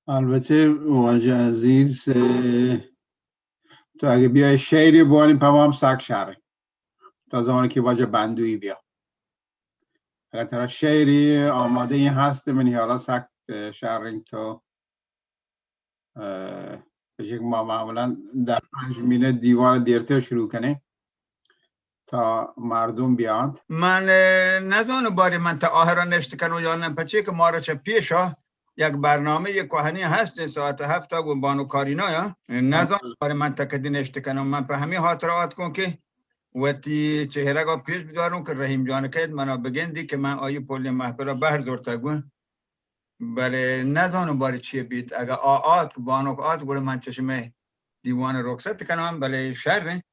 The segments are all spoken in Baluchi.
البته واجہ عزیز، اه، تو اگہ بیای شعری بوانی پہ ما ہم سک شر انت. تا زمانی کہ واجہ بندوی بیا. اگہ ترا شعری آمادہ ای ہست، منی حالا سک، اه، شر انت تو، اه، بچے کہ ما معمولاً دہ پنج منٹ دیوان دیرتر شروع کنیں. تا مردم بیانت. من، اه، نزانو باری من تا آخرا نشت کنو یا نه، پچے کہ مارا چہ پیشا یک برنامہ یک کوہنی ہست، ساعت ہفت گو بانو کارینا یا. نزانو باری من تا کدی نشت کنو. من پہ ہمیں خاطر آتکوں کہ وتی چہرگا پیش بداروں کہ رحیم جان کید منا بگندی کہ من آئی پولی محفلہ بہر زورتا گوں. بلے نزانو باری چی بیت. اگہ آ آت، بانک آت، گڑا من چشمہ دیوان رخصت کنان، بلے شر انت.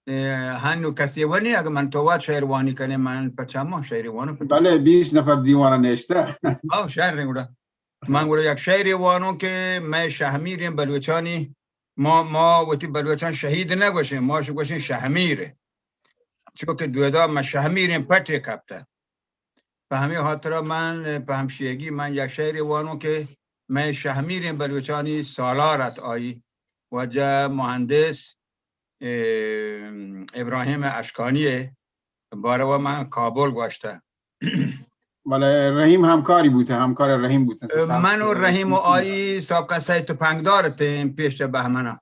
اه، ہنو کسی ونی، اگہ من تو وت شعر وانی کنے، من پہ چماں شعری وانو پہ تو. بلے بیست نفر دیوان نشتہ. او شر انت گڑا. من گڑا یک شعری وانوں کہ مئے شہمیریں بلوچانی، ما، ما وتی بلوچان شہید نہ گوشیں، ما شو گوشیں شہمیر. چونکہ دودا ما شہمیریں پٹے کپتہ. پہ ہمیں خاطرا من، پہ ہمشیگی من یک شعری وانوں کہ مئے شہمیریں بلوچانی سالار ات آئی، واجہ مہندس، اه، ابراہیم اشکانی ء باروا من کابل گوشتہ. بلے رحیم ہمکاری بوتہ، ہمکار رحیم بوتہ. من و رحیم و آئی سابقہ سئے تپنگدار اتیں پیش چہ بہمنا.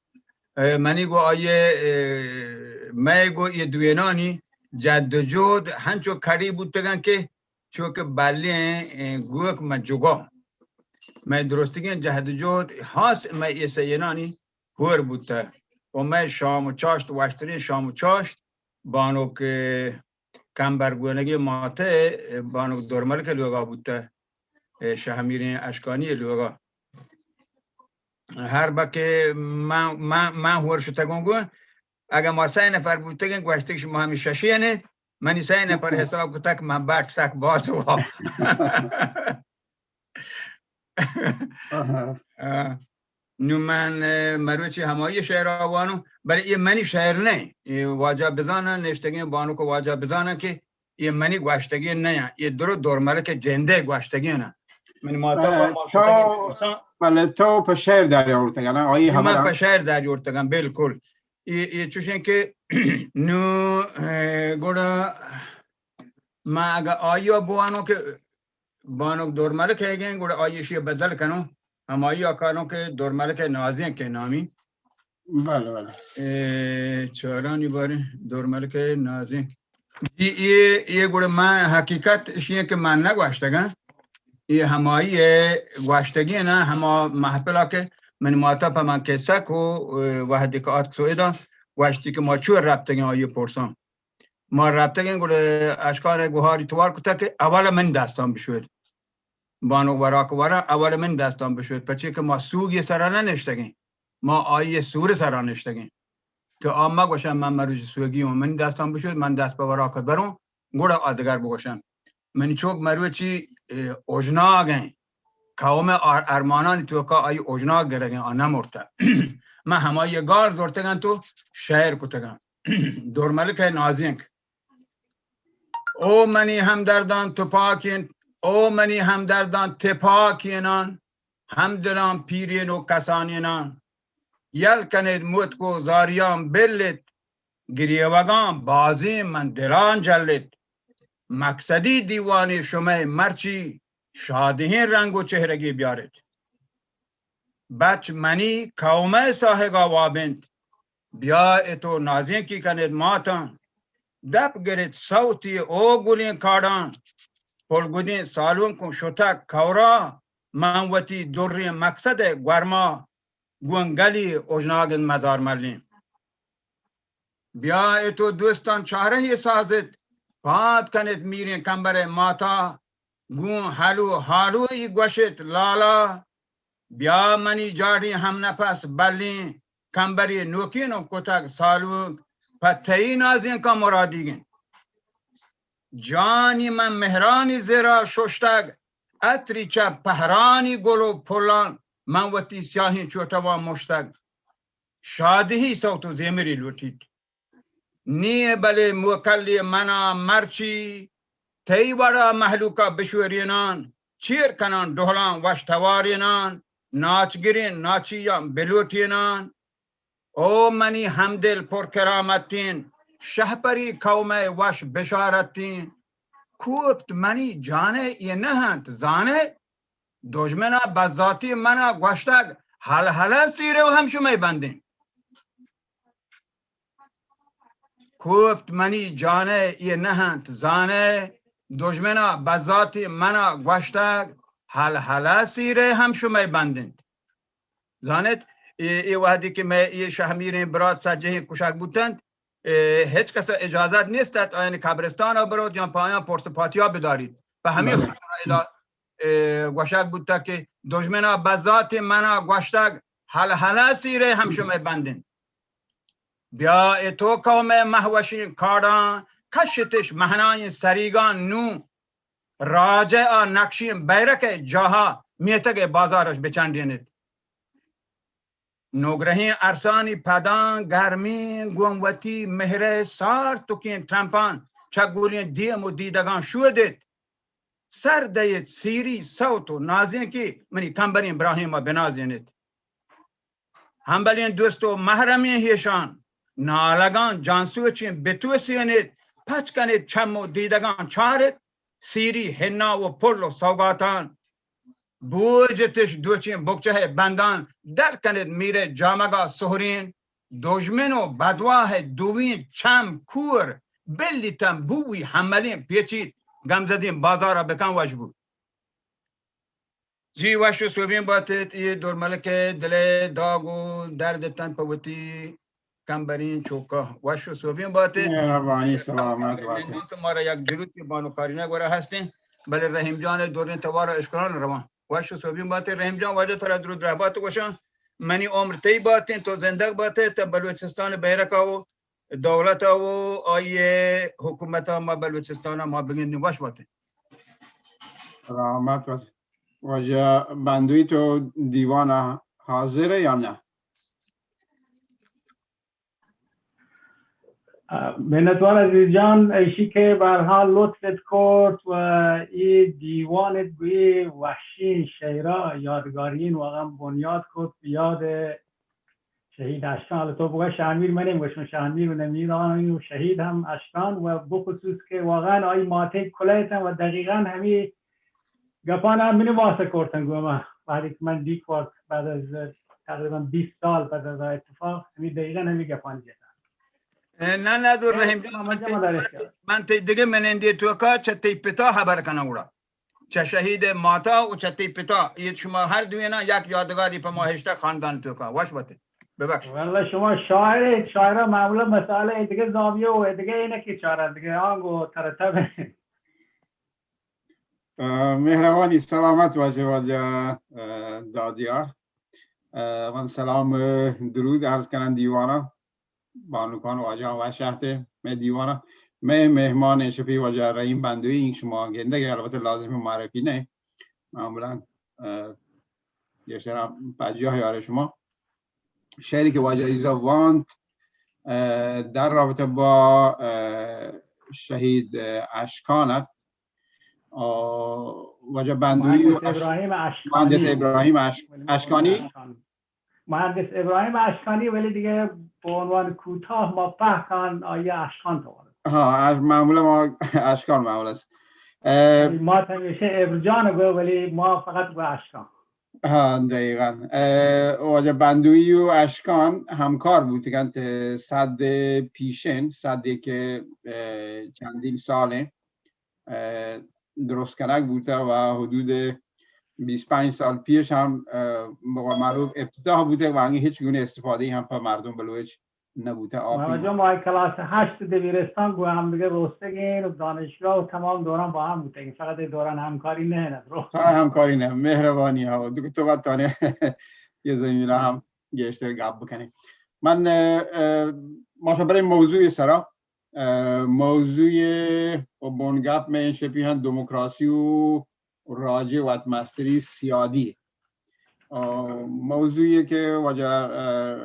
اه، منی گو آئی، اه، مئے گو یہ دوینانی جد و جہد ہنچو کڑی بوتگن کہ چو کہ بلیں، اه، گوک من جگا. مئے درستگیں جہد و جہد ہاس مئے یہ سئینانی ہور بوتہ. و مئے شام و چاشت، وشتریں شام و چاشت، بانک، اه، کمبر گونگی ماتہ، اه، بانک دورملک لوگا بوتہ، اه، شہمیریں اشکانی لوگا. ہر بکہ من، من، من ہور شتگوں گوں، اگہ ما سئے نفر بوتگیں، گوشتگ شما ہمیں ششینے، منی سئے نفر حساب کتگ، من بٹ سک باز وا. آہا. آ، نوں من، اه، مروچی ہمائی شعر آوانوں، بلے یہ منی شعر نہیں، یہ واجہ بزانن، نشتگیں بانک واجہ بزانن کہ یہ منی گوشتگی نہ، یہ درو دورملک جندے گوشتگی نہ. منی ماتا اه، تو، بلے تو پہ شعر داری آورتگا نا، آئی من خبر پہ شعر داری آورتگا، بالکل. یہ، یہ چوشیں کہ نوں، اه، گڑا من اگہ آئی بوانوں کہ بانک دورملک ہے گئے، گڑا آئی شی بدل کنوں، ہمائی کاروں کہ دورملک نازیں کے نامی. بلے، بلے. اے، چارانی بارے دورملک نازیں. جی، یہ، یہ گڑا من حقیقت اشی کہ من نہ گوشتگاں. یہ ہمائی ہے گوشتگی نا، ہما محفلہ کہ من ماتا پہ من قصہ کو، اے، وحدی کہ آتک سویدا گوشتی کہ ما چو رپتگیں آئی پرسان. ما رپتگیں، گڑا اشکان گوہاری توار کتگ کہ اول من دستان بشوید. بانک وراک ورا اول من دستان بشوید، پچے کہ ما سوگی سرا نہ نشتگیں، ما آئی سور سرا نشتگیں. کہ آ ما گوشن، من مروچی سوگی ہوں، من دستان بشوید، من دست پہ وراک بروں، گڑا آ دگر بگوشن. من چوک مروچی، اے، اوژناگ ہیں، قوم ار-، ارمانانی توکا آئی اوژناگ گرگیں، آ نہ مرتہ. من ہمائی گار زورتگن تو شعر کتگن. دورملک ہے نازینک. او منی ہمدردان تپاکین، او منی ہمدردان تپاکینان، ہمدلان پیرین و کسانینان، یل کنید متک و زاریان بلیت، گریوگان بازین من دلان جلیت. مقصدی دیوانی شمئے مرچی شادہیں رنگ و چہرگی بیاریت. بچ منی قومئے ساہگا واب انت، بیا ات و نازینکی کنیت ماتاں. دپ گریت سوتی او گلیں کاڑاں، پلگدیں سالونکوں شتگ کورا، من وتی دریں مقصدئے گورما، گوں گلی اوژناگ انت مزار ملیں. بیا ات و دوستان چارہی سازت، پاد کنیت میریں کمبرئے ماتا، گوں ہلو ہالوئی گوشت، لالا، بیا منی جاڑیں ہم نفس بلیں، کمبرے نوکینوں کتگ سالونک، پہ تئی نازینکاں مرادیگ انت. جانی من مہرانی زرا ششتگ، عطری چہ پہرانی گل و پھلاں من وتی سیاہیں چوٹواں مشتگ. شادہی سوت و زیمری لوٹیت. نی بلے موکلی منا مرچی تئی وڑا مہلوکا بشورینان، چیر کنان ڈہلاں وش توارینان، ناچگریں ناچیاں بلوٹینان۔ او منی ہمدل پر کرامتین، شہپری قوم ء وش بشارتین۔ کوپت منی جان ء یہ نہ انت زانے، دژمن ء بزاتی من ء گوشتگ، ہل ہل ء سیرے و ہم شمئے بندین۔ کوپت منی جان ء یہ نہ انت زانے، دژمن ء بزاتی من ء گوشتگ، ہل ہل ء سیرے ہم شمئے بندین۔ زانت، اے، اے وہدی کہ مئے اے شہمیریں برات سجہیں کشگ بوتنت، اے، ہچ کس اجازت نیست ات آیانی قبرستان ء بروت یا پہ آیاں پرس پاتیا بداریت۔ پہ ہمے بلے۔ خاطر ادا، اے، گوشگ بوتگ کہ دژمن ء بزات من ء گوشتگ، ہل ہل ء سیرے ہم شمئے بند انت۔ بیا اے تو قوم ء مہوشیں کاڑاں کشتش مہنائیں سریگاں نوں راجہ ء نقشیں بیرک ء جاہا میتگ ء بازارش بچنڈینیت۔ نوگرہیں ارسانی پداں گرمیں گوں وتی مہر ء سارتکیں ٹمپان چگولیں دیم و دیدگاں شودیت۔ سر دئیت سیری سوت و نازینکے منی کمبریں براہیم ء بنازینیت۔ ہمبلیں دوست و محرمیں ہیشان نالگاں جانسوچیں بتوسینیت، پچ کنیت چم و دیدگاں چاریت، سیری ہنا و پل و سوگاتان بوجتش دوچیں بکچہ ء بندان در کنیت میرے جامگا سہرین، دژمن و بدواہ ء دوئیں چم کور بلیتن بوی ہملیں پیچیت گمزدیں بازارا بکن وش بوت۔ جی وش و سوبین باتیت، اے دور ملک ء دل ء داگ و درد اتنت پہ وتی کمبریں چوکا۔ وش و سوبین باتیت۔ مہربانی، سلامت باتیت۔ کہ مارا یک جلوسی بانو کارینہ گورا ہستیں، بلے رحیم جان ء دوریں توار ء اشکران روان۔ وش و سوبین باتیت رحیم جان، واجہ ترا درود رحبات گوشاں۔ منی عمر تئی باتیں، تو زندگ باتئے، تا بلوچستان بیرک ء و دولت ء و آئی ء حکومت ء ما بلوچستان ء ما بگندیں۔ وش باتیں۔ سلامت بات۔ واجہ بندوی تو دیوان ء حاضر ئے یا نہ؟ منتوار عزیز جان، ایشی کہ بہ ہر حال لطفت کرت و اے دیوان گوی وحشی شعرا یادگارین واقعا بنیاد کرت، یاد شہید اشکان. تو بگوش شہمیر منیم، گوشم شہمیر و نمیر آن و شہید ہم اشکان و بخصوص کہ واقعا آئی ماتے کلیتن و دقیقا ہمی گپان ء منی واسطہ کرتن گوں ما، وہدے کہ من ڈیک وارت بعد از تقریباً بیست سال بعد از آ اتفاق، ہمے دقیقاً ہمے گپان جتن. اے، نہ، نہ، دو اے، رحیم جان، من تئی، من تئی دگہ منندے توکا چہ تئی پتا خبر کناں گڑا. چہ شہید ماتا و چہ تئی پتا، اے شما ہر دوینا یک یادگاری پہ ما ہشتہ خاندان توکا. وش بات. ببخش. واللہ شما شاعر، شاعرہ معمولاً مسئلہ دگہ زاویہ و دگہ اینہ کہ چارہ دگہ آنگو ترتب. اه، مہربانی، سلامت باشے واجہ، اه، دادیار. اه، من سلام، اه، درود عرض کنم دیوانا، بانکان واجہ وش آتے مئے دیوانا. مئے مہمان شپی واجہ رحیم بندوی، شما گندگ البتہ لازم معرفی نہ، معمولاً، اه، گیشتر پجاہ یار شما. شعری کہ واجہ ایزا وانت، اه، در رابطہ با، اه، شہید، اه، اشکان ات. آ، واجہ بندوی و مہندس اش-، ابراہیم اشکانی. مہندس ابراہیم اش-، اشکانی. مہندس ابراہیم اشکانی، ولی دیگہ بہ عنوان کوتاہ ما پہکان آیا اشکان تو. ہاں، اش-، معمولاً ما اشکان معمول است. اه، ما ہمیشہ ابرجان گو، ولی ما فقط گو اشکان. ہاں، دقیقاً. اه، واجہ بندوی و اشکان ہمکار بوتگنت، اه، صد پیشین، صدی کہ، اه، چندین سالیں اه، درست کنگ بوتہ و حدود بیست پنج سال پیش ہم، اه، بہ قول معروف افتتاح بوتہ و انگہ ہچ گونہ استفادہ ہم پہ مردم بلوچ نہ بوتہ. محمد جان، ما کلاس ہشت دبیرستان گو ہم دگہ رستگین و دانشگاہ و تمام دوران با ہم بوتگین، فقط اے دوران ہمکاری نہ، نہ درست. ہاں، ہمکاری نہ، مہربانی ہاو، تو، تو بتانے یہ زمینہ ہم گیشتر گپ بکنیں. من، اه، اه، ما شہ بریں موضوع سرا، اه، موضوع و بنگپ مئے شپی ہم دموکراسی و راجی وتمستری سیادی. اه، موضوعی کہ واجہ، اه،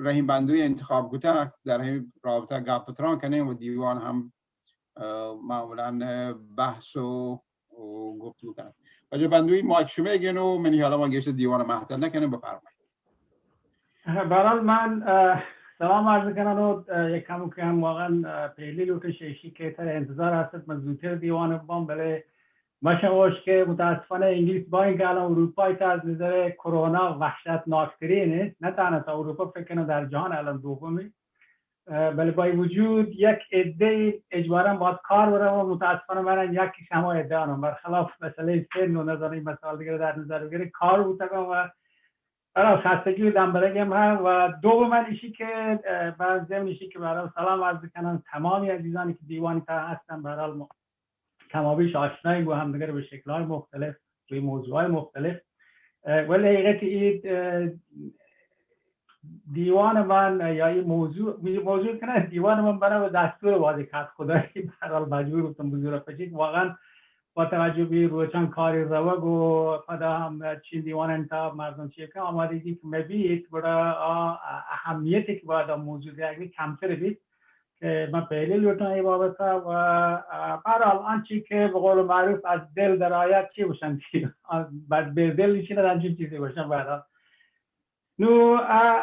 رحیم بندوی انتخاب کتہ، در ہمے رابطہ گپ و تران کنیں و دیوان ہم، اه، معمولاً بحث و و گفتگو کنم. واجه بندوی، مایک شما گین و منی حالا ما گیشتر دیوان مهتر نکنم، بفرمایید. بهرحال من، اه، سلام عرض کنم و، اه، یک کم که هم واقعاً، اه، پهلی لوٹن شیشی که تر انتظار هست، من زودتر دیوان بام، بله ما شما گوش که متاسفانه انگلیس با اینکه الان اروپا تا از نظر کرونا وحشتناکترینه، نه تنها تا اروپا، فکر کنم در جهان الان دومی، اه، بله با این وجود یک عده اجباراً باید کار برم و متاسفانه من هم یکی شما عده آنم، برخلاف مسئله سن و نظر این مسائل دیگه در نظر بگیره کار بوتگم و برای خستگی و دمبرگی هم هم و دوم من ایشی که، اه، بر ضمن ایشی که برای سلام عرض کنم تمامی عزیزانی که دیوانی تا هستن، برای ما کمابیش آشنایی با همدیگر به شکل‌های مختلف، روی موضوع‌های مختلف. اه، ولی حقیقت اید، اه، دیوان من یا این موضوع، موضوع کنه دیوان من بنا به دستور واجه کت خدایی برحال مجبور بودم بزرگ پچید. واقعاً با توجه به روچان کاری روگ و پدا هم چین دیوان انتخاب مردم چیه که آمادگی که مبیت، گڑا آ اهمیتی که باید آ موضوع دیگه کمتر بیت. که من پہلی لوٹاں اے بابت ءَ و، اه، بہرحال آنچی کہ بقول معروف از دل در آید چی گوشن کہ بعد بے دل نشین انچین چیزی گوشن بہرحال. نو، اه،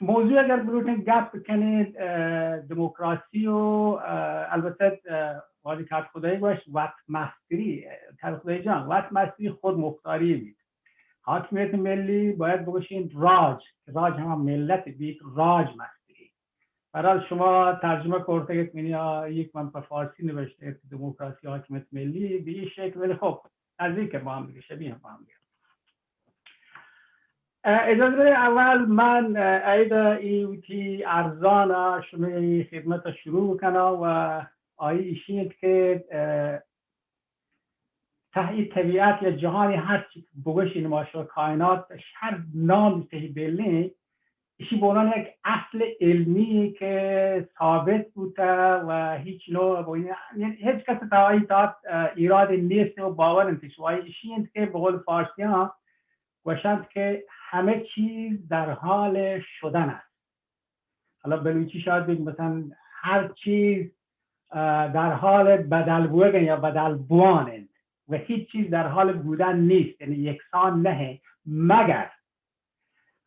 موضوع اگر بلوٹیں گپ کنیں، اه، دموکراسی و، اه، البتہ، اه، واجہ کت خدایی گوشت وت مستری، اه، کت خدایی جان وت مستری خود مختاری بیت. حاکمیت ملی باید بگوشین راج، راج ہما ملت بیت، راج مستری. برحال شما ترجمہ کرتگ ات، منی آ یک من پہ فارسی نوشتگ ات، دموکراسی حاکمیت ملی، بہ این شکل، ولی خب نزدیک با ہم دیگه، شبیه با ہم دیگه. اه، اجازه بدید اول من، اه، اید ای وتی ارزان شمئے خدمت شروع بکنم و آئی ایشی انت کہ، اه، تہ ای طبیعت یا جہانی ہر چی بگوشین ما شما کائنات ہر نام تہی بلیں، ایشی بہ عنوان یک اصل علمی کہ ثابت بوتہ و ہیچ نوع، یعنی ہیچ کس تا آئی تات، اه، ایراد نیست و باور انت. شما ایشی انت کہ بقول فارسیاں گوشنت کہ همه چیز در حال شدن است. حالا بلوچی شاید بگیم مثلاً هر چیز، اه، در حال بدل بوگن یا بدل بوان انت و هیچ چیز در حال بودن نیست، یعنی یکسان نہ انت، مگر.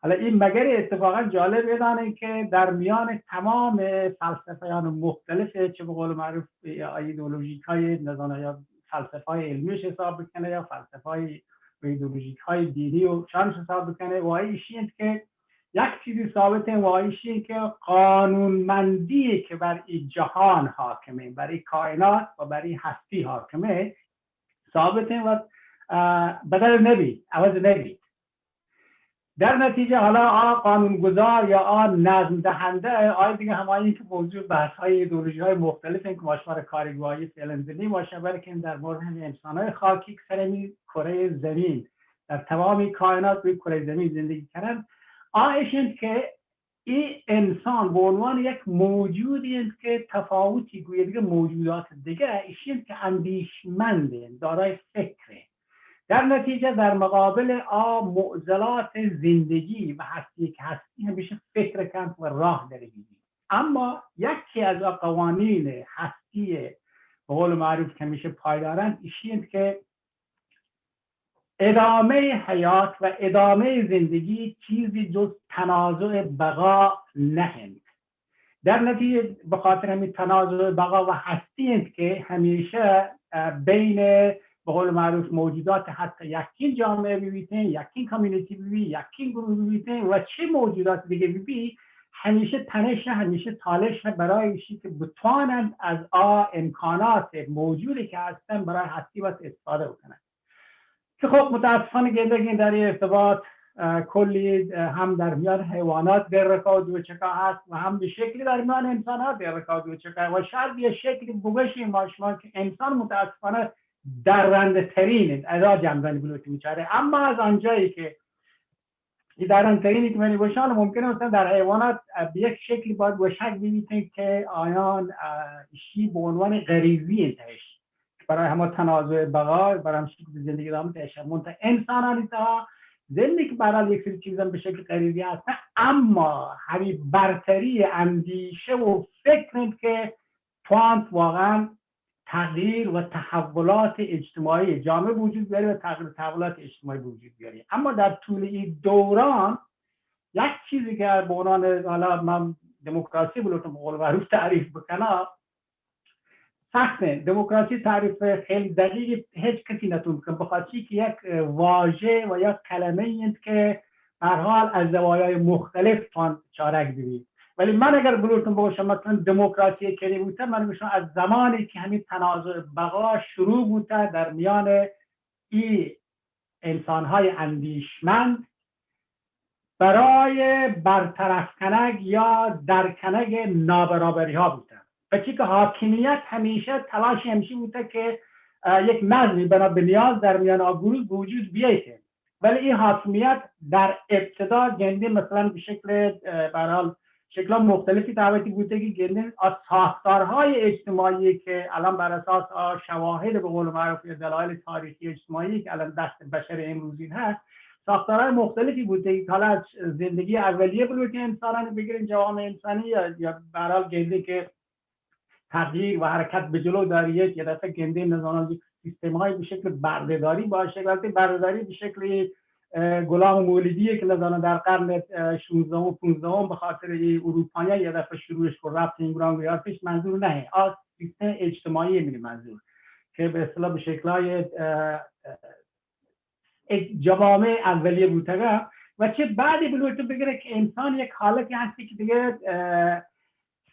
حالا این مگر اتفاقاً جالب بدانیں کہ در میان تمام فلسفیان مختلف، چه به قول معروف ایدئولوژیک های نزانه یا فلسفه های علمیش حساب بکنه یا فلسفه های و ایدئولوژیک های دینی و شانش حساب بکنه و ایشی انت که یک چیزی ثابت انت و ایشی انت که قانونمندی که بر این جهان حاکمه، بر این کائنات و بر این هستی حاکمه، ثابت انت و، اه، بدل نبیت، عوض نبیت. در نتیجه حالا آ قانون‌گذار یا آ نظم دهنده، آ دیگه همایی که موضوع بحث‌های ایدئولوژی‌های مختلف انت که ما شما را کاری گواهی فعلاً زنی، ما شما بلکه در مورد همین انسان‌های خاکی که سر این کرهٔ زمین، در تمام کائنات روی کرهٔ زمین زندگی کنند، آ ایش انت که این انسان به عنوان یک موجودی انت که تفاوتی گویا دیگه موجودات دیگه، ایشی انت که اندیشمند انت، دارای فکر انت. در نتیجه در مقابل آ معضلات زندگی و هستی که هستی همیشه فکر کنت و راه داره بیدی. اما یکی از آ قوانین هستی به قول معروف که همیشه پایدارند ایشی انت که ادامهٔ حیات و ادامهٔ زندگی چیزی جز تنازع بقا نه انت. در نتیجه به خاطر همین تنازع بقا و هستی انت که همیشه، اه، بین به قول معروف موجودات حتی یکین جامعه ببیتین، یکین کمیونیتی ببی، یکین گروه ببیتین و چه موجودات دیگه ببی، همیشه تنش، همیشه تالش برای ایشی که بتوانند از آ امکانات موجودی که هستن برای هستی وت استفاده بکنن. که خب متاسفانه گندگین در این ارتباط، اه، کلی، اه، هم در میان حیوانات در رکا و دوچکا هست و هم به شکلی در میان انسان ها در رکا و دوچکا و شاید یه شکلی بگوشیم ما شما که انسان متاسفانه درنده ترین ادا جمدن بلوچ بیچاره. اما از آنجایی که این درنده ترینی که من گوشان ممکنه مثلاً در حیوانات، اه، به یک شکلی باید گوشک ببیتن که آیان، اه، شی به عنوان غریزی انتش برای همه تنازع بقا، برای هم شکل زندگی دامن تشکر. منتها انسانانی تا ضمنی که برحال یک سری چیزا به شکل غریزی هستن، اما همین برتری اندیشه و فکر انت که توانت واقعاً تغییر و تحولات اجتماعی جامعه به وجود بیاری و تغییر و تحولات اجتماعی به وجود بیاری. اما در طول این دوران یک چیزی که به عنوان، حالا من دموکراسی بلوتم به قول معروف تعریف بکنم، سخته. دموکراسی تعریف خیلی دقیقی هیچ کسی نتون بکن، بخاطر چی که یک، اه، واژه و یک کلمه انت که به هر حال از زوایای مختلف تان چارگ ببی. ولی من اگر بلوٹم بگوشم مثلا دموکراسی کری بوته، من بگوشم از زمانی که همین تنازع بقا شروع بوته در میان ای انسان‌های اندیشمند برای برطرف کنگ یا در کنگ نابرابری ها بوده. و چی که حاکمیت همیشه تلاشی همیشه بوده که، اه، یک نظمی بنا به نیاز در میان آ گروه به وجود بیایه. ولی این حاکمیت در ابتدا گندی مثلا به شکل، اه، به هر حال شکل‌های مختلفی دعوتی بوده که گندی از ساختارهای اجتماعی که الان بر اساس آ شواهد به قول معروف یا دلایل تاریخی اجتماعی که الان دست بشر امروزین هست، ساختارهای مختلفی بوده که حالا از زندگی اولیه بلوک انسانان بگیرین، جوامع انسانی یا، یا به هر حال گندی که تغییر و حرکت به جلو داری، یک یه دفعه گندی نظام سیستم‌های به شکل برده‌داری باشه، وقتی برده‌داری به شکل، اه، غلام مولدی که نظام در قرن، اه، شانزدهم و پانزدهم به خاطر ای اروپایی یه دفعه شروعش کو رفت این گران گویاتش منظور نه، آ سیستم اجتماعی منی منظور که به اصطلاح به شکل‌های، اه، اه، یک جوامع اولیه بوتگه و چه بعدی بلوچ بگره که انسان یک حالتی هستی که دیگه، اه،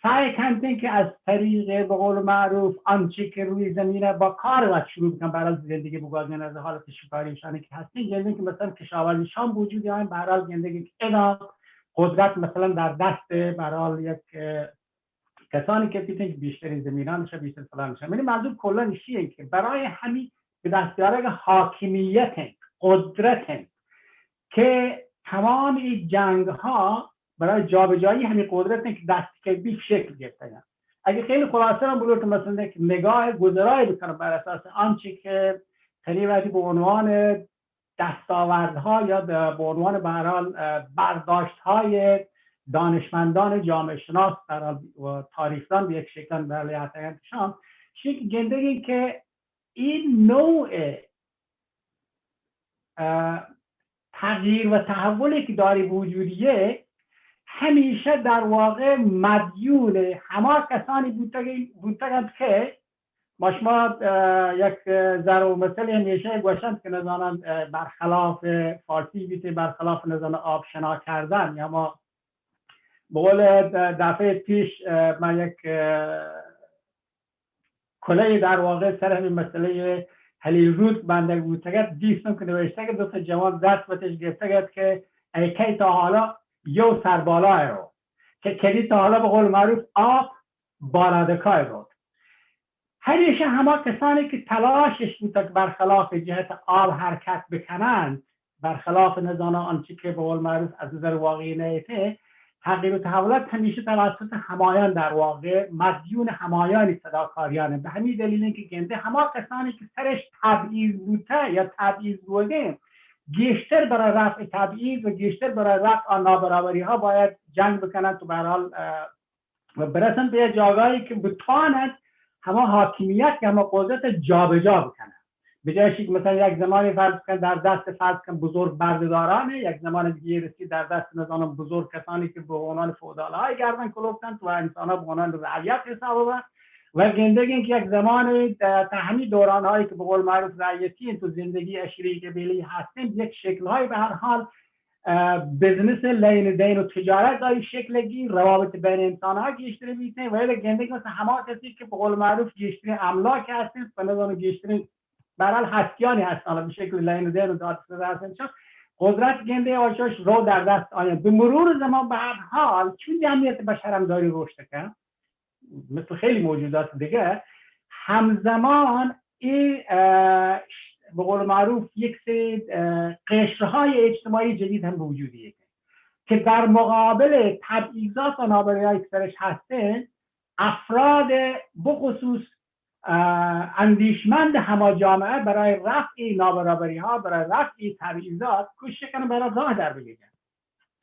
سعی کنتین که از طریق به قول معروف آنچه که روی زمینه با کار وقت شروع بکن برای زندگی بگذارن از حالت شکاری شانی که هستین گندین که مثلا کشاورزی شان وجود یا به هر حال گندگی که ادا قدرت مثلا در دست به هر حال یک، اه، کسانی که بیتن که بیشترین زمینانش بیشتر فلانش. یعنی منظور کلا ایشیه که برای همین به دست آرگ حاکمیت انت، قدرت انت که تمام این جنگ ها برای جابجایی همین قدرت انت که دست که بی شکل گرفتن. اگه خیلی خلاصه هم بلوت مثلا یک نگاه گذرایی بکنم بر اساس آنچه که خیلی وقتی به عنوان دستاوردها یا د-، به عنوان به هر حال، اه، برداشت‌های دانشمندان جامعه شناس در حال و تاریخدان به یک شکل در حال یاتگنتشان، شکل گندگی که این نوع، اه، تغییر و تحولی که داری وجودیه، همیشه در واقع مدیون هما کسانی بوتگ-، بوتگند که ما شما، اه، یک، اه، ضرب المثل همیشه گوشند که نزانند، اه، برخلاف فارسی بیته، برخلاف نزانند آب شنا کردن، یا ما به قول، اه، دفعه پیش، اه، من یک، اه، کله‌ای در واقع سر همین مسئلهٔ هلی رود بندگ بوتگت، دیستم که نوشته که دو تا جوان دست بتش گرفتگت که ای کی تا حالا یو سربالای رو که کدی تا حالا به قول معروف آب بالادکای بود. همیشه هما کسانی که تلاشش بوتگ برخلاف جهت آب حرکت بکنند، برخلاف نظام آنچه که به قول معروف از نظر واقعی نیته، تغییر و تحولات همیشه توسط همایان در واقع مدیون همایانی صداکاریانه. به همین دلیل که گنده هما کسانی که سرش تبعیض بوته یا تبعیض بوده، گیشتر برای رفع تبعیض و گیشتر برای رفع آن نابرابری ها باید جنگ بکنند و به هر حال، اه، و برسن به یک جاگاهی که بتواند هما حاکمیت یا هما قدرت جابجا بکنه. به جای که مثلا یک زمانی فرض کن در دست فرض کن بزرگ برده‌دارانه، یک زمان دیگه رسی در دست نظام بزرگ کسانی که به عنوان فئودال های گردن کلفتند و انسان ها به عنوان رعیت حساب و و گندگین که یک زمان، اه، تا همین دوران هایی که به قول معروف رعیتی انت و زندگی عشیره قبیله‌ای هستند، یک شکل های به هر حال اه، بزنس لین دین و تجارت داری شکل گی، روابط بین انسان ها گیشتر بیتن و ایره گنده که مثلا هما کسی که به قول معروف گیشترین املاک هستن، به نظام گیشترین به هر حال هستیانی هستن، حالا به شکل لین دین و داد هستن، چون قدرت گنده آشاش رو در دست آیان. به مرور زمان به هر حال چون جمعیت بشر هم داری رشد کن، مثل خیلی موجودات دیگه، همزمان این، اه، به قول معروف یک سری، اه، قشرهای اجتماعی جدید هم به وجود میاد که در مقابل تبعیضات و نابرابری که سرش هستن، افراد بخصوص، اه، اندیشمند هما جامعه برای رفع نابرابری ها، برای رفع تبعیضات کوشش کنه برای راه در بگیرن،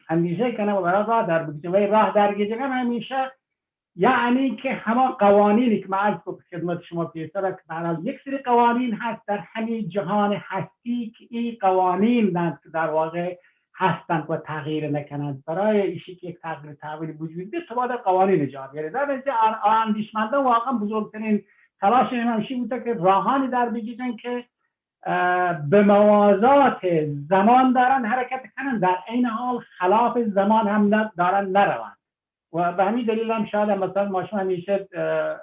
اندیشه کنه و برای راه در بگیرن. و این راه در گیجگن همیشه یعنی که هما قوانینی که من عرض کو خدمت شما پیسر که به هر حال یک سری قوانین هست در همین جهان هستی که این قوانین دنت که در واقع هستند و تغییر نکنند. برای ایشی که یک تغییر تحویل وجود بیه، تو باید قوانین جا بیاری. در نتیجه آن، آن اندیشمندان واقعا بزرگترین تلاش این همشی بوده که راهانی در بگیرن که، اه، به موازات زمان دارن حرکت کنن، در عین حال خلاف زمان هم ن-، دارن نروند. و به همین دلیل هم شاید هم مثلاً ما شما همیشه، اه،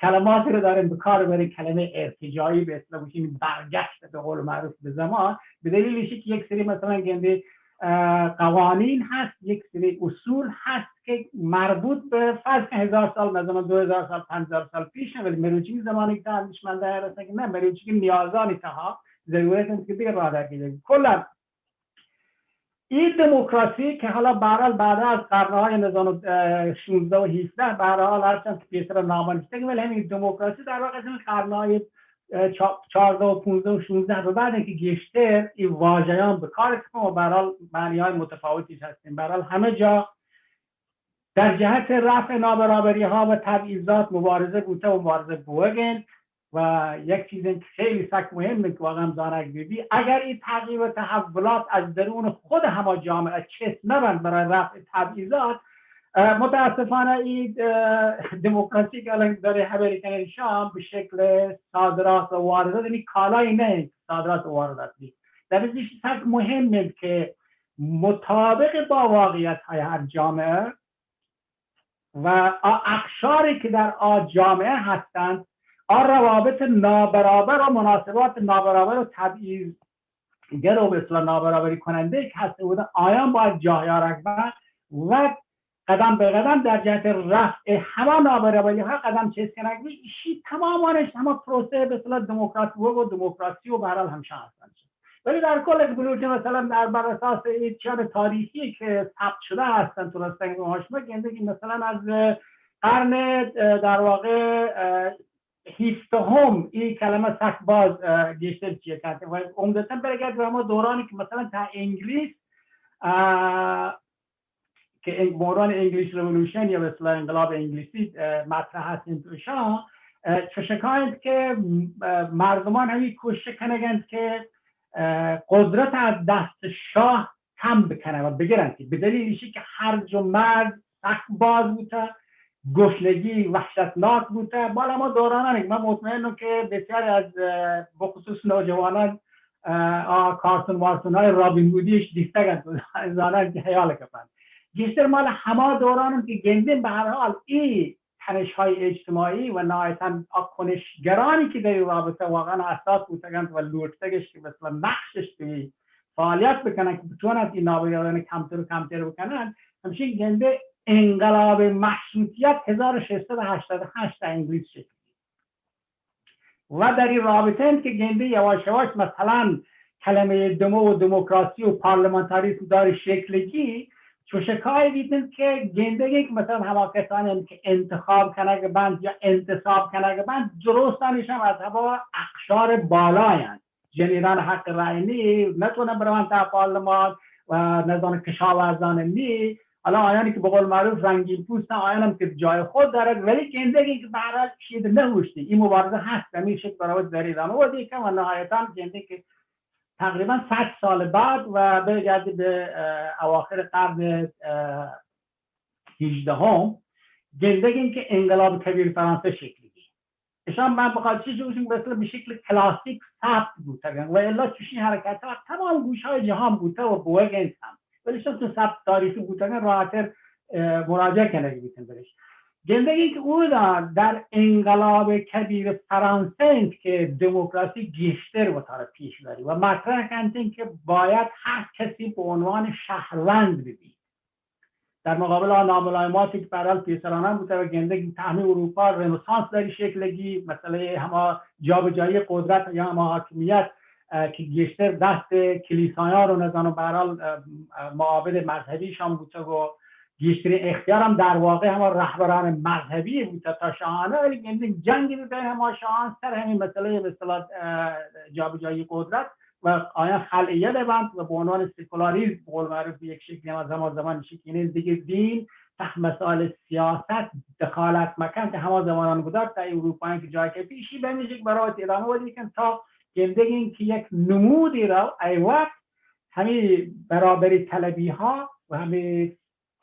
کلماتی رو داریم به کار بریم، کلمهٔ ارتجاعی، به اصطلاح گوشیم برگشت به قول معروف به زمان، به دلیل ایشی که یک سری مثلاً گندی، اه، قوانین هست، یک سری اصول هست که مربوط به فرض کن هزار سال، مثلاً دو هزار سال، پنج هزار سال پیش، ولی مروچی زمانی که اندیشمندان رسن که نه، مروچی نیازانی تها ضرورت است که دیگه راه در کلاً این دموکراسی که حالا به هر حال بعد از قرن‌های نزان، اه، شانزده و هفده، به هر حال هرچند که پیسر نام‌نهادی، ولی همین دموکراسی در واقع از این قرن‌های، اه، چا-، چهارده و پانزده و شانزده به بعد اینکه گیشتر این واژه‌یان به کار کپن و به هر حال معنی‌های متفاوتی هستن. به هر حال همه جا در جهت رفع نابرابری‌ها و تبعیضات مبارزه بوته و مبارزه بوگنت و یک چیز که خیلی سک مهمه که واقعاً زانگ ببی، اگر این تغییر و تحولات از درون خود هما جامعه چست نبند برای رفع تبعیضات، اه، متاسفانه این، اه، دموکراسی که الان داره خبری کنه شام به شکل صادرات و واردات، یعنی کالایی نه، صادرات و واردات بی. در این سک مهمه که مطابق با واقعیت‌های هر جامعه و آ اقشاری که در آ جامعه هستند، آ روابط نابرابر و مناسبات نابرابر و تبعیض‌گر و به اصطلاح نابرابری کننده که هسته بودن، آیان باید جاه یارگ بند و قدم به قدم در جهت رفع هما نابرابری‌ها قدم چست کنگ بی. ایشی تمامانش هما پروسه به اصطلاح دموکراسی و دموکراسی و به هر حال همشان هستند. ولی در کل اگه بلوچی مثلاً در بر اساس این چیان تاریخی که ثبت شده هستن تو رستگی ما شما گنده که مثلاً از قرن، اه، در واقع، اه، هفدهم این کلمه سک باز، اه، گیشتر چیه کرده و عمدتاً برگرد به اما دورانی که مثلاً تا انگلیس، اه، که این به عنوان انگلیش رولوشن یا به اصطلاح انقلاب انگلیسی، اه، مطرح هست این توشا، اه، چوشکایند که، اه، مردمان همی کوشش کنگند که، اه، قدرت از دست شاه کم بکنه و بگیرن که به دلیل ایشی که هرج و مرج سخت باز بوته، گشنگی وحشتناک بوته. بالا ما دورانانی که من مطمئنم که بسیاری از، اه، بخصوص نوجوانان اه، آ کارتون وارتون های رابین هودیش دیستگ انت و زانن که حیال کپن. گیشتر مال هما دوران انت که گندین به هر حال ای تنش های اجتماعی و نهایتاً آ کنشگرانی که در این رابطه واقعاً اساس بوتگنت و لوٹتگش که مثلاً نقشش به فعالیت بکنن که بتونن این نابرابریان کمتر و کمتر بکنن، همچین گنده انقلاب مشروطیت هزار و ششصد و هشتاد و هشت در انگلیس شکل و در این رابطه انت که گنده یواش یواش مثلاً کلمهٔ دمو و دموکراسی و پارلمانتاریسم داری شکل گی، چو شکای بیتن که گنده گی که مثلاً هما کسانی هم که انتخاب کنگ بند یا انتصاب کنگ بند، درستانش هم از هما اقشار بالایند. جنینان حق رای نی، نتونن بروان تا پارلمان و نزان کشاورزان نی. حالا آیانی که به قول معروف رنگین پوستن، آیان هم که جای خود دارد، ولی گندگی که به هر حال شید نهوشتی. این مبارزه هست، همین شکل برای در ادامه و دیگه و نهایتاً گنده که تقریباً صد سال بعد و برگردی به، اه، اواخر قرن، اه، هجدهم، گندگی که انقلاب کبیر فرانسه شکل گیرد. اشان من بخاطر چیز گوشم مثل به شکل کلاسیک ثبت بوتگن و الا چشین حرکت ها تمام گوش های جهان بوته و بوگنت هم، ولی اشان چون ثبت تاریخی بوتگن راحتر، اه، مراجعه کنگی بیتن برش. گندگی که او در، در انقلاب کبیر فرانسه انت که دموکراسی گیشتر وتارا پیش داری و مطرح کنتین که باید هر کسی به عنوان شهروند ببی. در مقابل آن ناملایماتی که به هر حال پیسرانان بوته و گندگی تهمی اروپا رنسانس داری شکل گی، مسئلهٔ هما جابجایی قدرت یا هما حاکمیت، اه، که گیشتر دست کلیسایان رو نزانم به هر حال، اه، اه، معابد مذهبیشان بوته و گیشترین اختیار هم در واقع هما رهبران مذهبی بوته تا شاهانه، ولی گندگی جنگ به بین هما شاهان سر همین مسئلهٔ به اصطلاح، اه، جابجایی قدرت و آیان خلع یده بنت و به عنوان سکولاریسم، به قول معروف، یک شکلی هم از هما زمان شکینه دیگه دین تہ مسائل سیاست دخالت مکن، تہ ہما زمانان گدار تا اروپائیں کہ جای کپی، ایشی بہ ہمیش یک برای ادامہ ودی کن تا گندگیں کہ یک نمودی را ای وقت ہمی برابری طلبی ها و ہمی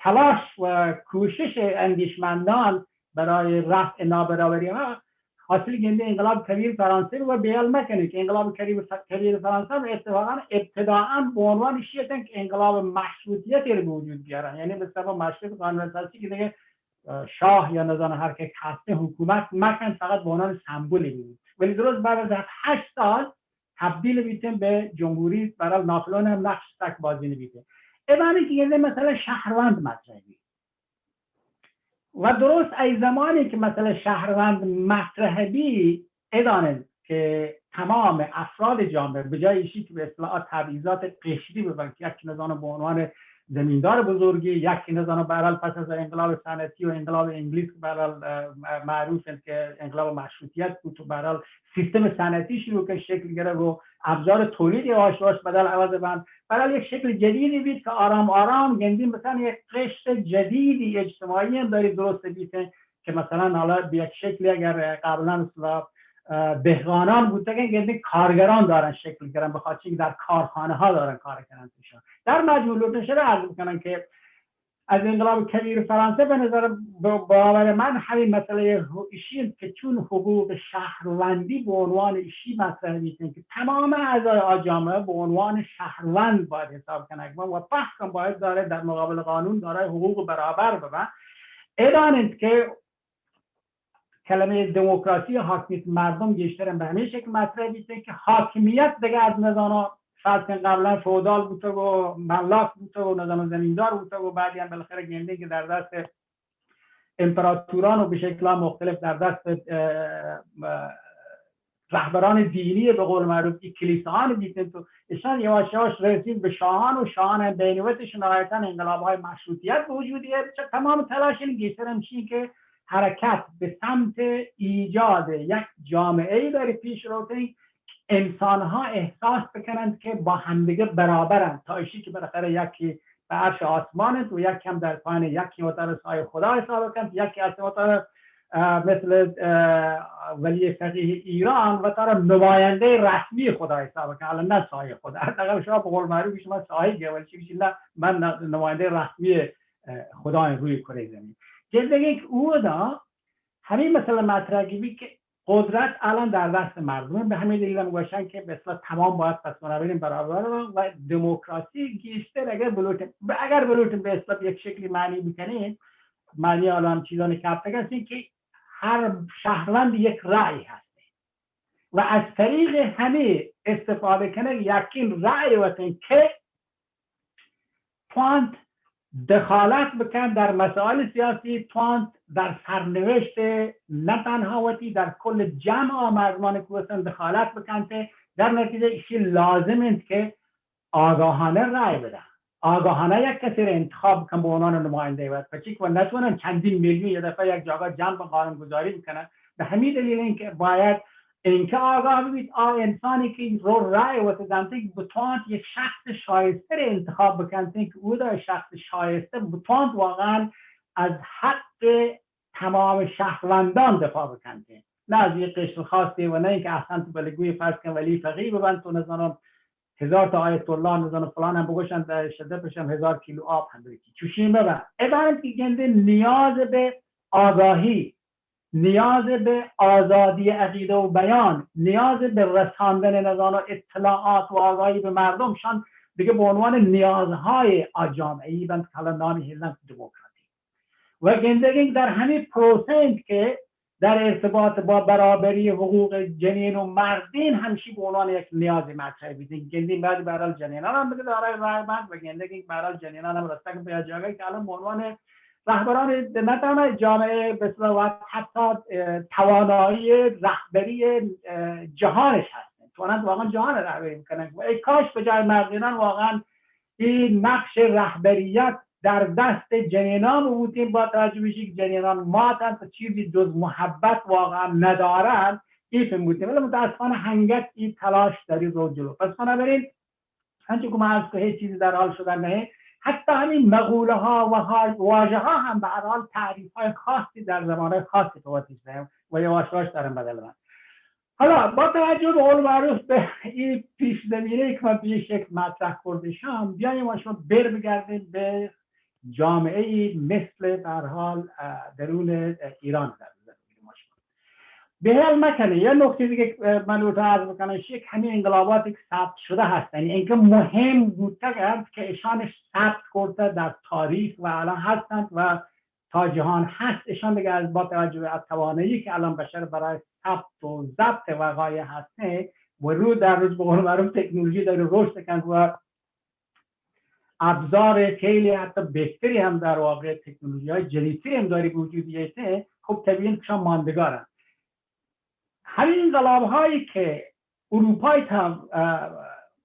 تلاش و کوشش اندیشمندان برای رفع نابرابری ها حاصل گندے انقلاب کبیر فرانسے و بیال مکنی کہ انقلاب کبیر، کبیر فرانسے اتفاقاً ابتداءً به عنوان شیئے کہ انقلاب مشروطیت رو به وجود بیارن، یعنی به سبب مشروط قانون اساسی که دیگه، اه، شاه یا نزان هر که هسته حکومت مکن، فقط به عنوان سمبولی بود. ولی درست بعد از هشت سال تبدیل بیتن به جمهوری، برای ناپلئون هم نقش سک بازی نبیتن. ادامه که گندے مثلا شهروند مطرح بی. و درست ای زمانی که مثلا شهروند مطرح بی، ادانه که تمام افراد جامعه به جای ایشی که به اصطلاح تبعیضات قشری ببن که یکی نزانه به عنوان زمیندار بزرگی، یکی نزانه به هر حال پس از انقلاب صنعتی و انقلاب انگلیس که به هر حال، اه، معروف است که انقلاب مشروطیت بود و به هر حال سیستم صنعتی شروع که شکل گرفت و ابزار تولید یواش یواش بدل عوض بند، برای یک شکل جدیدی بیت که آرام آرام گندی مثلا یک قشر جدیدی اجتماعی هم داری درست بیت که مثلا حالا به یک شکلی اگر قبلا مثلا، اه، دهقانان بودن، گندی کارگران دارن شکل گرن، به خاطر اینکه در کارخانه ها دارن کار کنن توشان. در مجموع لوٹن شده عرض بکنن که از انقلاب کبیر فرانسه به نظر، به باور من همین مسئله حو-، ایشی است که چون حقوق شهروندی به عنوان ایشی مطرح می‌کنه که تمام اعضای آ جامعه به عنوان شهروند باید حساب کنگ ببن و فقط باید داره در مقابل قانون دارای حقوق برابر ببن. ادان است که کلمهٔ دموکراسی و حاکمیت مردم گیشتر هم به همین شکل مطرح بیته که حاکمیت دیگه از نزانا فرض کن قبلا فودال بوتگ و ملاک بوتگ و نزانا زمیندار بوتگ و بعدی هم بالاخره گندیں که در دست امپراتوران و به شکل‌های مختلف در دست، اه، اه، رهبران دینی به قول معروف که کلیساهان بیتن تو اشان یواش یواش رسید به شاهان و شاهان هم بین وتش نهایتا انقلاب‌های مشروطیت به وجود آورد. چه تمام تلاش این گیشتر همشی که حرکت به سمت ایجاد یک جامعه‌ای داره پیش روتین، انسان‌ها احساس بکنند که با همدیگه برابرند، تا ایشی که بالاخره یکی به عرش آسمان است و یکی هم در پایین، یکی وتر سایه خدا حساب کنت، یکی از وتر، اه، مثل، اه، ولی فقیه ایران وتر نماینده رسمی خدا حساب کنت، حالا نه سایه خدا. اگر شما به قول معروف شما سایه گه، ولی چی نه، من نماینده رسمی، اه، خدا روی کره زمین. گندگی که او دا همین مسئله مطرح بی که قدرت الان در دست مردمه، به همین دلیل هم گوشن که به اصطلاح تمام باید پس بنابراین برابر و دموکراسی گیشتر اگر بلوٹن، اگر بلوٹن به اصطلاح یک شکلی معنی بکنیم، معنی الان چیزانی که هفتگ هستیم که هر شهروند یک رأی هست و از طریق همه استفاده کنه یکین رأی وطن که توانت دخالت بکن در مسائل سیاسی، توانت در سرنوشت نه تنها وتی، در کل جمع مردمان کوهستان دخالت بکنت. در نتیجه ایشی لازم است که آگاهانه رای بدن، آگاهانه یک کسی را انتخاب بکن به عنوان نماینده وطن، پچی که نتونن چندین میلیون یه دفعه یک جاگا جمع و قانونگذاری بکنن. به همین دلیل اینکه باید اینکه آگاه ببیت، آ انسانی که رو رای وت دنته بتوانت یک شخص شایسته را انتخاب بکنت که او دا شخص شایسته بتوانت واقعا از حق تمام شهروندان دفاع بکنت، نه از یک قشر خاصی و نه اینکه اصلا تو بلگوی فرض کن ولی فقیه ببند تو نزانم هزار تا آیت الله نزانم فلان هم بگوشن در شده بشم هزار کیلو آب هم بگی چوشی مبن. ادانت که گنده نیاز به آگاهی، نیاز به آزادی عقیده و بیان، نیاز به رساندن نزان و اطلاعات و آگاهی به مردم شان دیگه به عنوان نیازهای آ جامعه ای بند که حالا نامی هیزن دموکراتی و گندگین در همین پروسه انت که در ارتباط با برابری حقوق جنین و مردین همشی به عنوان یک نیاز مطرح بیدین. گندین بعد برحال جنینان هم دیگه دارای رای بند و گندگین برحال جنینان هم رستگ به جاگهی که الان به عنوان رهبران نه تنها جامعه به اصطلاح و حتی، اه، توانایی رهبری، اه، جهانش هستن، توانند واقعا جهان رهبری بکنن و ای کاش به جای مردینان واقعا این نقش رهبریت در دست جنینان بوتین، با توجه به که جنینان ماتن و چیزی جز محبت واقعا ندارن، این فهم بوتین. ولی متاسفانه هنگت این تلاش داری رو جلو. پس بنابراین هنچو که من عرض که هیچ چیزی در حال شدن نه، حتی همین مقوله ها و ها-، واژه ها هم به هر حال تعریف های خاصی در زمان های خاصی قوتش دارن و یواش یواش دارن بدل می‌شن. حالا با توجه به قول معروف به این پیش زمینه‌ای که من به این شکل مطرح کردشم، بیایم ما شما بر بگردیم به جامعه‌ای مثل، به هر حال، اه، درون، اه، ایران در نظر بگیریم ما شما. به هیال مکنه، یه نکته دیگه، اه، من رو عرض بکنم، یک همین انقلاباتی که ثبت شده هست، یعنی اینکه مهم بوده است که اشانش ثبت کرده در تاریخ و الان هستند و تا جهان هست، اشان دیگه از با توجه به توانایی که الان بشر برای ثبت و ضبط وقایع هسته و رو در روز به قول معروف تکنولوژی داره رشد کند و ابزار خیلی حتی بهتری هم در واقع تکنولوژی های جدیدتری هم داری به وجود بیایته، خب طبیعی که شان ماندگارن. همین انقلاب هایی که اروپای تا، اه،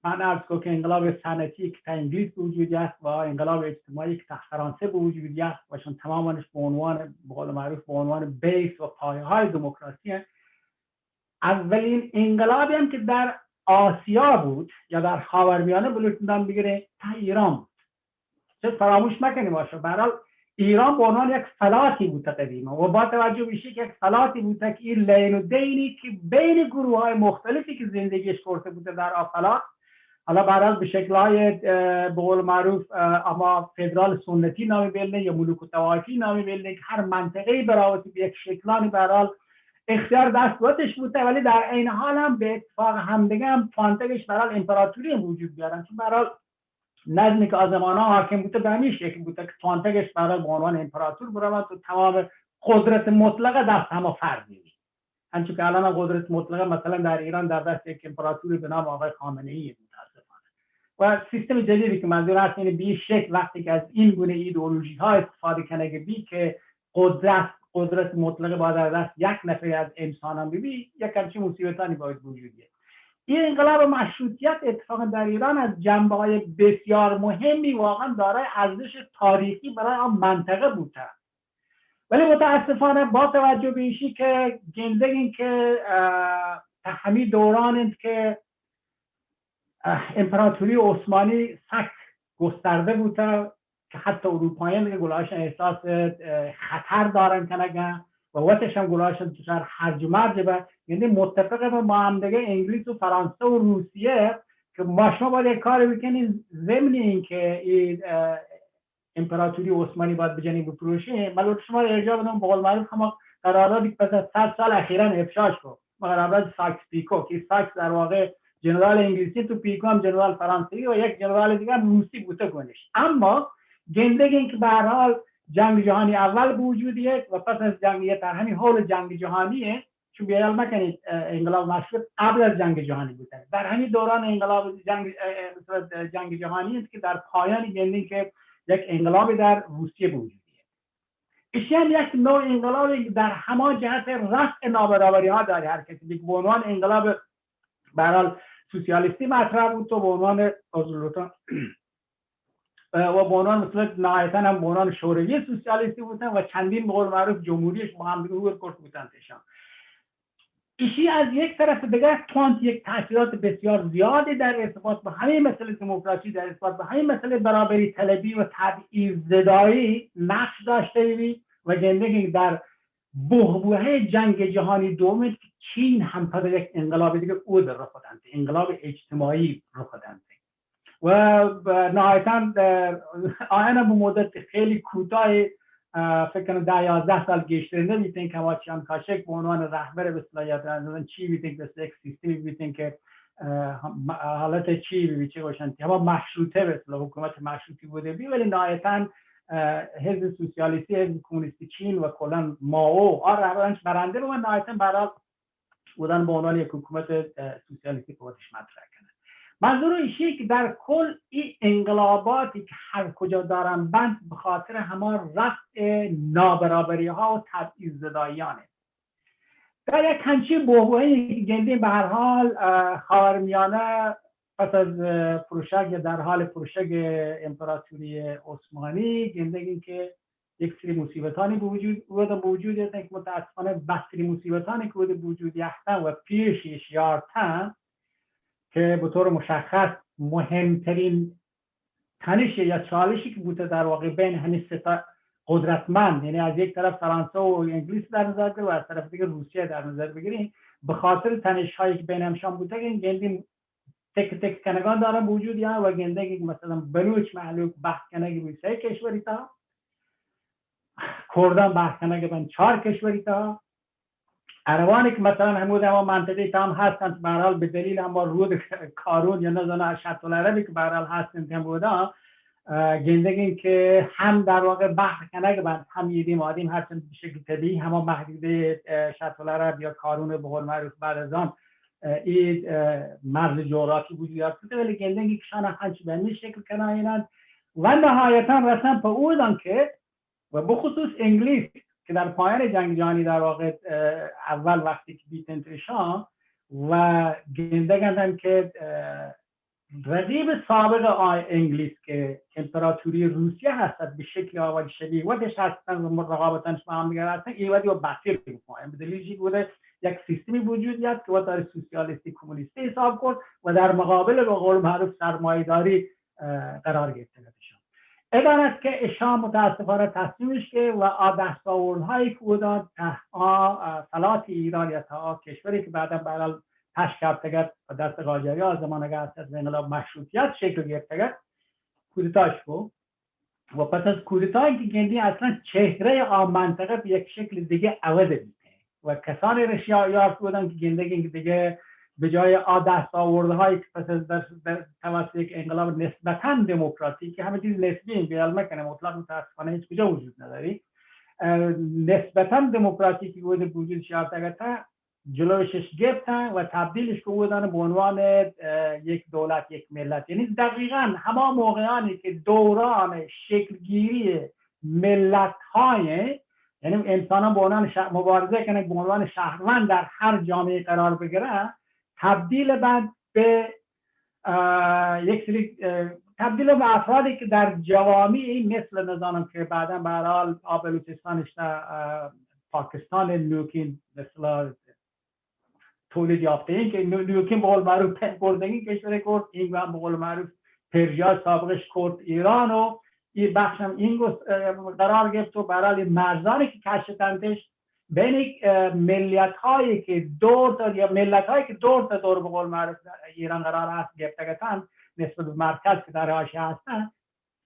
من عرض کو که انقلاب صنعتی که تا انگلیس به وجود است و انقلاب اجتماعی که تا فرانسه به وجود است و شان تمامانش به عنوان، به قول معروف، به عنوان بیس و پایه های دموکراسی هست. اولین انقلابی هم که در آسیا بود یا در خاورمیانه بلوچ بودن بگیره تا ایران بود. چه فراموش مکنیم باشه. به هر حال ایران به عنوان یک فلاتی بوده قدیما و با توجه به ایشی که یک فلاتی بوده که این لین و دینی که بین گروه های مختلفی که زندگیش کرده بوده در آ فلات، حالا به هر حال به شکل‌های، اه، به قول معروف، اه، اما فدرال سنتی نامی بیلنه یا ملوک و طوایفی نامی بیلنه که هر منطقه‌ای برابط به یک شکلانی به هر حال اختیار دست وتش بوده، ولی در عین حال هم به اتفاق همدیگه هم توانتگش به هر حال امپراتوری هم وجود بیارن، چون به هر حال نظمی که آ زمانا حاکم بوده به همین شکل بوده که توانتگش به هر حال به عنوان امپراتور برود و تمام قدرت مطلقه دست همه فرد می‌بی. همچون که الان هم قدرت مطلقه مثلاً در ایران در دست یک امپراتوری به نام آقای خامنه‌ای متاسفانه. و سیستم جدیدی که منظور هست، یعنی به این شکل وقتی که از این گونه ایدئولوژی ها استفاده کنگی بی که قدرت، قدرت مطلقه باید در دست یک نفر از انسانان ببی، یک همچین مصیبتانی باید وجود بیاد. این انقلاب مشروطیت اتفاقاً در ایران از جنبه‌های بسیار مهمی واقعاً دارای ارزش تاریخی برای آن منطقه بوده. ولی متاسفانه با توجه به ایشی که گندگین که، اه، تا همی دوران انت که، اه، امپراتوری عثمانی سک گسترده بوده که حتی اروپاییان که گلایشان احساس، اه، خطر دارن کنگن و وتش هم گلایشان دچار هرج و مرج به، یعنی متفق به ما هم دیگه انگلیس و فرانسه و روسیه که ما شما باید یک کار بکنین ضمن این که این، اه، امپراتوری عثمانی باید بجنین بپروشین. من لوٹ شما را ارجاع بدم، به قول معروف هما قراردادی که پس از صد سال اخیراً افشاش کو، ما قرارداد سایکس پیکو، که سایکس در واقع جنرال انگلیسی تو پیکو هم جنرال فرانسوی و یک جنرال دیگه هم روسی بوته کنش. اما گندگین که به هر حال جنگ جهانی اول به وجود یه و پس از جنگ یه در همین حول جنگ جهانی چون بی‌خیال مکنید، اه، انقلاب مشروط قبل از جنگ جهانی بوده. در همین دوران انقلاب جنگ، اه، اه، مثلاً جنگ جهانی است که در پایانی گندین که یک انقلابی در روسیه به وجود میاد. ایشی هم یک نوع انقلابی که در همان جهت رفع نابرابری ها داری حرکت می‌کنه. به عنوان انقلاب به هر حال سوسیالیستی مطرح بود و به عنوان، عذر لوٹان، اه، و به عنوان مثلاً نهایتاً هم به عنوان شوروی سوسیالیستی بودن و چندین به قول معروف جمهوریش با هم دیگه هور کرد بودن ایشان. ایشی از یک طرف دیگه توانت یک تاثیرات بسیار زیادی در ارتباط با همین مسئله دموکراسی، در ارتباط با همین مسئله برابری طلبی و تبعیض زدایی نقش داشته بی و گندگی در بحبوحهٔ جنگ جهانی دوم که چین هم پس یک انقلاب دیگه اود رخ دنت، انقلاب اجتماعی رخ دنت. و ب-، نهایتاً، اه، آیان به مدت خیلی کوتاه، اه، فکر کنم ده یازده سال گیشتر نبیتن که هما چیان کاشک به عنوان رهبر به اصطلاح یا مثلاً چی بیتن که مثل یک سیستمی بیتن که، اه، هم-، حالت چی بی چه باشن، هما مشروطه به اصطلاح حکومت مشروطی بوده بی، ولی نهایتاً، اه، حزب سوسیالیستی، حزب کمونیست چین و کلاً مائو، آ رهبرانش برنده بودن، نهایتاً به هر حال بودن به عنوان یک حکومت، اه، سوسیالیستی خودش مطرح کنه. منظور ایشی که در کل این انقلاباتی که هر کجا دارن بند به خاطر هما رفع نابرابری ها و تبعیض زداییانه. در یک همچین بحبوحه‌ای که گندیم به هر حال، اه، خاورمیانه پس از، اه، پروشگ یا در حال پروشگ امپراتوری عثمانی گندگی که یک سری مصیبتانی به وجود، اودا به وجود یاتن که متاسفانه بدترین مصیبتانی که اودا به وجود یافتن و پیشش یارتن که به طور مشخص مهمترین تنش یا چالشی که بوده در واقع بین همین سه تا قدرتمند، یعنی از یک طرف فرانسه و انگلیس در نظر بگیریم و از طرف دیگه روسیه در نظر بگیریم، به خاطر تنش هایی که بین همشان بوده، این گندی تک تک کنگان دارن وجود یا و گنده که مثلا بلوچ مهلوک بحث کنگی بوده سه کشوری تا، کردان بحث کنگی بن چهار کشوری تا، عربانی که مثلا همود هما منطقه تا هم هستند، به هر حال به دلیل هما رود کارون یا نزانه شط العربی که به هر حال هستند همودا، اه، گندگین که هم در واقع بحث کنگ بند، هم ایدیم آدیم هرچند به شکل طبیعی هما محدوده، اه، شط العرب یا کارون به قول معروف بعد از آن، اه، ای، اه، مرز جغرافی وجود داشت، ولی گندگین که شان هنچ به این شکل کنائینند و نهایتا رسن په اودان که و بخصوص انگلیس که در پایان جنگ جهانی در واقع، اه، اول وقتی که بیت انتشان و گندگندن که، اه، رقیب سابق آ-، انگلیس که امپراتوری روسیه هستد به شکل آوج شبیه ودش هستن و رقابتنش با هم دیگر هستن، ای ودی و بطیر بکنن. به دلیل چی بوده یک سیستمی وجود یاد که وتار سوسیالیستی کمونیستی حساب کرد و در مقابل به قول معروف سرمایه‌داری، اه، قرار گرفتن ادان است که اشان متاسفانه تصمیمش که و آ دستاوردهایی که او داد ته آ، اه، فلات ایران یا ته آ کشوری که بعدا به هر حال پش کپتگت و دست قاجاری ها زمانه است از انقلاب مشروطیت شکل گرفتگت، کودتاش کو و پس از کودتایی که گندی اصلا چهره آ منطقه به یک شکل دیگه عوض بیته و کسانی رشیا یافت بودن که گندگی که دیگه به جای آ دستاوردهایی که پس از در، در توسط یک انقلاب نسبتا دموکراتیک که همه چیز نسبی این بیال مکنه مطلق متاسفانه هیچ کجا وجود نداری، اه، نسبتا دموکراتیکی بود وجود شیارتگتا جلوشش گرفتن و تبدیلش کو بودن به عنوان، اه، یک دولت، یک ملت. یعنی دقیقا هما موقعانی که دوران شکلگیری ملت های، یعنی انسانان به عنوان شه-، مبارزه کنن، به عنوان شهروند در هر جامعه قرار بگیرن، تبدیل بعد به، اه، یک سری، اه، تبدیل به افرادی که در جوامعی مثل نزانم که بعدا به هر حال آ بلوچستانش تا، اه، پاکستان نوکین مثل تولید یافته این که نو-، نوکین به قول معروف پن بردگی کشور کرد، این هم به قول معروف پرژیا سابقش کرد ایران و این بخش هم این گس-، اه، قرار گرفت و به هر حال این مرزانی که کشتنتش بین، اه، ملیت هایی که دور تا یا ملت هایی که دور تا دور به قول معروف ایران قرار هست گرفتگتن نسبت به مرکز که در حاشیه هستن،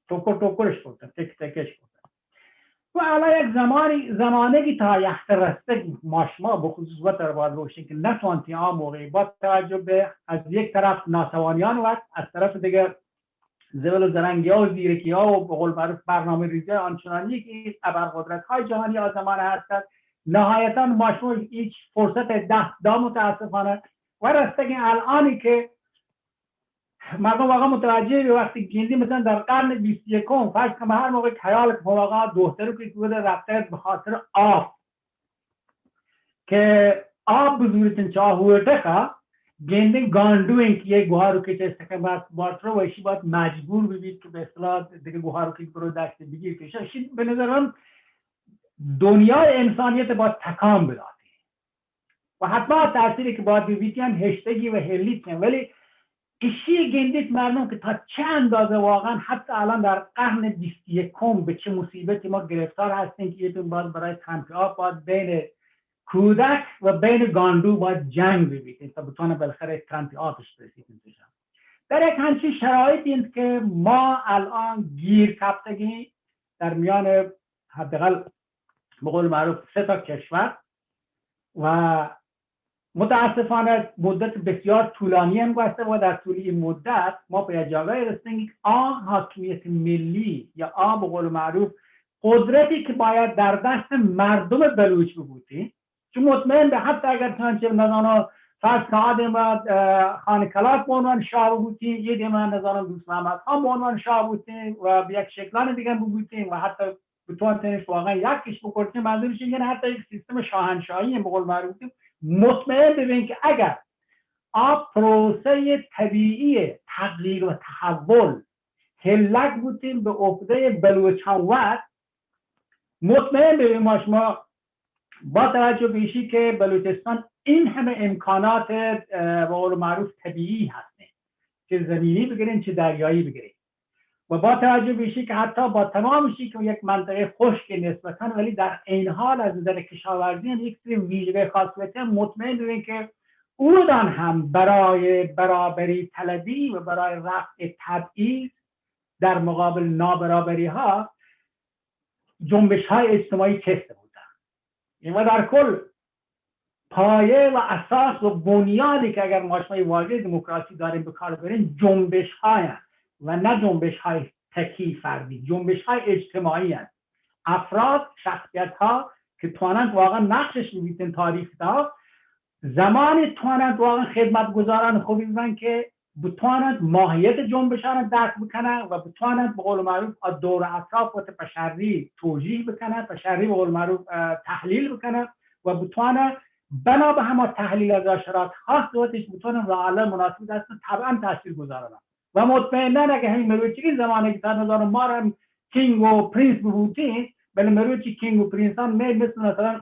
ٹکر ٹکرش کرتن، تک تکش کرتن. و حالا یک زمانی، زمانگی تا یخت رستگی ما شما بخصوص وتر باید بگوشین که نتوانتی آ موقعی با توجه به از یک طرف ناتوانیان وقت، از طرف دیگه زبل و زرنگی ها و زیرکی ها و به قول معروف برنامه ریزی آنچنانی که ابرقدرت های جهانی آ زمانه هستند، نهایتا ما شما هیچ فرصت دست دا متاسفانه و رستگی الانی که مردم واقعا متوجه به وقتی گندی مثلا در قرن بیست و یکم فرض کنم هر موقع خیال که واقعا دخترو که بوده رفته به خاطر آب که آب بزورتن چاهوه دخه گندن گانڈو این که یه گوهارو که چه سکن بات باترو و ایشی باید مجبور ببید که به اصطلاح دیگه گوهارو که برو دست بگیر که شی به نظر من دنیای انسانیت باید تکان بداتی و حتما تأثیری که باید ببیتی هم هشتگی و هلیت کن، ولی ایشی گندیت مردم که تا چه اندازه واقعا حتی الان در قرن بیست و یکم به چه مصیبتی ما گرفتار هستیم که یه باز برای تنپی آب باید بین کودک و بین گانڈو باید جنگ ببیتیم تا بتونه بالاخره تنپی آبش برسیتیم. در یک همچین شرایطی است که ما الان گیر کپتگی در میان حداقل به قول معروف سه تا کشور و متاسفانه مدت بسیار طولانی هم گذشته و در طول این مدت ما به یک جاگای رسیدیم که آ حاکمیت ملی یا آ به قول معروف قدرتی که باید در دست مردم بلوچ ببوتی، چون مطمئن به حتی اگر چنانچه نزانم فرض کن آ دیم، اه، خان کلات به عنوان شاه بوتی، یه دیم نزانم دوست محمد خان به عنوان شاه بوتی و به یک شکلان دیگه ببوتی و حتی بتوانتنش واقعا یکیش بکرتیم، منظورش اینه حتی یک سیستم شاهنشاهی هم به قول معروف بوتیم. مطمئن ببین که اگر آ پروسهٔ طبیعی تغییر و تحول هلک بوتیم به عهدهٔ بلوچان وقت، مطمئن ببین ما شما با توجه به ایشی که بلوچستان این همه امکانات، اه، به قول معروف طبیعی هستیم، چه زمینی بگیرین چه دریایی بگیرین، و با توجه به ایشی که حتی با تمام ایشی که یک منطقهٔ خشک نسبتاً، ولی در عین حال از نظر کشاورزی هم یک سری ویژگی خاصیتی هم، مطمئن ببین که اودان هم برای برابری طلبی و برای رفع تبعیض در مقابل نابرابری ها جنبش های اجتماعی چست بودن. این و در کل پایه و اساس و بنیادی که اگر ما شما یه واژهٔ دموکراسی داریم به کار بریم، جنبش های و نه جنبش های تکی فردی، جنبش های اجتماعی هست. افراد، شخصیت ها که توانند واقعاً نقشش بیتن تاریخ تا، زمان توانند واقعاً خدمتگزاران خوبی ببن که بتوانند ماهیت جنبشان درک بکنن و بتوانند به قول معروف آ دور اطراف وت پشری توجیه بکنن، پشری به قول معروف، اه، تحلیل بکنن و بتوانند بنا به هما تحلیل از شرایط خاص وتش بتوانند راه حل مناسب دست طبعاً تاثیر گذارن. و مطمئناً اگه همین مروچی زمانی که تا نظر ما هم کینگ و پرنس ببوتین، بله مروچی کینگ و پرنسان می مثل مثلاً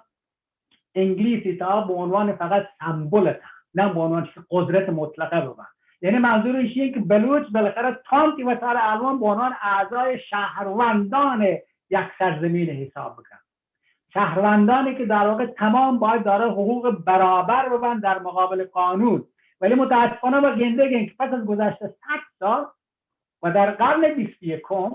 انگلیسی تا به عنوان فقط سمبل تا، نه به عنوان چیز قدرت مطلقه ببن. یعنی منظور ایشیه که بلوچ بالاخره تانتی و تر الان به عنوان اعضای شهروندان یک سرزمین حساب بکن. شهروندانی که در واقع تمام باید دارای حقوق برابر ببن در مقابل قانون. ولی متاسفانه ما گنده گیم که پس از گذشت صد سال و در قرن بیست و یکم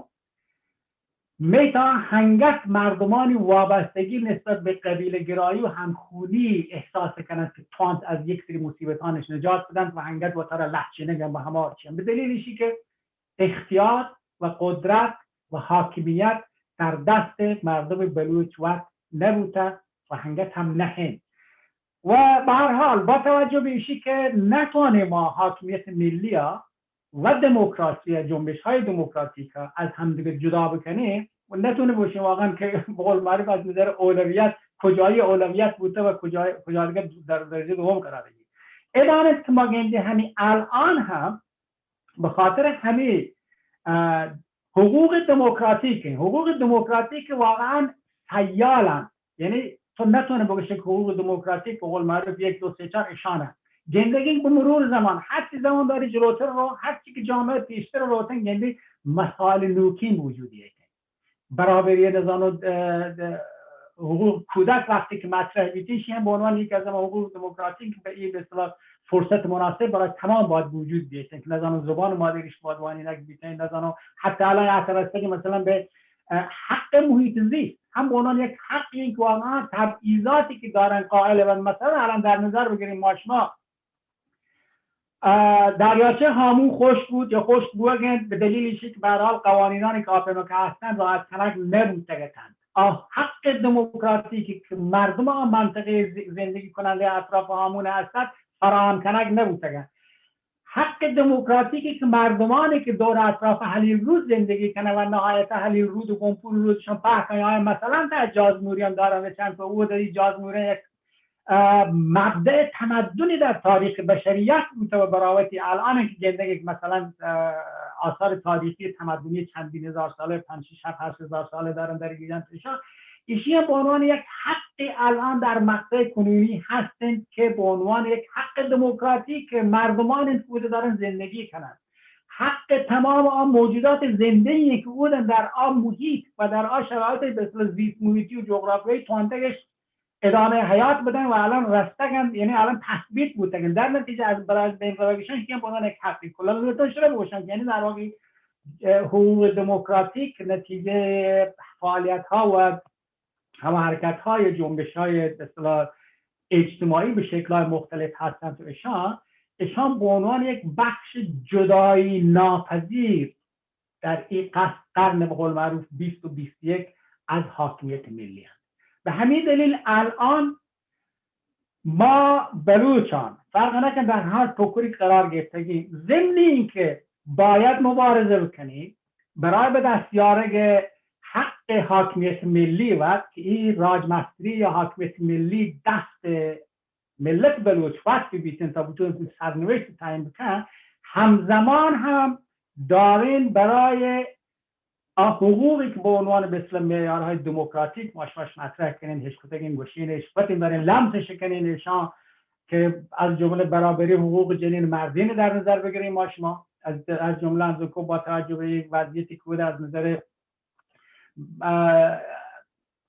می تا هنگت مردمانی وابستگی نسبت به قبیله گرایی و همخونی احساس کنند که توانت از یک سری مصیبتانش نجات بدنت و هنگت و ترا لهچینگ به همه چی. به دلیل ایشی که اختیار و قدرت و حاکمیت در دست مردم بلوچ وت نبوته و هنگت هم نهین. و به هر حال، با توجه به ایشی که نتوانیم ما حاکمیت ملی ها و دموکراسی، جنبش های دموکراتیک ها از همدیگه جدا بکنیم و نتونه باشیم واقعاً که به قول معروف از نظر اولویت، کجایی اولویت بوده و کجای-، کجا دیگه در درجهٔ دوم قرار بگیره. ادانه که ما گندی همین الان هم به خاطر همین، اه، حقوق دموکراتیک، حقوق دموکراتیک واقعاً سیالن. یعنی تو نتونه بگوشی که حقوق دموکراتیک به قول معروف یک، دو، سه، چار اشانه. گندگی به مرور زمان، هر چی زمان داری جلوتر رو، هر چی که جامعه پیشتر روتن، گندی مسائل نوکین وجود یه. برابری نزانو، اه، اه، حقوق کودک وقتی که مطرح بیتی، شی هم به عنوان یک از حقوق دموکراتیک به این به اصطلاح فرصت مناسب برای تمام باید وجود بیتن که نزانو زبان مادریش باید وانینگ بیتن، نزانو حتی الان اثر است که مثلاً به، اه، حق محیط زیست هم به عنوان یک حقی که واقعاً تبعیضاتی که دارن قائل و مثلاً الان در نظر بگیریم ما شما، اه، دریاچه هامون خشک بود یا خشک بوگند به دلیل ایشی که به هر حال قوانینانی که آپمکه هستند رعایت کنگ نبوتگتند. آه، حق دموکراتیکی که مردم آن منطقه ز-، زندگی کننده اطراف هامون هستند فراهم کنگ نبوتگند. حق دموکراتیکی که مردمانی که دور اطراف حلیل رود زندگی کنند و نهایت حلیل رود و گمپور رودشان پهکن یا مثلاً در جازموریان دارند، چند تا او در این جازموریان یک، اه، مبدأ تمدنی در تاریخ بشریت بوده و براوتی الان که گندگی که مثلاً، اه، آثار تاریخی تمدنی چندین هزار ساله، پنج، شش، هفت، هشت هزار ساله دارن در گیرن پیشا، ایشی هم به عنوان یک حق الان در مقطع کنونی هستند که به عنوان یک حق دموکراتیک که مردمان این کوده دارن زندگی کنند. حق تمام آن موجودات زنده‌ای که بودن در آن محیط و در آن شرایط به اصطلاح زیست محیطی و جغرافیایی توانتگش ادامهٔ حیات بدن و الان رستگن، یعنی الان تثبیت بودن. در نتیجه از برای بین روگشان که به عنوان یک حقی کلا لوٹن شده بگوشن، یعنی در واقع، اه، حقوق دموکراتیک نتیجهٔ فعالیت ها و هم حرکت های جنبش های به اصطلاح اجتماعی به شکل های مختلف هستند و اشان، اشان به عنوان یک بخش جدایی ناپذیر در این قس-، قرن به قول معروف بیست و بیست و یک از حاکمیت ملی هست. به همین دلیل الان ما بلوچان فرق نکن در هر ٹکری قرار گرفتگی، ضمن این که باید مبارزه بکنیم برای به دست یارگ حق حاکمیت ملی وت که این راجمستری یا حاکمیت ملی دست ملت بلوچ وت ببیتن تا بتون سرنوشت تعیین بکن، همزمان هم دارین برای آ حقوقی که به عنوان به اصطلاح معیارهای دموکراتیک ما شماش مطرح کنین، هشکتگین گوشین، هشکتین دارین لمسش کنین، ایشان که از جمله برابری حقوق جنین مردین در نظر بگیریم ما شما. از, از جمله انزوکو با توجه به یک وضعیتی که بوده از نظر، اه،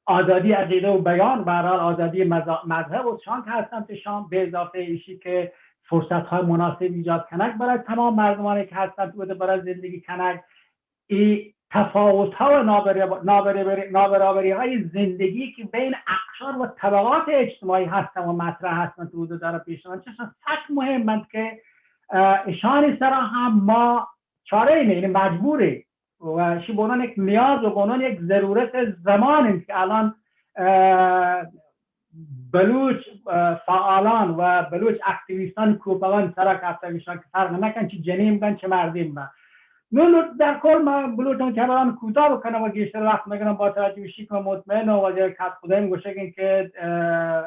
آزادی عقیده و بیان، به هر حال آزادی مذا-، مذهب و چان که هستن پیشان، به اضافه ایشی که فرصت های مناسب ایجاد کنگ برای تمام مردمانی که هستن تو برای زندگی کنگ، ای تفاوت ها و نابرابری های زندگی که بین اقشار و طبقات اجتماعی هستن و مطرح هستن تو داره پیش آن چشم سک مهم انت که، اه، اشانی سرا هم ما چاره ای نه، یعنی مجبوری و شی بونان یک نیاز و بونان یک ضرورت زمان انت که الان، اه، بلوچ، اه، فعالان و بلوچ اکتیویستان کوپگان سرا کفتگشان که فرق نکن چه جنین بن چه مردین بن. نو لوٹ در کل ما بلوچان که بران کوتاه بکنم و گیشتر وقت نگرم با توجه به شکل مطمئن و واجه کت خدایم گوشگین که، اه،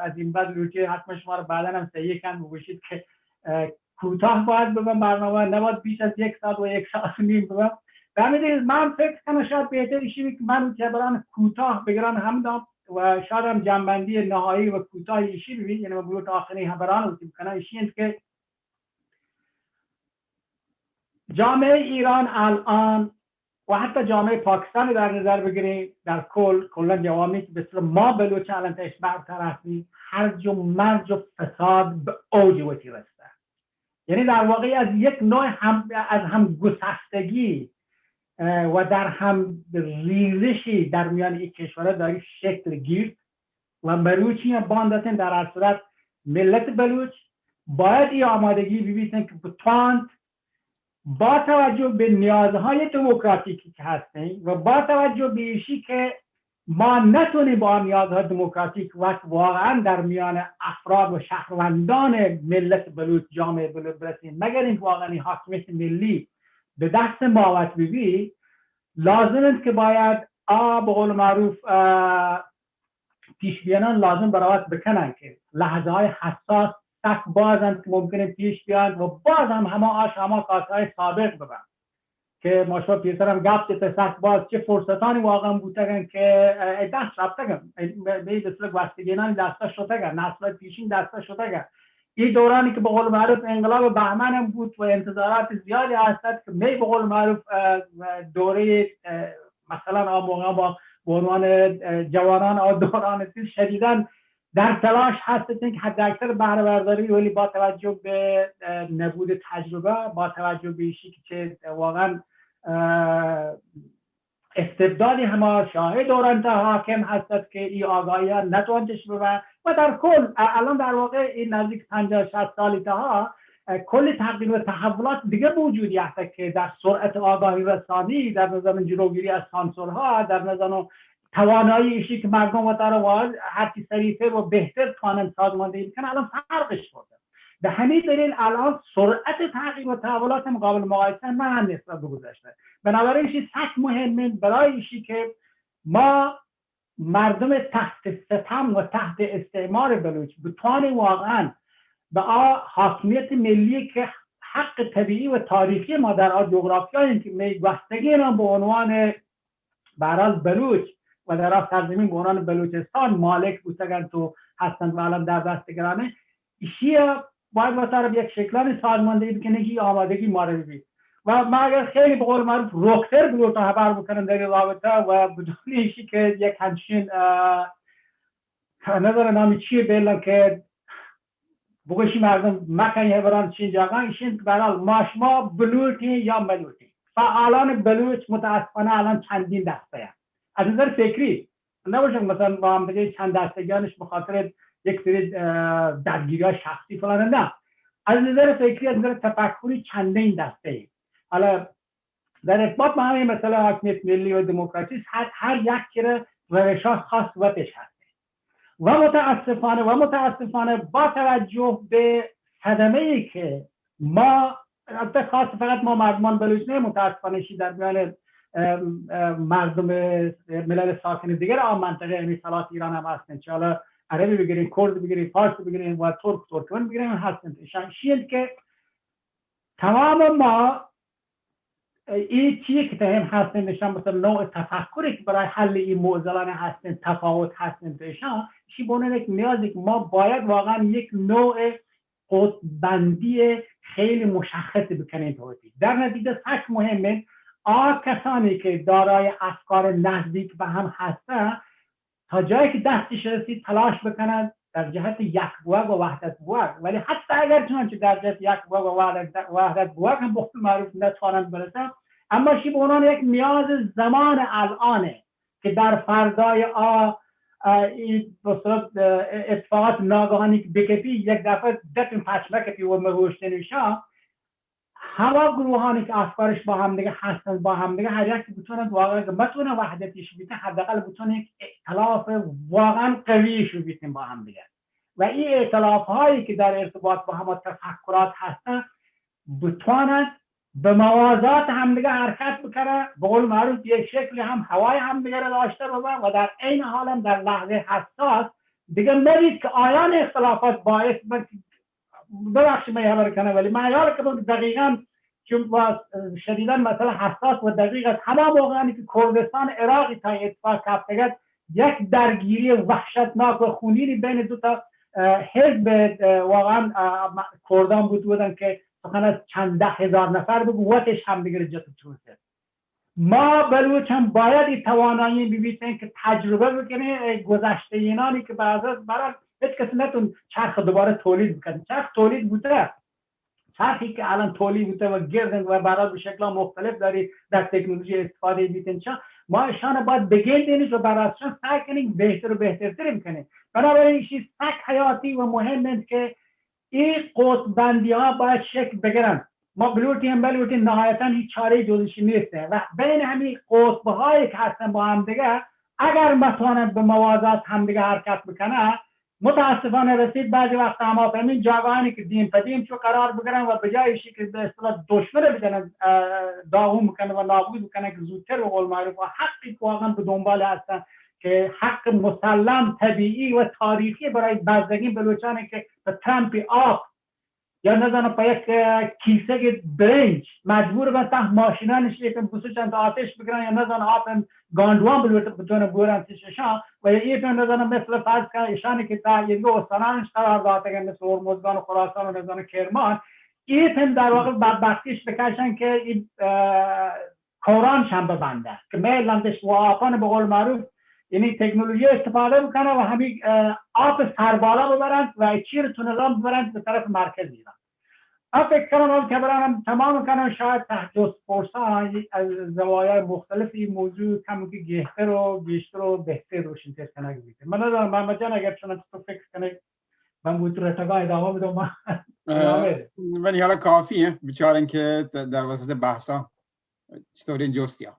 از این بعد لوٹی حتما شما رو بعدا هم صحیح کن بگوشید که، اه، کوتاه باید ببن، برنامه نباید بیش از یک ساعت و یک ساعت و نیم ببن. به همین دلیل من فکر کنم شاید بهتر ایشی بی که من که بران کوتاه بگران هم دام و شاید هم جنبندی نهایی و کوتاه ایشی بی، یعنی من بلوت آخرین خبران رو بکنم ایشی انت که جامعه ایران الان و حتی جامعه پاکستان در نظر بگیریم، در کل، کلا جوانی که به اصطلاح ما بلوچ الان تش برطرف بی، هرج و مرج و فساد به اوج وتی رسته. یعنی در واقع از یک نوع هم، از هم گسستگی، اه، و در هم ریزشی در میان این کشورها داری شکل گیرد و مروچی هم باندتن. در هر صورت ملت بلوچ باید این آمادگی ببیتن که بتواند با توجه به نیازهای دموکراتیکی که هستن و با توجه به ایشی که ما نتونیم با نیازهای دموکراتیک وقت واقعاً در میان افراد و شهروندان ملت بلوچ، جامعه بلوچ برسیم، مگر اینکه واقعاً این حاکمیت ملی به دست ما وقت ببی، لازم است که باید آ، به قول معروف، اه، پیش بیانان لازم برای وقت بکنن که لحظه‌های حساس سک باز انت که ممکنه پیش بیان و باز هم همه آش همه کاسه‌های سابق ببن. که ما شما پیسر هم گپ زدن، سک باز چه فرصتانی واقعاً بوتگن که، اه، دست رفتگن، اه، به، به اصطلاح گوستگینان دستا شتگن، نسل پیشین دستا شتگن. این دورانی که به قول معروف انقلاب بهمن هم بود و انتظارات زیادی هست که می به قول معروف، اه، اه، دوره، اه، مثلاً آ موقع با، به عنوان، اه، جوانان آ دوران چیز شدیداً در تلاش هستیم که حد اکثر بهره برداری، ولی با توجه به، اه، نبود تجربه، با توجه به ایشی که چه واقعاً، اه، استبدادی همه شاهد دوران تا حاکم هستد که ای آگاهی ها نتوانتش ببه و در کل ا-، الان در واقع این نزدیک پنجاه شصت سالی تا ها، اه، کل تغییر و تحولات دیگه موجودی هست که در سرعت آگاهی رسانی، در نظام جلوگیری از سانسورها، در نظام توانایی ایشی که مردم وتارا وارد هرچی سریعتر و بهتر توانن سازماندهی بکنن، الان فرقش خورده. به همین دلیل الان سرعت تغییر و تحولات هم قابل مقایسه نه نسبت به گذشته. بنابراین ایشی سک مهمه برای ایشی که ما مردم تحت ستم و تحت استعمار بلوچ بتوانیم واقعاً به آ حاکمیت ملی که حق طبیعی و تاریخی ما در آ جغرافیایی که می گوستگین به عنوان به هر حال بلوچ و در آ سرزمین به عنوان بلوچستان مالک بوتگنت و هستند و الان در دست گرانه، ایشی باید وتارا به یک شکلانی سازماندهی بکنه که آمادگی ما رو ببی. و ما اگر خیلی به قول معروف رکتر بلوچا خبر بکنم در این رابطه و بدون ایشی که یک همچین، اه، نظر نامی چیه بیلن که بگوشی مردم مکن یه بران چین جاگان، ایشین که به هر حال ما شما بلوچی یا ملوچی. فعالان بلوچ متاسفانه الان چندین دسته هست. از نظر فکری، نباشه که مثلاً با هم دیگه چند دستگیانش به خاطر یک سری، اه، درگیری‌های شخصی فلان، نه. از نظر فکری، از نظر تفکری چندین دسته ایم. حالا در ارتباط با همین مسئله حاکمیت ملی و دموکراسی هر، هر یک کرا روش‌های خاص وتش هست. و متاسفانه، و متاسفانه با توجه به صدمه‌ای که ما، البته خاص فقط ما مردمان بلوچ نه، متاسفانه شی در میان، اه، اه، مردم ملل ساکن دیگر آن منطقه، یعنی سلات ایران هم هستن، چه حالا عربی بگیرین، کرد بگیرین، فارس بگیرین و ترک، ترکمن بگیرین هستن. شان شی انت که تمام ما ای چیه که تهم هستن نشان مثلاً نوع تفکری که برای حل این معضلان هستن، تفاوت هستن پیشان، شی بونه یک نیازی که ما باید واقعاً یک نوع قطب‌بندی خیلی مشخص بکنید. در نتیجه سک مهمه آ کسانی که دارای افکار نزدیک به هم هستن، تا جایی که دستش رسید تلاش بکنند در جهت یک بوگ و وحدت بوگ، ولی حتی اگر چنانچه در جهت یک بوگ و وحدت، وحدت بوگ هم به قول معروف نتوانند برسند، اما شی به عنوان یک نیاز زمان الانه که در فردای آ، آ، این به صورت، آ، اتفاقات ناگهانی که بکپی، یک دفعه دپین پچمه کپی و مگوشتن شا، هما گروهانی که افکارش با هم دیگه هستند، با هم دیگه هر یکی بتونند واقعا که متونه وحدتش بیته، حداقل بتونه یک ائتلاف واقعا قویش بیتن با هم دیگه. و این ائتلاف هایی که در ارتباط با هما تفکرات هستن، بتوانند به موازات همدیگه حرکت بکنه، به قول معروف یک شکلی هم هوای همدیگه رو داشته ببن و در عین حال هم در لحظه حساس دیگه نبید که آیان اختلافات باعث بن که، ببخشید من خبر کنم، ولی من خیال کنم که دقیقاً چون با شدیداً مسئله حساس و دقیق است، هما موقعانی که کردستان عراقی تا اتفاق کفتگت، یک درگیری وحشتناک و خونینی بین دو تا، اه، حزب، اه، واقعاً، اه، کردان بود بودن که سخن از چند ده هزار نفر بگو، وتش همدیگر جت و چوسه. ما بلوچ هم باید این توانایی ببیتن که تجربه بکنه، اه، گذشته اینانی که بعضا برای هیچ کسی نتون چرخ دوباره تولید بکنه. چرخ تولید بوده، چرخی که الان تولید بوده و گردن و برای به شکل مختلف داری در تکنولوژی استفاده بیتن چا، ما اشان باید بگندینیش و برای اشان سعی کنیم بهتر و بهترتر بکنیم. بنابراین ایشی سک حیاتی و مهم است که این قطب‌بندی ها باید شکل بگیرن. ما بلوٹی هم بلوٹی نهایتاً هیچ چاره جزشی نیست و بین همین قطب هایی که هستن با هم دیگه اگر متوانند به موازات هم دیگه حرکت بکنن، متاسفانه رسید بعضی وقت هم به همین جاگاهانی که دیم په دیم چو قرار بگیرن و به جای ایشی که به اصطلاح دشمن بجنن، اه، داغون بکنن و نابود بکنن که زودتر به قول معروف و حقی که واقعاً به دنبال هستن که حق مسلم طبیعی و تاریخی برای بزگین بلوچانی که به ترمپی آب یا نزانم په یک، اه، کیسه برنج مجبور بن ته ماشینانش یکم بسوچن تا آتش بگرن یا نزانم آپم گانڈوان بلوٹ بتونه بورن تششان و یا یکم نزانم مثل فرض کن ایشانی که تا یه استانانش قرار داتگن مثل هرمزگان و خراسان و نزانم کرمان، ایتم در واقع بدبختیش بکشن که این، اه، کورانش هم ببنده که میل لندش و آپان به قول معروف یعنی تکنولوژی استفاده بکنه و همین، اه، آپ سربالا ببرند و چیر تونلان ببرند به طرف مرکز ایران. من فکر کنم هم که برانم تمام کنم شاید تحت جست پرسان از زوایای مختلف این موضوع کم که گهتر و گیشتر و بهتر روشن‌تر کنگ بیته. من ندارم محمد جان اگر چون تو فکر کنه من بود رتگاه ادامه بدم. من، اه، ادامه. من حالا کافی ہے، بیچارن کہ در وسط بحثا چطوریں جوستیا۔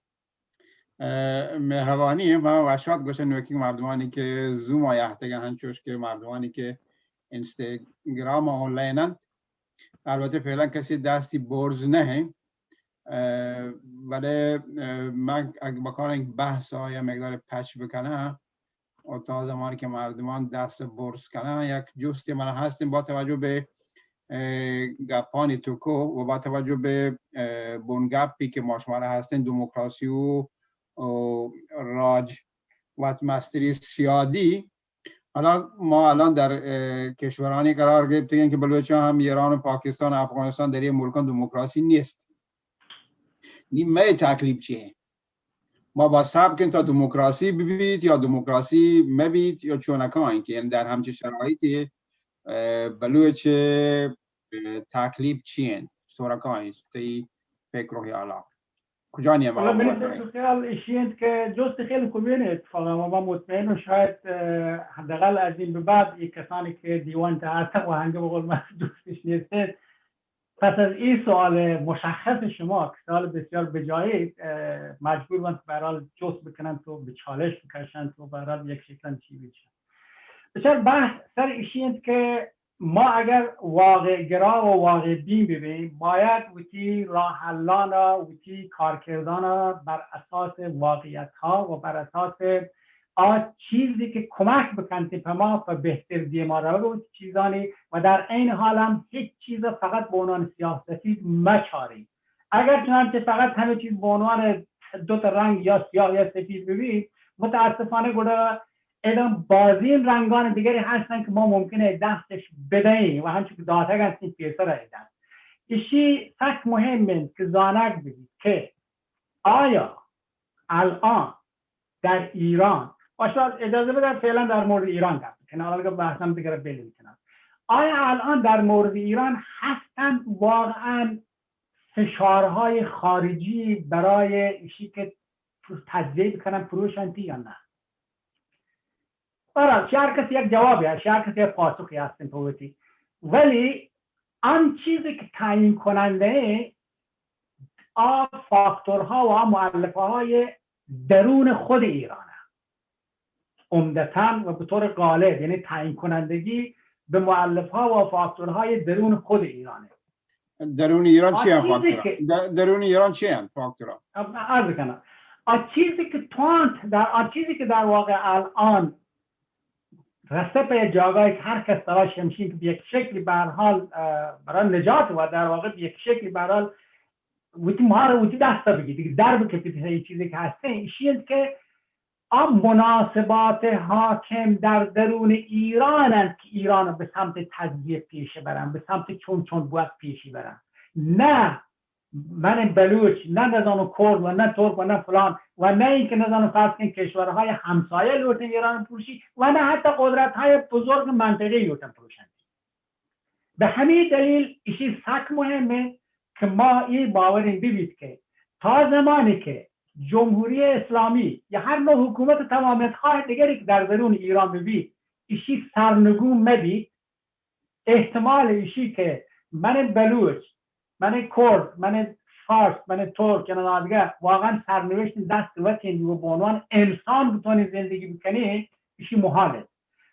اه، مہربانی، ما وشات گوشن نوکی مردمانی کہ زوم آیا ہتگا ہن، چوش کہ مردمانی کہ انستاگرام آنلاین انت۔ البتہ فعلاً کسی دستی برز نہ ہیں۔ اه، بلے، اه، من اگہ بکاریں بحث آیا مقدار پچ بکناں، و تا زمانی که مردمان دست برز کنن، یک جستی من هستیم با توجه به، اه، گپانی تو کو و با توجه به، اه، بنگپی که ما شما را هستیم، دموکراسی و، و راج و مستری سیادی. حالا ما الان در، اه، کشورانی قرار گرفتیم که بلوچان هم ایران و پاکستان و افغانستان در این ملکان دموکراسی نیست. نی مئے تکلیف چیه؟ ما با صبر کنیم تا دموکراسی ببیت یا دموکراسی مبیت یا چونکا این که یعنی در همچین شرایطی، اه، بلوچ، اه، تکلیف چی انت؟ چطورکا این؟ تی فکر و خیالا کجانی هم حالا آموزگار منی فکر و خیال ایشی انت که جست خیلی خوبی انت اتفاقا و من مطمئنم شاید، اه، حداقل از این به بعد این کسانی که دیوان تا هستن و هنگه به قول من دوستش نیستن، پس از این سوال مشخص شما که سوال بسیار بجایی، اه، مجبور بنت به هر حال جست بکننت و به چالش بکشنت و به هر حال یک شکلن چی بشن. بسیار بحث سر ایشی انت که ما اگر واقع گرا و واقع بین ببین، باید وتی راه حلانا، وتی کارکردانا بر اساس واقعیت ها و بر اساس آ چیزی که کمک بکنت په ما په بهتر دیما روگ و چیزانی و در عین حال هم هیچ چیز فقط به عنوان سیاه سفید مچارین. اگر چنانچه فقط همه چیز به عنوان دو تا رنگ یا سیاه یا سفید ببین، متاسفانه گڑا ادا بازین رنگان دیگری هستن که ما ممکنه دستش بدهیم و همچون که داتگ هستیم پیسر ایدن. ایشی سک مهم انت که زانگ ببید که آیا الان در ایران، باشه، اجازه بدن فعلا در مورد ایران گپ بکنم، حالا بحثم دیگر بیل می‌کنم. آیا الان در مورد ایران هستن واقعا فشارهای خارجی برای ایشی که تجزیه بکنن پروشنتی یا نه؟ برحال، هر کسی یک جوابی هست، هر کسی یک پاسخی هستن پوتی. ولی آن چیزی که تعیین کننده آ فاکتورها و آ مؤلفه‌های درون خود ایرانه، عمدتاً و به طور غالب، یعنی تعیین کنندگی به مؤلفه‌ها و فاکتورهای درون خود ایرانه. درون ایران چی هم فاکتورها؟ در-، درون ایران چی هم فاکتورها؟ عرض کنم، آ چیزی که توانت در، آ چیزی که در واقع الان رسته به جاگاهی که هر کس تلاش همشین که به یک شکلی به هر حال، اه، برای نجات و در واقع به یک شکلی به هر حال وتی مار وتی دستا بگی، دیگه در بکپید، این چیزی که هسته، ایشی انت که آ مناسبات حاکم در درون ایران انت که ایران به سمت تجزیه پیش برن، به سمت چون چون باید پیش برن. نه من بلوچ، نه نزانم کرد و نه ترک و نه فلان و نه اینکه نزانم فرض کن کشورهای همسایه لوٹن ایران پروشی و نه حتی قدرت‌های بزرگ منطقه‌ای لوٹن پروشن. به همین دلیل ایشی سک مهمه که ما این باوریم ببید که تا زمانی که جمهوری اسلامی یا هر نوع حکومت تمامیت خواه دیگری که در درون ایران ببید، ایشی سرنگون مبید، احتمال ایشی که من بلوچ، من کرد، من فارس، من ترک، یعنی دیگه واقعاً سرنوشت دست وتین و به عنوان انسان بتونی زندگی بکنی، ایشی محاله.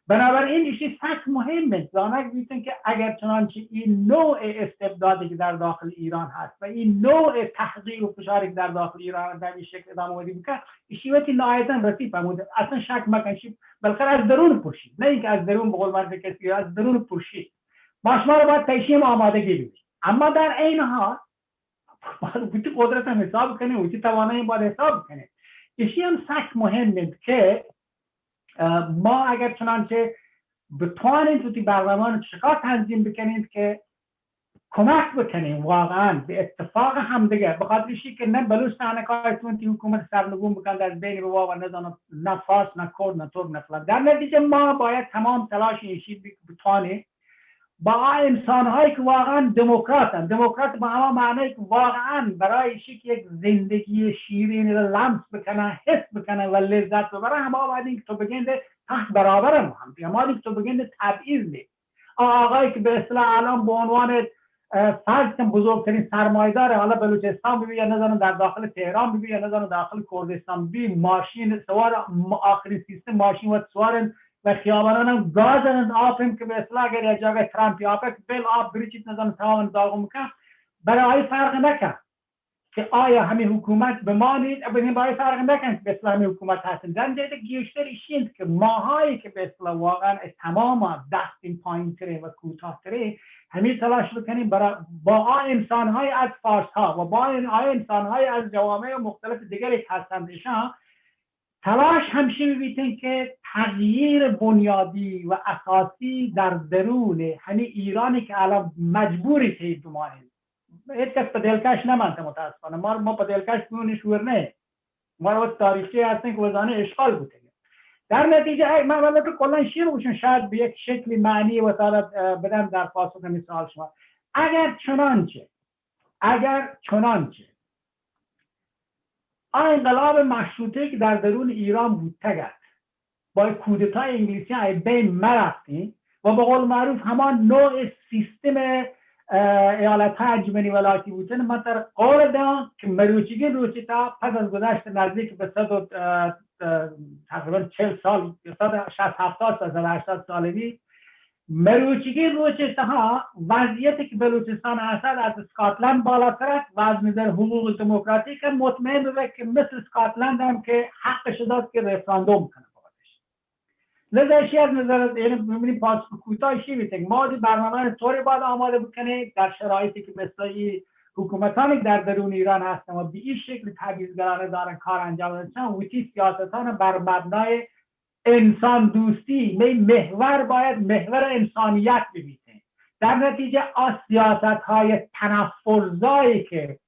بنابراین ایشی سخت مهمه زانگ بیتن که اگر چنانچه این نوع استبدادی که در داخل ایران هست و این نوع تحقیر و فشاری که در داخل ایران در این شکل ادامه ودی بکن، ایشی وتی نهایتاً رسی پمود. اصلاً شک مکن، ایشی بالاخره از درون پرشی، نه اینکه از درون به قول معروف کسی، از درون پرشی. ما شما رو باید تیشیم آمادگی بدیم. اما در عین حال باید وتی قدرت هم حساب کنیم، وتی توانایی هم باید حساب کنیم. ایشی هم سخت مهم انت که، اه، ما اگر چنانچه بتوانیم وتی برنامه رو چقدر تنظیم بکنیم که کمک بکنیم واقعاً به اتفاق همدیگه، به خاطر ایشی که نه بلوچ تنها کار تونتی حکومت سرنگون بکن در بین بابا و نزانم نه فارس، نه کرد، نه ترک، نه فلان. در نتیجه ما باید تمام تلاش ایشی ب-، بتوانیم با آ انسان‌هایی که واقعاً دموکراتن، دموکرات به همان معنی که واقعاً برای ایشی که یک زندگی شیرین را لمس بکنن، حس بکنن و لذت ببرن، هما باید این که تو بگنده تحت برابرن هم، هما این که تو بگنده تبعیض نیست. آ آقایی که به اصطلاح الان به عنوان، اه، فرض کن بزرگترین سرمایه‌دار حالا بلوچستان ببی یا نزانم در داخل تهران ببی یا نزانم داخل کردستان ببی، ماشین سوار، م-، آخرین سیستم ماشین و سوار و خیابانان هم گاز انت، آپ هم که به اصطلاح اگر یک جاگه ترامپی آپه که بل آپ برچیت نزانم تمام داغم کن، برای فرق نکن که آیا همین حکومت بمانید، اب این برای فرق نکن که به اصطلاح همین حکومت هستن. در نتیجه گیشتر ایشی انت که ماهایی که به اصطلاح واقعاً از تمام دست این پایین تره و کوتاه تره، همین تلاش بکنیم برای با آ انسان‌های از فارس ها و با این آ انسان‌های از جوامع مختلف دیگری که هستند ایشان تلاش همشی ببیتن که تغییر بنیادی و اساسی در درون همین ایرانی که الان مجبوری که بمانیم، هیچ کس په دلکش نمانته متاسفانه. ما، ما په دلکش بمونی شور نه. ما رو تاریخچه هستن که وزانه اشغال بوده. در نتیجه ای، من البته کلاً شعر بوشم، شاید به یک شکلی معنی و تعالی، اه، بدم در پاسخ همین سوال شما. اگر چنانچه، اگر چنانچه آ انقلاب مشروطه که در درون ایران بوتگ است، با کودتای انگلیسی های بین مرفتیم و به قول معروف همان نوع سیستم، اه، ایالت های انجمنی ولاتی بودن، من تر قول دارم که مروچیگین روچی تا پس از گذشت نزدیک به صد و، اه، اه، تقریباً چهل سال، صد و شصت هفتاد سال، صد و هشتاد سالگی، مروچیگین روچ تها وضعیتی که بلوچستان هست از اسکاتلند بالاتر است و از نظر حقوق دموکراتیک هم مطمئن ببه که مثل اسکاتلند هم که حقش داد که رفراندوم کنه بابتش. لذا اشی از نظر، یعنی ببینیم پاسخ کوتاه شی بیتگ. ما دی برنامه طوری باید آماده بکنه در شرایطی که مثل ای حکومتانی در درون ایران هستن و به این شکل تبعیض‌گرانه دارن کار انجام می‌دن، وتی سیاستان بر مبنای انسان دوستی می محور باید محور انسانیت ببیتیں. در نتیجه آ سیاست های تنفرزایی که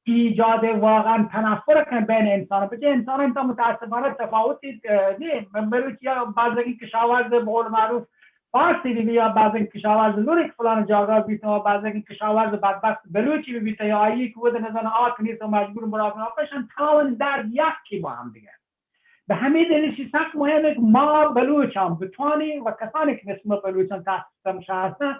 ایجاد واقعا تنفر کن بین انسان، بچه انسان انت متاسفانه تفاوتی، اه، نه، من بلوچ یا بعضی کشاورز به قول معروف فارسی بی یا بعضی کشاورز لوریک فلان جاگا بیت و بعضی کشاورز بدبخت بلوچی بیت یا آیی که ود نزان آک نیست و مجبور مرافعه آکشن تاون درد یکی با هم دیگر. به همین دلیل چی سخت مهمه که ما بلوچان بتوانیم و کسانی که مثل ما بلوچان تحصیل شده هستن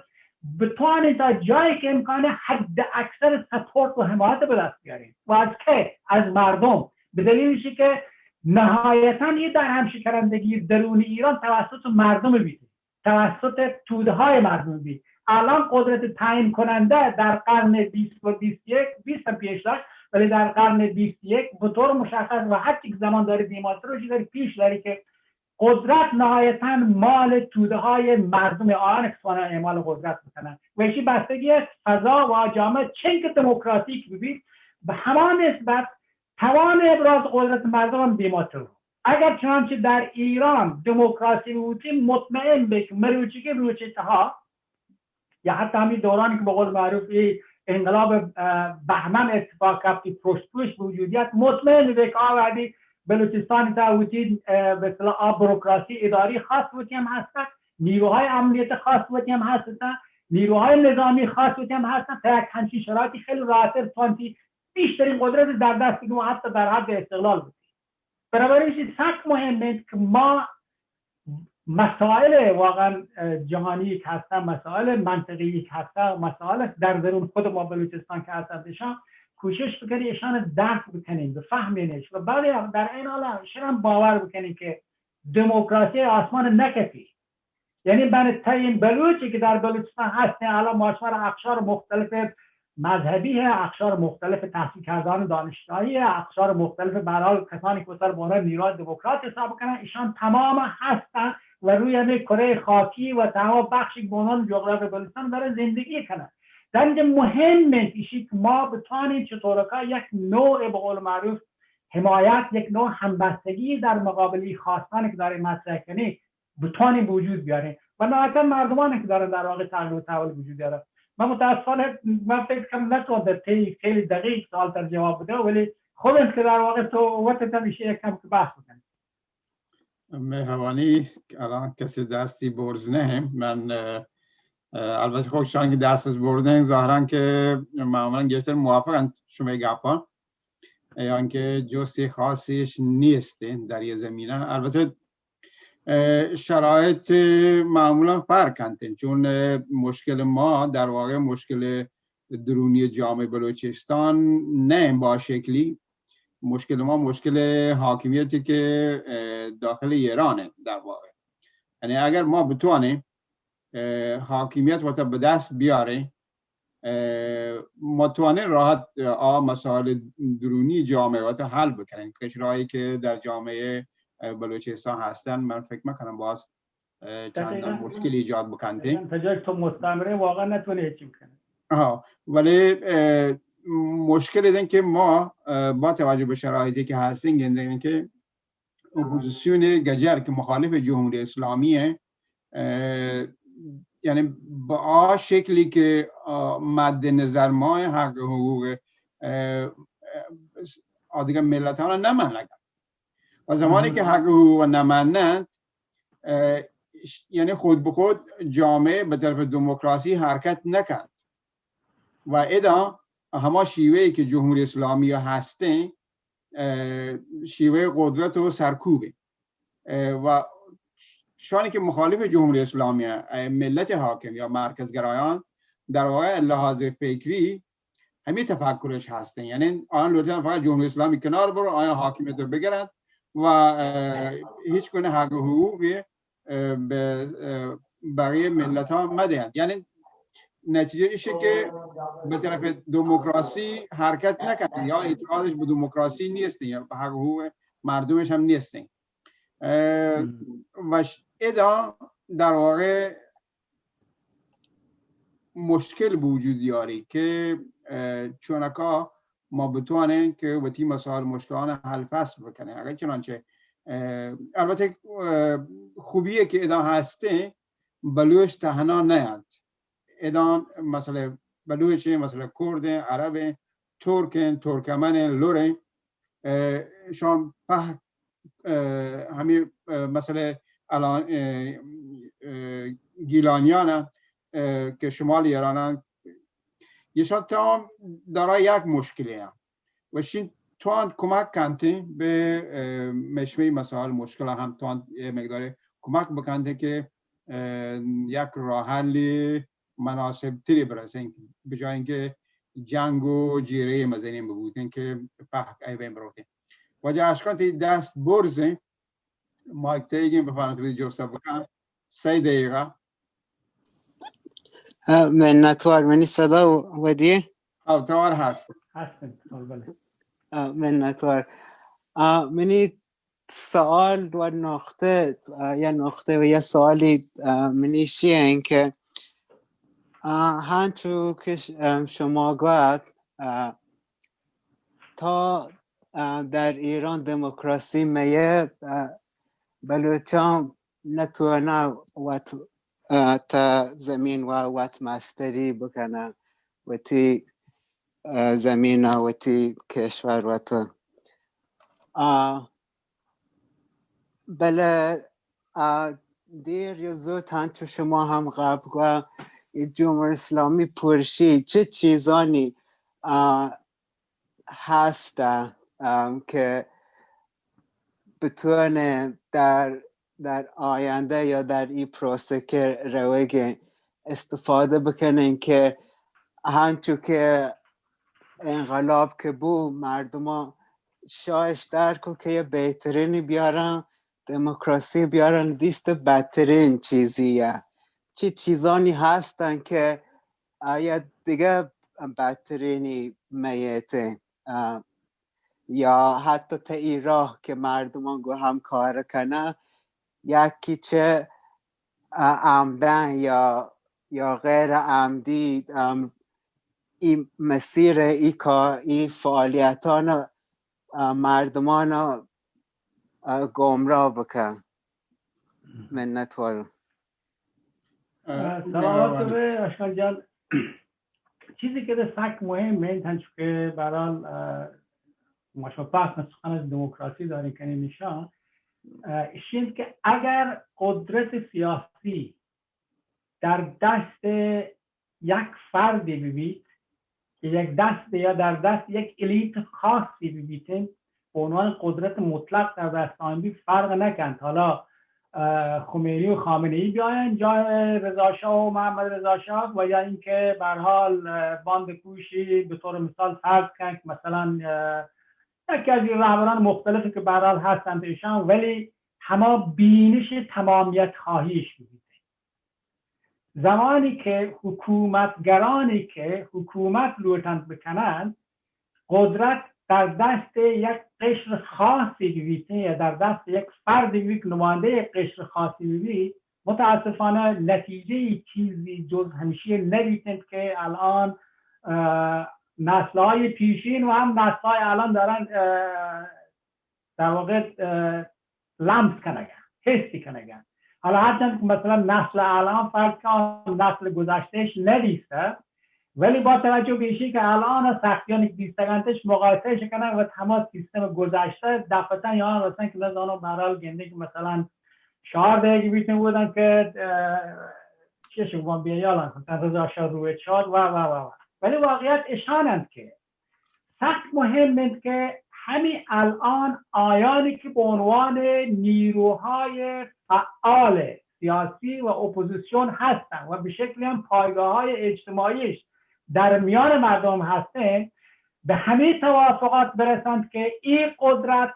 بتوانیم تا جایی که امکانه حد اکثر سپورت و حمایت به دست بیاریم و از که از مردم، به دلیلشی که نهایتا یه در هم شکرندگی درون ایران توسط مردم بیده، توسط توده های مردم بیده. الان قدرت تعیین کننده در قرن بیست و بیست و یک، بیست هم پیش داشت، ولی در قرن بیست و یک به طور مشخص و هر چی که زمان داره دیماتر و چی داره پیش داره که قدرت نهایتا مال توده های مردم آن که توانن اعمال قدرت بکنن و ایشی بستگی است فضا و جامعه چنکه دموکراتیک ببید به همان نسبت توان ابراز قدرت مردم هم دیماتر. اگر چنانچه در ایران دموکراسی بوتیم مطمئن به که مروچی که روچه تها یا حتی همین دورانی که به قول معروف ای انقلاب، اه، بهمن اتفاق کپتی پشت پوش به وجودیت مطمئن به که آوردی بلوچستان تا وجود، اه، به اصطلاح آ بروکراسی اداری خاص وتی هم هستن، نیروهای امنیت خاص وتی هم هستن، نیروهای نظامی خاص وتی هم هستن تا یک همچین شرایطی خیلی راحتر توانتی بیشترین قدرت در دست بگیری و حتی در حد استقلال بودی. بنابراین چی سخت مهم است که ما مسائل واقعا، اه، جهانی که هستن، مسائل منطقه‌ای که هستن، مسائل در درون خود ما بلوچستان که هستن، ایشان کوشش بکنیم، ایشان درک بکنیم، بفهمینش و بعد در این حال ایشان هم باور بکنیم که دموکراسی آسمان نکپی. یعنی بن تیم بلوچی که در بلوچستان هستن، الان ما شما را اقشار مختلف مذهبی ہے، اقشار مختلف تحصیل کردان دانشگاهی ہے، اقشار مختلف به هر حال کسانی که سر باره نیروی دموکرات حساب کنن، ایشان تمام هستن و روی همین کره خاکی و تمام بخشی که به عنوان جغرافی بلوچستان داره زندگی کنن. در اینجا مهم ایشی که ما بتوانیم چطورکا یک نوع به قول معروف حمایت، یک نوع همبستگی در مقابل این خواستانی که داره مطرح کنی بتوانیم به وجود بیاریم و نهایتا مردمانی که دارن در واقع تغییر و تحول وجود داره. من متاسفانه من فکر کنم نتونم در طی خیلی دقیق سوال تر جواب بده، ولی خوب است که در واقع تو وقت هم ایشی یک کم که بحث بکنی. مهربانی، الان کسی دستی برز نه. من، اه، اه، البته خب شان که دستش برده ظاهرا که معمولا گیشتر موافقن شما گپا، یعنی که جستی خاصیش نیست در یه زمینه. البته اه، شرایط معمولا فرق کنتن، چون، اه، مشکل ما در واقع مشکل درونی جامعه بلوچستان نه با شکلی، مشکل ما مشکل حاکمیتی که، اه، داخل ایرانه در واقع. یعنی اگر ما بتوانیم، اه، حاکمیت وتا به دست بیاریم، اه، ما توانین راحت، اه، آ مسائل درونی جامعه وتا حل بکنین. قشرهایی که در جامعه، اه، بلوچستان هستن، من فکر می‌کنم باز، اه، چند دقیقاً. مشکل ایجاد بکنتین. دقیقاً. تا جایی که تو مستعمره واقعاً نتونی هیچی بکنی. آها، ولی، اه، مشکل ایدن که ما، اه، با توجه به شرایطی که هستین، گندگین که اپوزیسیون گجر که مخالف جمهوری اسلامی ہے، اه، یعنی با آ شکلی که، اه، مد نظر ما حق حقوق، اه، اه، آ دیگه ملتان نمانگ. و زمانی که حق حقوق نمانند، اه، ش-، یعنی خود به خود جامعه به طرف دموکراسی حرکت نکند. و ادا هما شیوه‌ای که جمهوری اسلامی هستین، اه، شیوه قدرت و سرکوبه. اه، و شانی که مخالف جمهوری اسلامی هست، اه، ملت حاکم یا مرکزگرایان در واقع لحاظ فکری همی تفکرش هستن. یعنی آن لوٹن فقط جمهوری اسلامی کنار برو، آیا حاکمیت رو بگرند و، اه، هیچ گونه حق و حقوقی اه، به، اه، بقیه ملت ها مدهند. یعنی نتیجه ایشه که به طرف دموکراسی حرکت نکنن یا اعتقادش به دموکراسی نیستن یا به حق و حقوق مردمش هم نیستن. اه، و ش-، ادا در واقع مشکل به وجود یاری که، اه، چونکا ما بتوانین که وتی مسائل مشکلان حل فصل بکنین. اگر چنانچه البته خوبی که ادا هستیں، بلوچ تهنا نه انت. ادا مسئله بلوچ ایں، مسئله کرد ایں، عرب ایں، ترک ایں، ترکمن ایں، لر ایں. شان په همی مسئله الان گیلانیان ایں که شمال ایران ایں، یشان تمام دارای یک مشکلی ایں. و شین توان کمک کنتین به مشمی مسائل مشکل هم توان یه مقدار کمک بکنتین که یک راه حلی مناسب تری برسین، به جای اینکه جنگ و جیره مزنین ببوتین که پهک ای بین بروتین. واجه اشکان تی دست برزین، مایک تیگین بفرمایید، جوستا بکن. سه دقیقه. منتوار. منی صدا ودیه؟ او توار هست. هستن. منتوار. منی سوال و نقطه، یا نقطه و یا سوالی منی شی این که هنچو که شما گوت، تا در ایران دموکراسی میه، بلوچان نتوانه وت تا زمین و وت مستری بکنه، وتی زمین و وتی کشور وت. بله، دیر یا زود، هنچو شما هم قبل گوه، جمهوری اسلامی پرشی چه چیزانی هست که بتونه در، در آینده یا در این پروسه که روگه استفاده بکنین که هنچو که انقلاب که بو، مردمان شایش درکو که یه بهترینی بیارن، دموکراسی بیارن، دیست بدترین چیزیه. چه چیزانی هستن که آیا دیگه بدترینی میته؟ یا حتی تا ای راه که مردمان گو هم کار کنه، یکی چه عمدن یا، یا غیر عمدی، این مسیر، ای کار، ای فعالیتان مردمان گمراه بکن. منتوارم. سلامت بے اشکان جان. چیزی که ده سک مهم انت، هنچو که به هر حال ما شما پس سخن از دموکراسی دارین کنین نشان، اشی انت که اگر قدرت سیاسی در دست یک فردی ببیت که یک دست یا در دست یک الیت خاصی ببیت، به عنوان قدرت مطلق در دست آن بی، فرق نکنت حالا خمینی و خامنه ای بیاین جای رضا شاه و محمد رضا شاه و یا اینکه به هر حال باند کوشی به طور مثال فرض کن که مثلا یکی از این رهبران مختلفی که به هر حال هستند ایشان، ولی هما بینش تمامیت خواهیش ببیت. زمانی که حکومتگرانی که حکومت لوٹنت بکننت، قدرت در دست یک قشر خاصی ببیت یا در دست یک فردی ببیت، نماینده یک قشر خاصی ببیت، متاسفانه نتیجه چیزی جز همیشه نبیت که الان نسل‌های پیشین و هم نسل‌های الان دارن در واقع لمس کنگن، حسی کنگن. حالا هرچند که مثلا نسل الان فرض کن نسل گذشتهش ندیسته، ولی با توجه به ایشی که الان سختیانی که دیستگنتش مقایسهش کنن و هما سیستم گذشته دفعتا یا رسن که نزانم به هر حال گندی که مثلا شهر دیگه بیتن بودن که چه شو بان بیایالان کن رضا شاه روی چاد و و و و. ولی واقعیت اشانند که سخت مهم انت که همین الان آیانی که به عنوان نیروهای فعال سیاسی و اپوزیسیون هستند و به شکلی هم پایگاه‌های اجتماعیش در میان مردم هستند، به همین توافقات برسند که این قدرت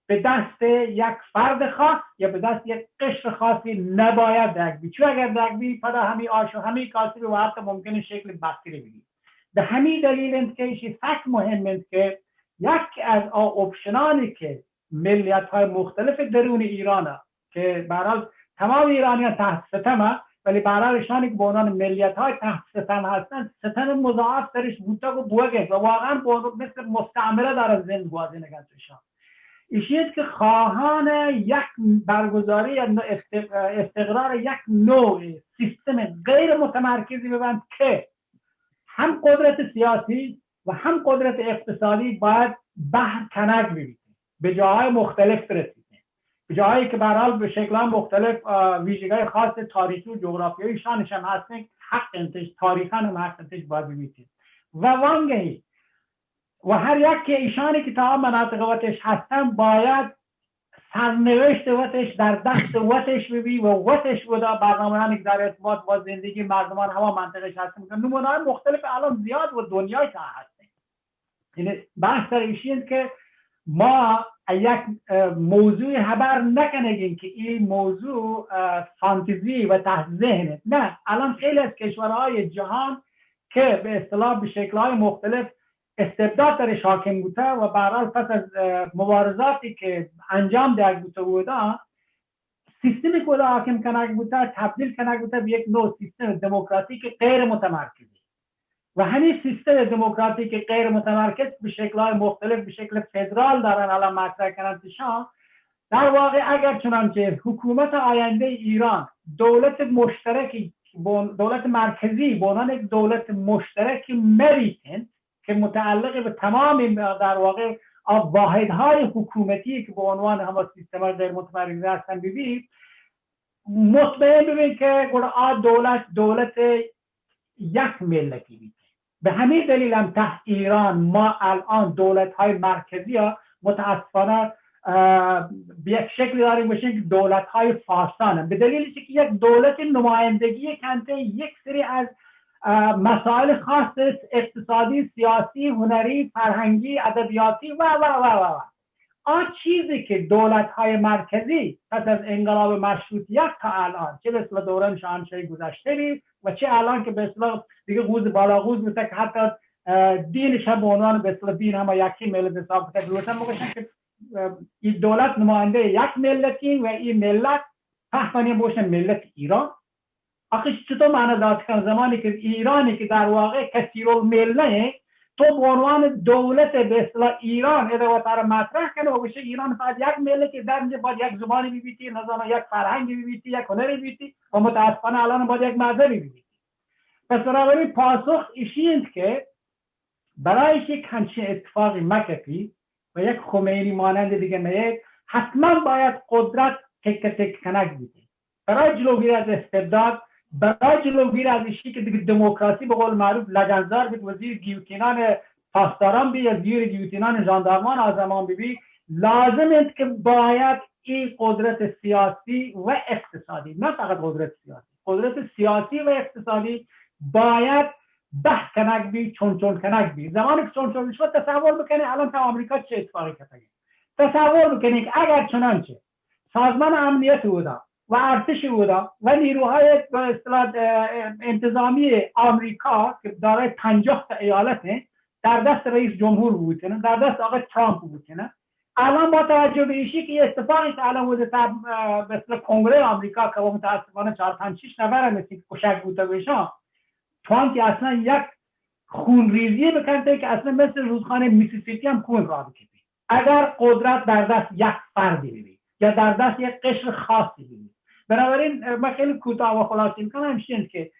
به دست یک فرد خاص یا به دست یک قشر خاصی نباید درک بی، چون اگر درک بی پدا همی آشو همی کاسبی و حتی ممکنه شکل بدتری بگی. به همی دلیل انت که ایشی سک مهم انت که یک از آ اپشنانی که ملیت های مختلف درون ایران که به هر حال تمام ایرانیان تحت ستم، ولی به هر حال ایشانی که به عنوان ملیت های تحت ستم هستند ستم مضاعف درش بوتگ و بوگه و واقعا به عنوان مثل مستعمره دارن زند گوازینگن توشان. ایشی است که خواهان یک برگزاری یا است-، استقرار یک نوع سیستم غیر متمرکزی ببند که هم قدرت سیاسی و هم قدرت اقتصادی باید بهر کنگ ببیت، به جاهای مختلف برسیت، به جاهایی که به هر حال به شکل‌های مختلف، اه، ویژگی‌های خاص تاریخی و جغرافیایی شانش هم هستن، حق انتش، تاریخاً هم حق انتش باید ببیت. و وانگهی و هر یک که ایشانی که تا مناطق وتش هستن باید سرنوشت وتش در دست وتش ببی و وتش ودا برنامه‌هایی که در ارتباط با زندگی مردمان هما منطقه‌ش هستن. نمونه‌های مختلف الان زیاد و دنیای تا هستن. یعنی بحث سر ایشی است که ما یک، اه، موضوع خبر نکنگیم که این موضوع، اه، فانتزی و تحت ذهنه. نه، الان خیلی از کشورهای جهان که به اصطلاح به شکل‌های مختلف استبداد درش حاکم بوده و به هر حال پس از، اه، مبارزاتی که انجام دهگ بوده بوده، سیستمی که اودا حاکم کنگ بوده، تبدیل کنگ بوده به یک نوع سیستم دموکراتیک غیر متمرکزی. و همین سیستم دموکراتیک غیر متمرکز به شکل‌های مختلف، به شکل فدرال دارن الان مطرح کنن تشان. در واقع اگر چنانچه حکومت آینده ایران دولت مشترکی، بون-، دولت مرکزی به عنوان یک دولت مشترک مریتن که متعلق به تمام این، در واقع، آ واحدهای حکومتی که به عنوان همه سیستم غیر متمرکز هستن ببی، مطمئن ببین که گوڑا آ دولت، دولت یک ملتی بیت. به همین دلیل هم ته ایران ما الان دولت‌های مرکزی ها متاسفانه، اه، به یک شکلی داریم بشین که دولت‌های فاسدن هم. به دلیل که یک دولت نمایندگی کنته یک سری از، اه، مسائل خاص اقتصادی، سیاسی، هنری، فرهنگی، ادبیاتی و، و، و، و، و. آ چیزی که دولت‌های مرکزی پس از انقلاب مشروطیت تا الان، چه به اصطلاح دوران شاهنشاهی گذشته بی و چه الان که به اصطلاح دیگه قوز بالا قوز بوده که حتی، اه، دینش هم به عنوان به اصطلاح دین هم یکی ملت حساب بوده، گروتن بگوشن که، اه، این دولت نماینده یک ملتی و این ملت فهمانی بوشن ملت ایران. آخه چطور معنا داد کن زمانی که ایرانی که در واقع کثیرالمله‌ئه، تو به عنوان دولت به اصطلاح ایران ادا وتارا مطرح کنه و بشه ایران فقط یک ملتی، در اینجا باید یک زبانی ببیتی، نظام یک فرهنگی ببیتی، یک هنری ببیتی و متاسفانه الان باید یک مذهبی ببیتی. پس بنابراین پاسخ ایشی انت که برای که یک همچین اتفاقی مکپی و یک خمینی مانند دیگه نیه، حتماً باید قدرت تکه تکه کنگ بیتی. برای جلوگیری از استبداد، برای جلوگیری از ایشی که دیگه دموکراسی به قول معروف لگنزار بید و زیر گیوتینان پاسداران بی یا زیر گیوتینان ژاندارمان آ زمان ببی، لازم انت که باید این قدرت سیاسی و اقتصادی، نه فقط قدرت سیاسی، قدرت سیاسی و اقتصادی باید بحث کنگ بی، چون چون کنگ بی. زمانی که چون چون شد، تصور بکنی الان تا آمریکا چه اتفاقی کتگی. تصور بکنی که اگر چنانچه سازمان امنیت اودا و ارتش اودا و نیروهای به اصطلاح، اه، انتظامی آمریکا که دارای پنجاه تا ایالت انت، در دست رئیس جمهور بوتنه، در دست آقای ترامپ بوتنه، الان با توجه به ایشی که یه اتفاقی که الان بوده تا، اه، به اصطلاح کنگره آمریکا که متاسفانه چهار پنج شش نفر هم مثل کشک بوده بشن، ترامپ که اصلاً یک خونریزی بکنته که اصلاً مثل رودخانه میسیسیپی هم خون را بکپی. اگر قدرت در دست یک فردی ببی یا در دست یک قشر خاصی ببی. بنابراین، اه، من خیلی کوتاه و خلاصه می‌کنم، همشین که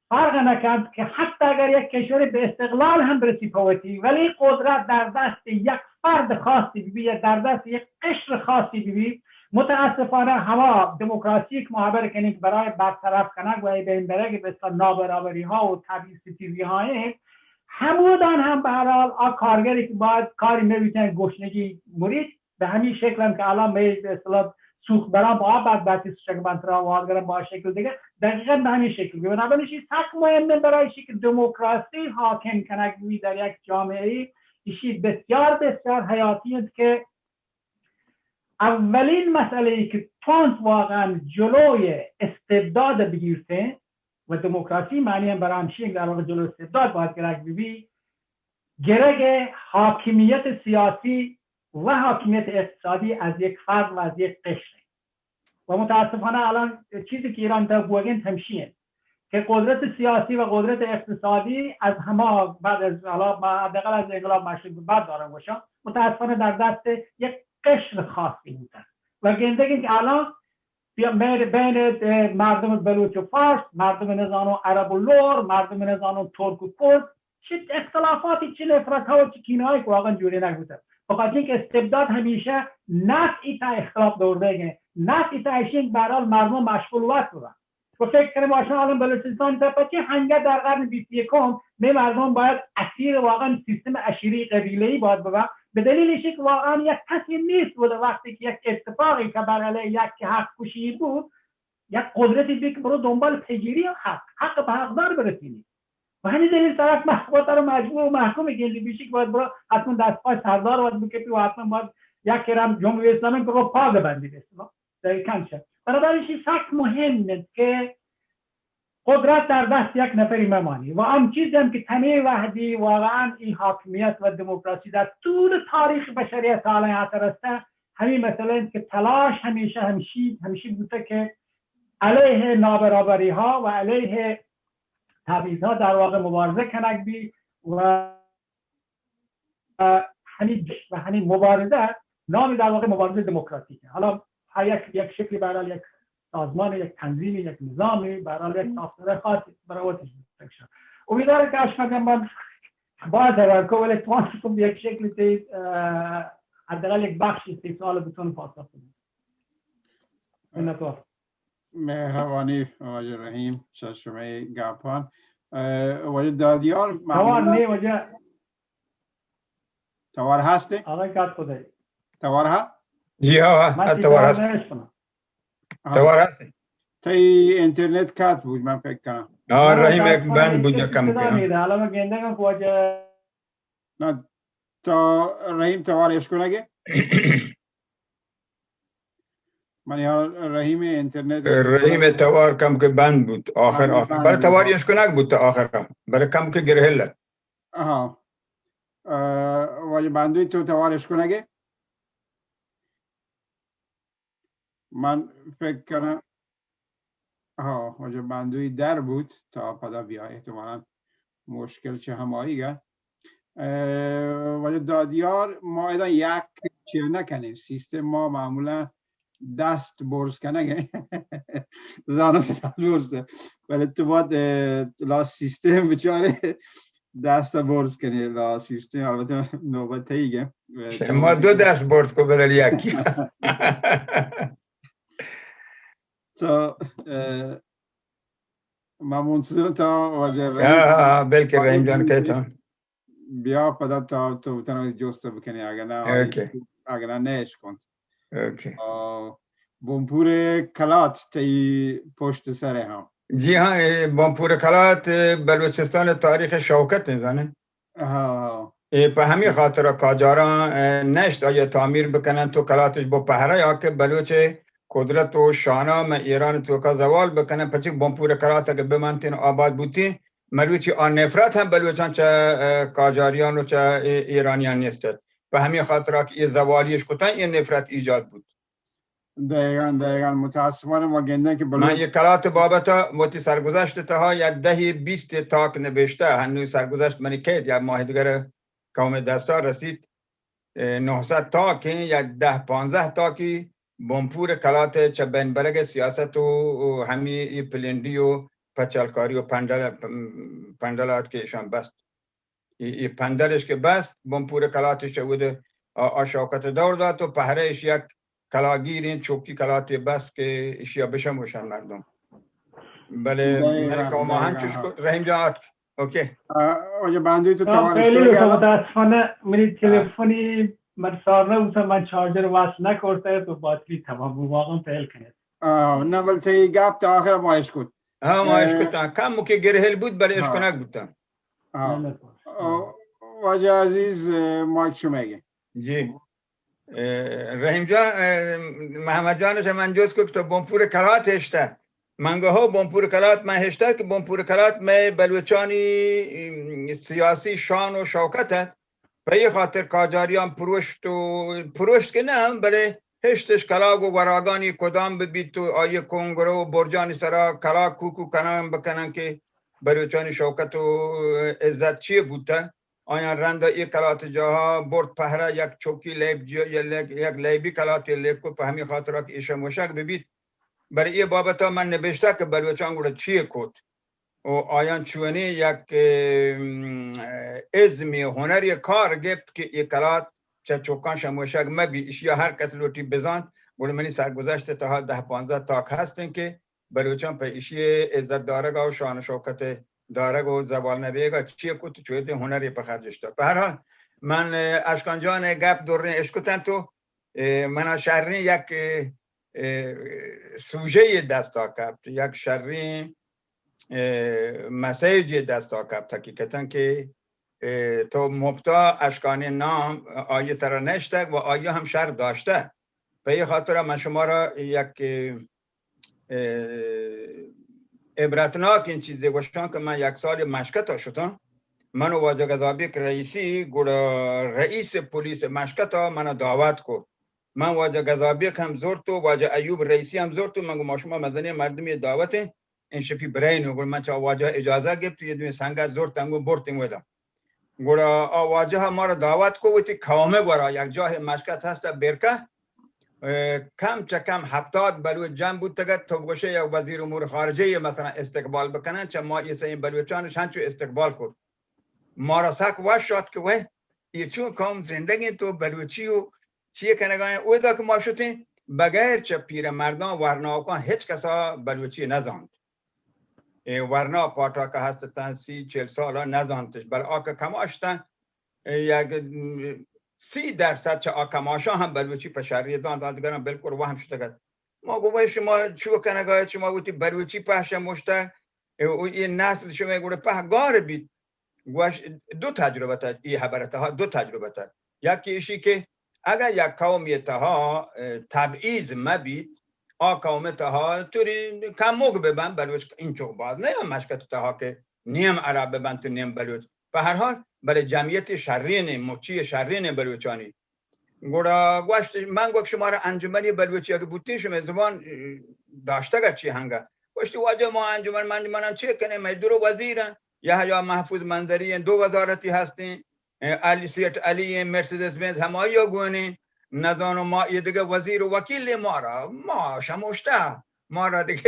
فرق نکند که حتی اگر یک کشور به استقلال هم برسی پوتی، ولی قدرت در دست یک فرد خاصی ببی یا در دست یک قشر خاصی ببی، متاسفانه هما دموکراسی که ما خبر کنیم که برای برطرف کنگ و بین برگ به اصطلاح نابرابری ها و طبیعی ستیزی های همودان هم به هر حال آ کارگری که باید کاری می‌بیتن گشنگی مرید، به همین شکل هم که الان می به اصطلاح سوخت برام با آ بدبختی سوچه که من ترا وادگرم با شکل دیگه، دقیقاً به همین شکل. بنابراین ایشی سخت مهمه برای ایشی که دموکراسی حاکم کنگ بی در یک جامعه، ایشی بسیار بسیار حیاتی است که اولین مسئله ای که تونت واقعاً جلوی استبداد بگیرته و دموکراسی معنی هم برای همشی در واقع جلوی استبداد باید گرگ ببی، گرگ حاکمیت سیاسی و حاکمیت اقتصادی از یک فرد و از یک قشر. و متاسفانه الان چیزی که ایران تا گوگنت همشی انت که قدرت سیاسی و قدرت اقتصادی از همه بعد از، حالا ما حداقل از انقلاب مشروطه به بعد دارم گوشم، متاسفانه در دست یک قشر خاصی بوتگ و گندگ انت کہ الان بیا مئے بین، اه، مردم بلوچ و فارس، مردم نزانوں عرب و لور، مردم نزانوں ترک و کرد، چه اختلافاتی، چه نفرت ها و چه کینه هایی که واقعا جوڑینگ بوتگ. بخاطر اینکه استبداد همیشه نفعی تا اختلاف دور دیگه، نفعی تا اشین بهرحال مردم مشغول وقت ببن. و فکر کنم ما شما الان بلوچستان تا پچه هنگه در قرن بیست و یکم می مردم باید اسیر واقعا سیستم عشیری قبیله‌ای باید ببن، به دلیل ایشی که واقعا یک کسی نیست بوده وقتی که یک اتفاقی که بر علیه یک حق کشی بود، یک قدرتی بی که برو دنبال پیگیری حق، حق به حقدار برسینی. و همین دلیل طرف محکوم، طرف مجبور و محکوم گندی بیشی که باید برو حتما دست پای سردار باید بکپی و حتما باید یک کرم جمهوری اسلامی که رو پا ببندی به اصطلاح. دقیقاً چه. بنابراین چی سخت مهم انت که قدرت در دست یک نفری ممانی و هم چیزی هم که تنه وحدی واقعاً این حاکمیت و دموکراسی در طول تاریخ بشریت تا الان اثر است، همین مسئله انت که تلاش همیشه همشی، همیشی بوده که علیه نابرابری ها و علیه تبعیض ها در واقع مبارزه کنگ بی و همین، و همین مبارزه نام در واقع مبارزه دموکراتیکه. حالا هر یک، یک شکلی به هر حال یک سازمان، یک تنظیم، یک نظامی، به هر حال یک ساختار خاصی برای وقتش بکنشن. امیدوارم که اشکاندم من باز هرار کو ولی توانستم یک شکلی تی، اه، حداقل یک بخشی تی سوال بتون پاسخ بدم. منتوار. مهربانی واجه رحیم، چه شمئے گپان. اه، واجه دادیار، توار ممنون. نی واجه. توار هستی؟ آقای کات خدایی. توار ها؟ جی ها، ها، من توار هست. نمی‌شنوم. ها. توار هستی؟ تئی اینترنت کات بود، من فکر کنم. ها، نه، رحیم یک بند بود، یک کم صدا کنم. می‌ره. حالا من گندگم که واجه نه، تا رحیم توار اشکنگه؟ من یا رحیم اینترنت، رحیم توار کم که بند بود، آخر، آخر. بله، توار اشکنگ بود تا آخر، بله کم که گرهل. آها. اه، واجه بندوی تو توار اشکنگه؟ من فکر کنم، ها، واجه بندوی در بود تا پدا بیا، احتمالاً مشکل چه هماییگه. اه، واجه دادیار، ما ادا یک چیه نکنیم، سیستم ما معمولاً دست برز کنگه. زانو دست برز. ولی تو باید، اه، لا سیستم بچاره دست برز کنی، لا سیستم، البته نوبت تئیگه. ما دو دست برز کو بدل یکی. تا، اه، ما منتظر تا واجه رحیم. ها، ها، بلکه رحیم جان کئیت. بیا پدا تا تو تنها جست بکنی، اگر نه، اوکی. اگر نه، نهش کنت. اوکی. آ، بنپور کلات تئی پشت سر ہم. جی ہاں، اے بنپور کلات، اے، بلوچستان تاریخ شوکت ہے، زانے؟ ہاں، ہاں. اے پہ ہمیں خاطر قاجاراں، اے، نشت آیا تعمیر بکنن تو کلاتش بو پہرہ یا کہ بلوچ قدرت و شانا میں ایران توکا زوال بکنن، پچک بنپور کلات اگر بمانتین آباد بوتین، مروچی آ نفرت ہم بلوچاں چہ، اے، قاجاریان و چہ، اے، ایرانیان نیست۔ پہ ہمیں خاطرا کہ اے زوالیش کتن، اے نفرت ایجاد بوت۔ دقیقاً، دقیقاً۔ متاسفانہ ما گندن کہ من بلوچ یہ کلات بابت وتی سرگذشت تہا یا دہ بیست تاک نبشتہ، ہنو سرگذشت منی کیت یا ماہ دگر قوم دستا رسیت، اے، نہصد تاکیں یا دہ پانزدہ تاکی بنپور کلات چہ بین برگ سیاست و، و ہمی ای پلنڈی و پچلکاری و پنڈل، پنڈلات کہ اشان بست۔ ای، ای پندلش کہ بست، بنپور کلاتش چہ ود آ، آ شوکت دور دات و پہرہ اش یک کلاگیریں چوکی کلاتے بست کہ اشیا بشموشن مردم۔ بلے دقیقاً، من قوم دقیقاً، ہنچش ہاں۔ کت، رحیم جان آتک۔ اوکے۔ آ، واجہ بندوی تو ہاں، توانش پہلے کنگی تو الان؟ متاسفانہ منی ہاں۔ تلفنی من سار نہ بوتا، من چارجر وصل نہ کرتا تو باتری تمام بو، واقعاً پہل کنت۔ آ، نہ بل تئی گپ تا آخر ما اش کت۔ ہاں، ما اش کت، کم کہ گرہل بود، بلے اش کنگ بوتا۔ ہاں۔ او، واجہ عزیز، اے، مائک شمئیگے۔ جی۔ اے، رحیم جان، اے، محمد جان سے من جست کو کہ تو بنپور کلات ہشتہ۔ من گو ہو بنپور کلات من ہشتہ کہ بنپور کلات میں بلوچانی، ام، سیاسی شان و شوکت ہے۔ پہ اے خاطر قاجاریان پروشت و، پروشت کہ نہ، بلے ہشتش کلاگ و وراگانی کدام بہ بیت و آئی کنگرہ و برجانی سرا کلاگ کوکو کنان بکنن کہ بلوچانی شوکت و عزت چیے بوتہ۔ آیاں رند ءَ اے کلات جاہا برت پہرا، یک چوکی لیب جی-، یک، یک لیبی کلاتے لیب کو، پہ ہمے خاطرا کہ ایشاں وشگ ببیت۔ بلے اے بابتا من نبشتہ کہ بلوچاں گڑا چی کت و آیاں چونیں یک، ام، ازمی ہنری کار گپت کہ اے کلات چہ چکاں شموشگ مہ بی، اشیا ہر کس لوٹی بزانت۔ گڑا منی سرگزشت تہا دہ پانزدہ تاک ہستیں کہ بلوچاں پہ ایشی عزت دارگ ءَ و شان و شوکت دارگ و زوال نہ بیگ ءَ چی کت، چویدیں ہنرے پہ خرج اشتہ۔ پہ ہر حال من، اشکان جان ءِ گپ دریں اشکتنت و، اے، منا شریں یک، اے، سوژے یے دستا کپت، یک شریں، اے، مسیج یے دستا کپت۔ حقیقتاً کہ، اے، تو مپتا اشکانی نام آئی سرا نشتگ و آئی ہم شر داشتہ۔ پہ اے خاطرا من شمارا یک، اے، عبرتناکیں چیزے گوشاں کہ من یک سال مشکتا شتاں۔ من و واجہ گزابیک رئیسی گڑا رئیس پولیس مشکتا منا دعوت کو۔ من واجہ گزابیک ہم زرت و واجہ ایوب رئیسی ہم زرت و من گو ما شما مزنیں مردمی دعوت ہیں، این شپی برین و گڑا من چا واجہ اجازہ گپت و یہ دویں سنگت زرت انگو برتیں ودا۔ گڑا آ واجہ ءَ مارا دعوت کو وتی قوم ءِ گورا، یک جاہے مشکت ہست ءَ برکہ، اے، کم چہ کم ہپتاد بلوچ جمع بوتگ ات، تو بگوشے یک وزیر امور خارجہ یے مثلاً استقبال بکنن، چہ ما یہ سئیں بلوچان شنچو استقبال کرت۔ مارا سک وش آت کہ وے، یہ چون قوم زندگیں تو بلوچی و چی کنگا ہیں؟ اودا کہ ما شتیں، بغیر چہ پیر مردان ورناکان ہچ کسا بلوچی نہ زانت۔ اے ورنا پاٹا کہ ہست تن سی چل سالا نزانتش، بل آ کہ کماش تن، اے یک، م، سی درصد چہ آ کماشاں ہم بلوچی پہ شری زانت، آ دگراں بالکل وہم شتگ ات۔ ما گو، وای شما چو کنگا ات؟ شما وتی بلوچی پہشہ مشتگ، اے، او اے نسل شما گڑا پہ گار بیت۔ گوش، دو تجربہ تا، اے حبر تہا دو تجربہ تا۔ یکی ایشی کہ اگاں یک قومی تہا، اے، تبعیض مہ بیت، آ قوم تہا توری کموک ببن، بلوچ انچو باز نہ، یا مشکت تہا کہ نیم عرب ببن تو نیم بلوچ۔ پہ ہر حال، بلے جمعیت شرین، مچی شرین بلوچانی۔ گڑا گوشت، من گوشت، شمارا انجمنی بلوچی اگہ بوتین، شمئے زبان، اے، داشتگ چی ہنگا؟ گوشت، واجہ ما انجمن، من، من چی کنیں، مئے درو وزیر ہیں، یحییٰ محفوظ منظری ہیں، دو وزارتی ہستیں، اے، علی سیٹ علی ہیں، مرسیڈز بنز ہمائی گونیں، نزانو ما یہ دگہ وزیر و وکیل ہیں، مارا، ما شموشتہ، مارا دگہ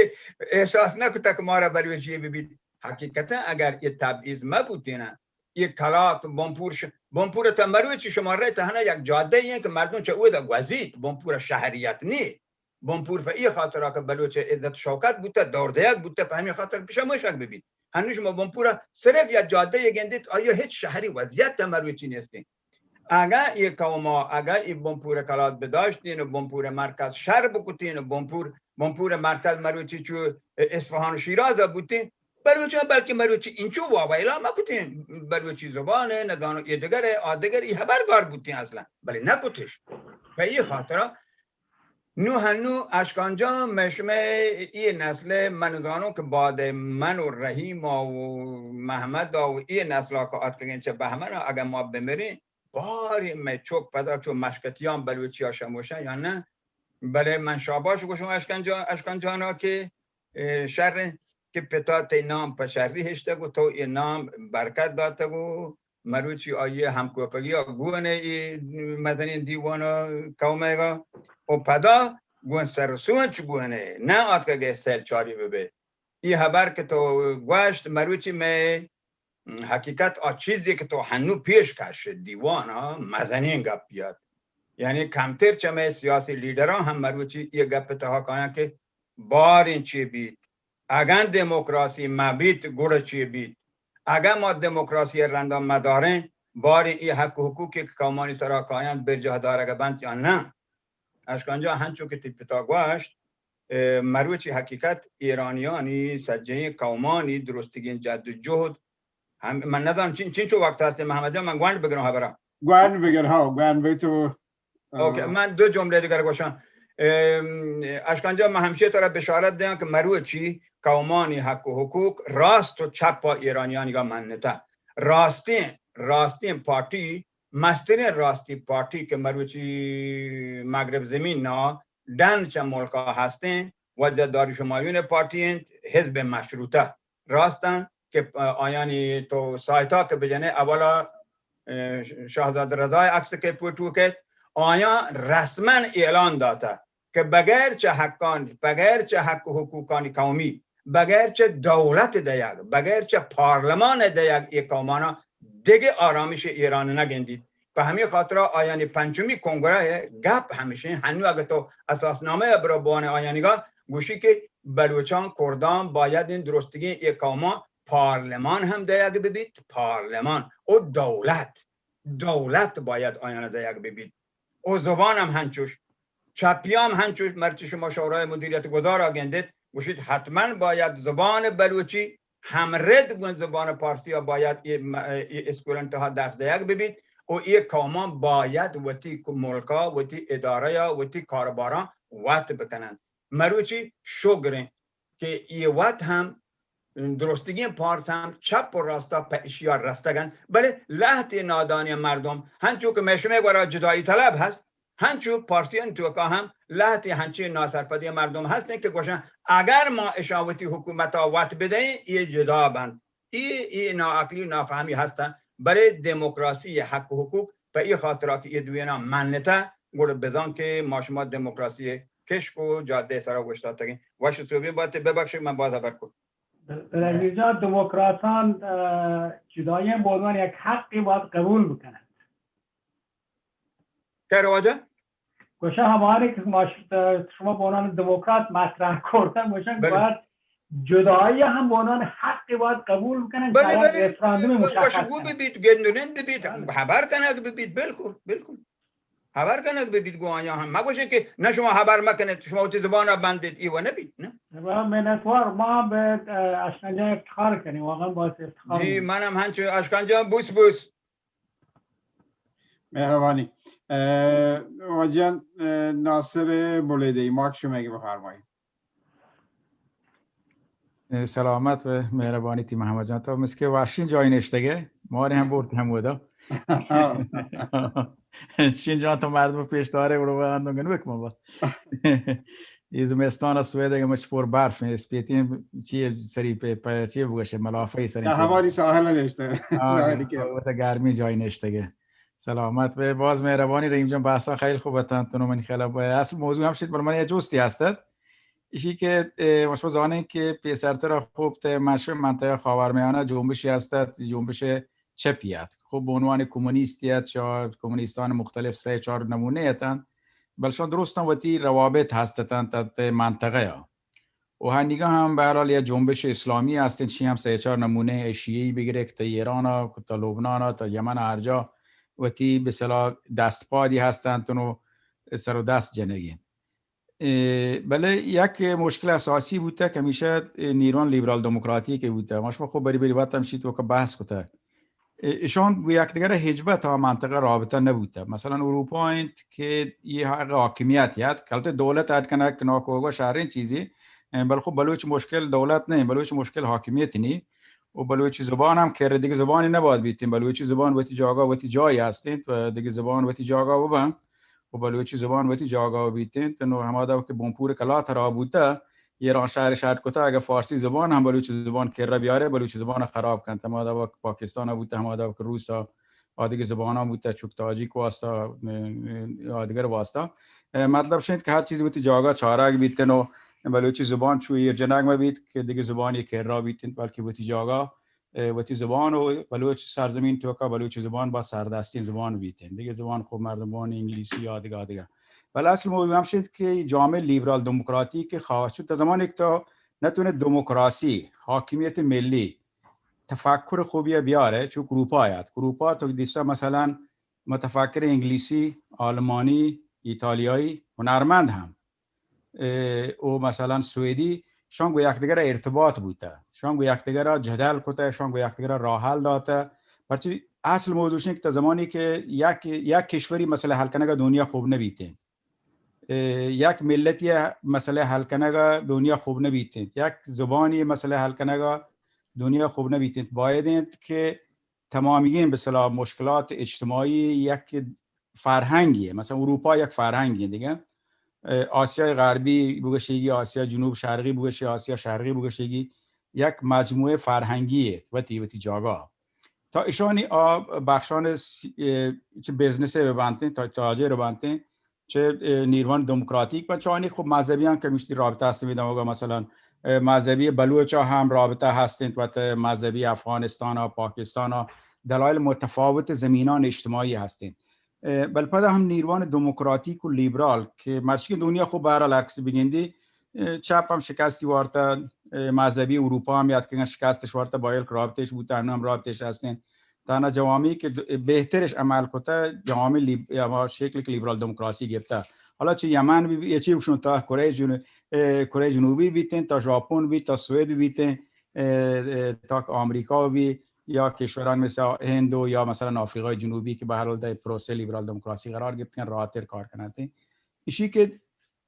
احساس نہ کتہ کہ مارا بلوچی ببیت۔ حقیقتاً اگر یہ تبعیض مہ بوتینہ، یہ کلات بنپور ش-، بنپور تا مروچی شما رئے تہنا یک جادہ ہیں کہ مردم چہ اودا گوزیت، بنپور شہریت نی۔ بنپور پہ یہ خاطرا کہ بلوچ عزت شوکت بوتہ، دور دیگ بوتہ، پہ ہمیں خاطر پیشا مشک ببیت۔ ہنو شما بنپورا صرف یک جادہ یہ گندیت، آیا ہچ شہری وضعیت تا مروچی نیستیں۔ اگاں اے قوما، اگاں اے بنپور کلات بداشتین و بنپور مرکز شر بکتین و بنپور، بنپور مرکز مروچی چو اصفهان و شیراز بوتین، بلوچاں بلکہ مروچی انچو واویلا مکتین، بلوچی زبان ہے، نزانو اے دگر ہے، آ دگر، اے حبر گار بوتین اصلاً، بلے نکتش۔ پہ اے خاطرا نو ہنو اشکان جان، مئے شمئے اے نسل، من زانوں کہ بعد من و رحیم و محمد و اے نسل کہ آتکگیں چہ بہمن، اگہ ما بمریں، باریں مئے چوک پدا چو مشکتیان بلوچی ء شموشن یا نہ؟ بلے من شاباش گوشوں اشکان جان، اشکان جانا کہ، اے، شر انت کہ پتا تئی نام پہ شری ہشتگ و تو اے نام برکت داتگ و مروچی آئی ء ہمکوپگی ء گون ء اے مزنیں دیوان ء قومئیگ ء و پدا گون سر و سونچ گون ء نہ آتکگ ء سیل چاری بہ بئے۔ اے ہبر کہ تو گوشت مروچی مئے حقیقت آ چیزے کہ تو ہنو پیش کش دیوان ء مزنیں گپی ات۔ یعنی کمتر چہ مئے سیاسی لیڈراں ہم مروچی اے گپ ء تہا کایاں کہ باریں چے بیت، اگاں دموکراسی مہ بیت، گڑا چے بیت؟ اگاں ما دموکراسی ء رندا مداریں، باریں اے حق و حقوقے کہ قومانی سرا کایاں برجاہ دارگ بنت یا نہ؟ اشکان جان، ہنچو کہ تئی پتا گوشت، اے، مروچی حقیقت ایرانیانی سجہیں قومانی درستگیں جد و جہد ہم، من ندانم چین-، چینچو وقت ہستیں محمد جان، من گونڈ بگروں ہبرا۔ گونڈ بگر، ہاں، گونڈ بگر تو، اوکے، آ، من دو جملے دگر گوشاں۔ ام، اشکان جان، من ہمشی ترا بشارت دیاں کہ مروچی قومانی حق و حقوق راست و چپ ایرانیانی گا منتا۔ راستیں، راستیں پارٹی، مستریں راستی پارٹی کہ مروچی مغرب زمین نا ڈن چہ ملکا ہستیں، وجہ داریش ہمایون پارٹی انت، حزب مشروطہ۔ راستاں کہ، آ، آیانی تو سایتا کہ بجنے، اولا شاہزاد رضا عکس کہ پوٹو کت، آیاں رسماً اعلان داتہ کہ بغیر چہ حقان، بغیر چہ حق و حقوقانی قومی، بغیر چہ دولت دیگ، بغیر چہ پارلمان دیگ، اے قومانا دگہ آرامش ایران نگندیت۔ پہ ہمے خاطرا آیانی پنچمی کنگرہ گپ ہمیشیں، ہنو اگہ تو اساس نامہ برا بوان آیانیگا گوشی کہ بلوچان، کردان باید این درستگیں اے قومان پارلمان ہم دیگ ببیت، پارلمان و دولت، دولت باید آیان دیگ ببیت۔ و زبان ہم ہنچوش، چپی ہم ہنچوش، مرچی شما شورای مدیریت گذارا گندیت، گوشیت حتماً باید زبان بلوچی ہمرد گون زبان پارسی باید اے م-، اے اسکولان تہا درس دیگ ببیت و اے قومان باید وتی ملکا، وتی ادارہ یا وتی کارباران وت بکنن۔ مروچی شگریں کہ اے وت ہم درستگیں پارس ہم چپ و راستا پہ اشیا رستگن، بلے لہتے نادانی مردم ہنچو کہ مئے شمئے گورا جدائی طلب ہست، ہنچو پارسیان توکا ہم لہتے ہنچیں ناسرپدیں مردم ہستن کہ گوشن اگر ما اشان وتی حکومتا وت بدئیں، اے جدا بنت۔ اے، اے ناعقلی و نافہمی ہستن، بلے دموکراسی حق و حقوق پہ اے خاطرا کہ اے دوینا منتہ، گڑا بزان کہ ما شما دموکراسی کشک و جادہ سرا اوشتاتگیں۔ وش و سوبین باتے، ببخشید من باز ہبر کت۔ بلے میرجان، دموکراتان، اه، جدائی ہم بہ عنوان یک حقی باید قبول بکنند۔ کئے واجہ؟ گوشاں ہمارے کہ ما ش-، شما بہ عنوان دموکرات مطرح کرتن، گوشاں بلے۔ باید جدائی ہم بہ عنوان حقی باید قبول بکنند، بلے، شاید بلے، ریفراندوم بلے، مشخص گوشگو کنند۔ ببیت، گندنند ببیت، بلے۔ ہبر کنگ ببیت، بالکل، بالکل۔ ہبر کنگ ببیت گوں آیاں ہم۔ مگوشیں کہ نہ شما ہبر مکنیت، شما وتی زبان ء بندیت، اے و نہ بیت، نہ؟ واہ، منتوار، ما بہ، اه، اشکنجہ افتخار کنیں، واقعاً باعث افتخار جی، ہیں۔ من ہم ہنچو اشکنجہ بوس بوس۔ مہربانی۔ اه، واجہ، اه، ناصر بلیدی، ماک شما کہ بفرمائیت۔ اے، سلامت بئے، مہربانی تی محمد جان، تو مسکے وشیں جاہے نشتگے، مارے ہم برت ہمودا۔ شین جان تو مردم پیش دارے، گڑا اندو گنوک ما با۔ اے زمستان سویدگ مچ پر برف ہیں، اسپیتیں چی سری پہ، پہ چی بگوشے، ملافہ سری نہ، سے۔ ہماری ساحل نشتہ۔ ہاں، ساحل کے۔ وہ تو گرمی جاہے نشتگے۔ سلامت بئے، باز مہربانی رحیم جان، بحثا خیلی خوب اتنت، تنو من خیال اصل موضوع ہم شد، بل من یہ جستی ہستت۔ ایشی کہ، اے، ما شما زانیں کہ پیسرتر خوب تہ مشرق منطقہ خاورمیانہ جنبشی ہست ات، جنبش چپی ات۔ خوب بہ عنوان کمونیستی ات، چہ کمونیستان مختلف سہ چار نمونے اتنت، بلشان درستاں وتی روابط ہست اتنت تہ منطقہ ء۔ و ہنیگا ہم بہرحال یہ جنبش اسلامی ہستیں، چی ہم سہ چار نمونے، شیعی بگرے کہ تہ ایران ء، تہ لبنان ء، تہ یمن ء، ہر جا وتی بہ اصطلاح دست پادی ہستنت، نو سر و دست جنگی۔ اے، بلے یک مشکل اساسی بوتگ کہ ہمیشہ، اے، نیروان لیبرال دموکراتی کہ بوتگ، ما شما خوب بری بری وت ہمشی توکا بحث کتگ۔ اے، اشان گو یک دگرا ہچبر تہ منطقہ رابطہ نبوتگ۔ مثلاً اروپا انت کہ یہ حق حاکمیت یات، کلتے دولت اڈ کنگ ناکوگا شریں چیزی، اے، بل خب بلوچ مشکل دولت نہیں، بلوچ مشکل حاکمیت نہیں۔ و بلوچی زبان ہم کر دگہ زبانی نباید بیتیں۔ بلوچی زبان وتی جاگہ، وتی جاہی ہستیں، و دگہ زبان وتی جاگہ ببن۔ و بلوچی زبان وتی جاگہ بیتیں۔ نو ہمادا کہ بنپور کلات ہراب بوتہ، ایران شہر شہر کتہ، اگہ فارسی زبان ہم بلوچی زبان کرا بیارے، بلوچی زبان خراب کنت۔ ہمادا کہ پاکستان بوتہ، ہمادا کہ روس آ، آدگہ زباناں بوتہ، چک تاجک واسطہ، آدگر واسطہ۔ اے، مطلب شنت کہ ہر چیز وتی جاگہ چارگ بیتن و بلوچی زبان چو ایر جنگ مہ بیت کہ دگہ زبانی کرا بیتن، بلکہ وتی جاگہ، اے، وتی زبان و بلوچ سرزمین توکا بلوچی زبان با سردستین زبان بیتن۔ دگہ زبان خب مردمان انگلیسی یا دگہ دگہ۔ بل اصل موضوع ہمشنت کہ جامعہ لیبرال دموکراتی کہ خواہش تا زمانی کہ تو نتونے دموکراسی، حاکمیت ملی، تفکر خوبی بیارے، چو اروپا یات۔ اروپا تو دیسا مثلاً متفکر انگلیسی، آلمانی، ایتالیایی، ہنرمند ہم، اے، او مثلاً سویدی، شان گو یکدگر ارتباط بوتہ، شان گو یکدگر جدل کتہ، شان گو یکدگر راه حل داتہ۔ پرچی اصل موضوع شنک تا زمانی کہ یک، یک کشوری مسئلہ حل کنگا دنیا خوب نبیتیں۔ اے، یک ملتی مسئلہ حل کنگا دنیا خوب نبیتیں۔ یک زبانی مسئلہ حل کنگا دنیا خوب نبیتیں۔ باید انت کہ تمامیگیں بہ اصطلاح مشکلات اجتماعی یک فرہنگی ہے۔ مثلاً اروپا یک فرہنگی ہے دیگہ۔ اے، آسیای غربی بگشیگی، آسیا جنوب شرقی بگشی، آسیا شرقی بگشیگی، یک مجموعہ فرہنگی ہے وتی، وتی جاگہ۔ تا ایشانی آ بخشان سی-، اه، چه بزنس ببنتیں، تا تاجر ببنتیں، چه، اه، نیروان دموکراتیک بنت، چه آنی خب مذہبیان که مشتی رابطه هستیں، می‌دان ہوگا مثلاً، اه، مذہبی بلوچا هم رابطه هستیں، و تا مذہبی افغانستانا، پاکستانا، دلایل متفاوت زمینان اجتماعی هستیں. اه، بل پدا هم نیروان دموکراتیک و لیبرال که مرچی که دنیا خب بهرحال هر کسی بگندی، اه، چپ هم شکستی وارتا، اه، مذہبی اروپا هم یاد کنگن شکستش وارتا، بایل که رابطهش بوتا، هنو هم رابطهش هستیں. تنها جوامی که د-، بهترش عمل کتا، جوامی لیب-، یا ما شکل که لیبرال دموکراسی گپتا. حالا چه یمن بی، بی، چی بشون تا کره جنو-، اه، کره جنوبی بیتن، تا ژاپن بی، تا سوئد بیتن، اه، اه، تا که آمریکا بی، یا کشوران مثل هند و یا مثلاً آفریقای جنوبی که به هر حال در پروسه لیبرال دموکراسی قرار گرفتن، راحت‌تر کار کنند. ایشی که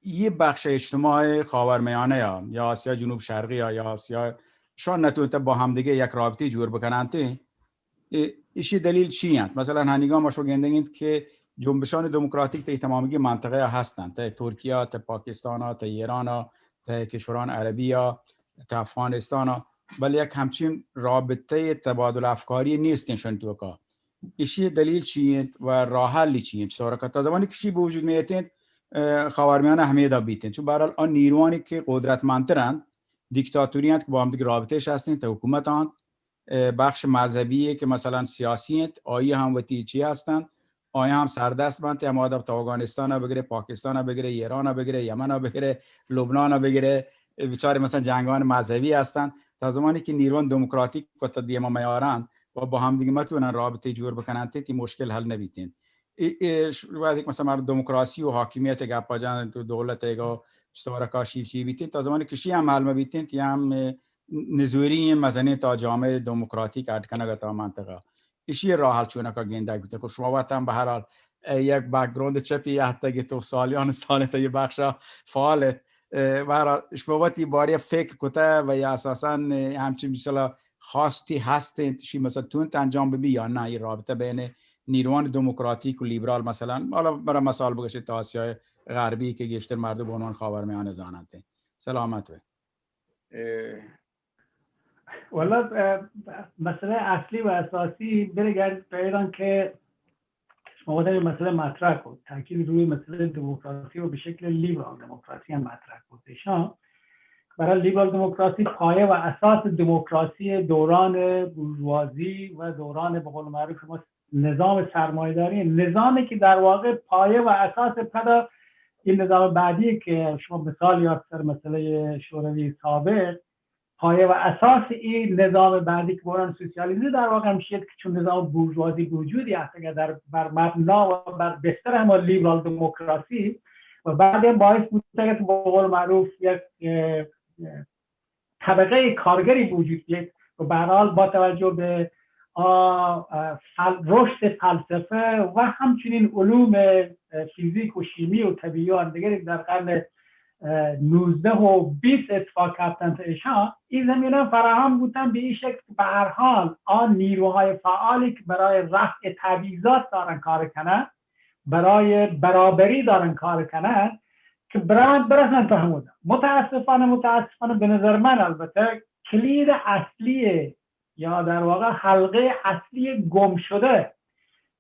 یه بخش اجتماع خاورمیانه یا، یا آسیا جنوب شرقی یا، یا آسیا، شان نتونته با همدیگه یک رابطه جور بکنند. ای-، ایشی دلیل چی انت؟ مثلاً هنیگا ما شما گندگین که جنبشان دموکراتیک تا تمامگی منطقه هستند، تا ترکیه، تا پاکستان، تا ایران، تا کشوران عربی، تا افغانستان، بل یک همچین رابطه تبادل افکاری نیستین شن توکا. ایشی دلیل چی انت و راه حل چی انت؟ چطور که تا زمانی که شی به وجود میتین، اه، خاورمیانه همیدا بیتین. چون به هر حال آن نیروانی که قدرتمندترند، دیکتاتوری انت که با هم دیگه رابطهش هستین، تا حکومت آن اه، بخش مذہبی که مثلاً سیاسی انت، آئی هم وتی چی هستند، آئی هم سردست بنت، اما آدم تا اوگانستان بگره، پاکستان بگره، ایران بگره، یمن بگره، لبنان بگره، اه، بیچاره مثلاً جنگان مذہبی هستند. تا زمانی که نیروان دموکراتیک و تا دیما میارند و با هم دیگه متونن رابطه جور بکنند، تی مشکل حل نبیتین. ای، ای، ش-، وقتی که مثلاً مردم دموکراسی و حاکمیت گپا جان تو دولت ایگا چطور کاشی چی بیتین، تا زمانی که شی هم حل مبیتین، تی هم، اه، نزوری مزنیں تا جامعه دموکراتیک اڈ کنگ تا منطقه. ایشی راه حل چونکا گندگ بیتین. خب شما وقت هم به هر حال، اه، یک بک‌گراند چپی احتگی تو سالیان سال تا یه بخشا فعال ات. اه، به هر حال شما وقتی باری فکر کته و یا اساساً، اه، همچین مثلا خواستی هستین، شی مثلا تونت انجام ببی یا نه، این رابطه بین نیروان دموکراتیک و لیبرال مثلا، حالا برای مثال بگشت تا آسیای غربی که گیشتر مردم به عنوان خاورمیانه زاننت. سلامت بی. اه، والا، اه، مسئله اصلی و اساسی برگرد به ایران که شما وقتی مسئله مطرح کد، تاکید روی مسئله دموکراسی و به شکل لیبرال دموکراسی هم مطرح کد. ایشان برای لیبرال دموکراسی پایه و اساس دموکراسی دوران بورژوازی و دوران، به قول معروف ما، نظام سرمایه‌داری، نظامی که در واقع پایه و اساس پدا این نظام بعدی که شما مثال یاد سر مسئله شوروی سابق، پایه و اساس این نظام بعدی که بحران سوسیالیزم در واقع هم شد که چون نظام بورژوازی وجودی است، اگر در، بر مبنا و بر بستر هم لیبرال دموکراسی و بعد هم باعث بود که به قول معروف یک، اه، اه، طبقهٔ کارگری وجود گرفت و به هر حال با توجه به آ، اه، فل-، رشد فلسفه و همچنین علوم، اه، فیزیک و شیمی و طبیعی و آن دیگری در قرن، اه، نوزده و بیست اتفاق کپتن تا ایشان، این زمینه فراهم بوتن به این شکل که به هر حال آن نیروهای فعالی که برای رفع تبعیضات دارن کار کنن، برای برابری دارن کار کنن، که برن برسن تا همون. متاسفانه، متاسفانه به نظر من البته کلید اصلی یا در واقع حلقهٔ اصلی گم شده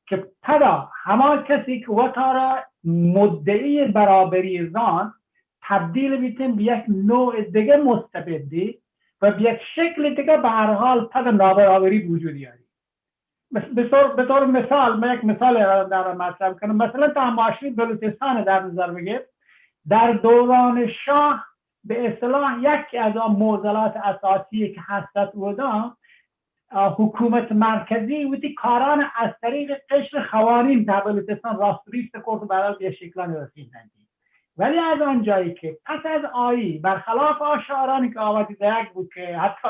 که پدا هما کسی که وتارا مدعی برابری زان تبدیل بیتن به یک نوع دیگه مستبدی و به یک شکل دیگه به هر حال پدا نابرابری وجود یاری. مس-، به طور، به طور مثال، من یک مثال را در مطرح کنم. مثلاً تا معاشرهٔ بلوچستان در نظر بگیر، در دوران شاه به اصطلاح یکی از آن معضلات اساسی که هست بودن، اه، حکومت مرکزی وتی کاران از طریق قشر خوانین در بلوچستان راست ریست کرد و برای به شکلان رسیدندی. ولی از آنجایی که پس از آیی، برخلاف آ شعارانی که آوازی دهگ بود که حتی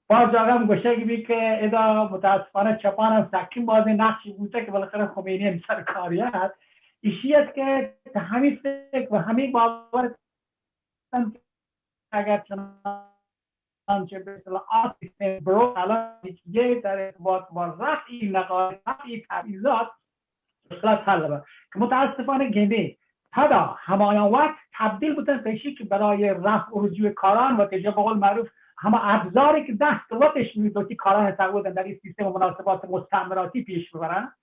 باز جاگه هم گوشگ بی که ادا متاسفانه چپان هم سکین بازی نقشی بوده که بالاخره خمینی هم سرکاری هست. ایشی است که تا همین فکر و همین باور اگر چنانچه به اصطلاح آرتیست برو الان یه در ارتباط با رفع نقایص، رفع تبعیضات، مشکلات حل بہ. که متاسفانه گندی پدا همایان وقت تبدیل بوتن پیشی که برای رفع و رجوع کاران و که جا به قول معروف همه ابزاری که دست وتش می دوتی کاران تقویت در این سیستم مناسبات مستعمراتی پیش ببرن.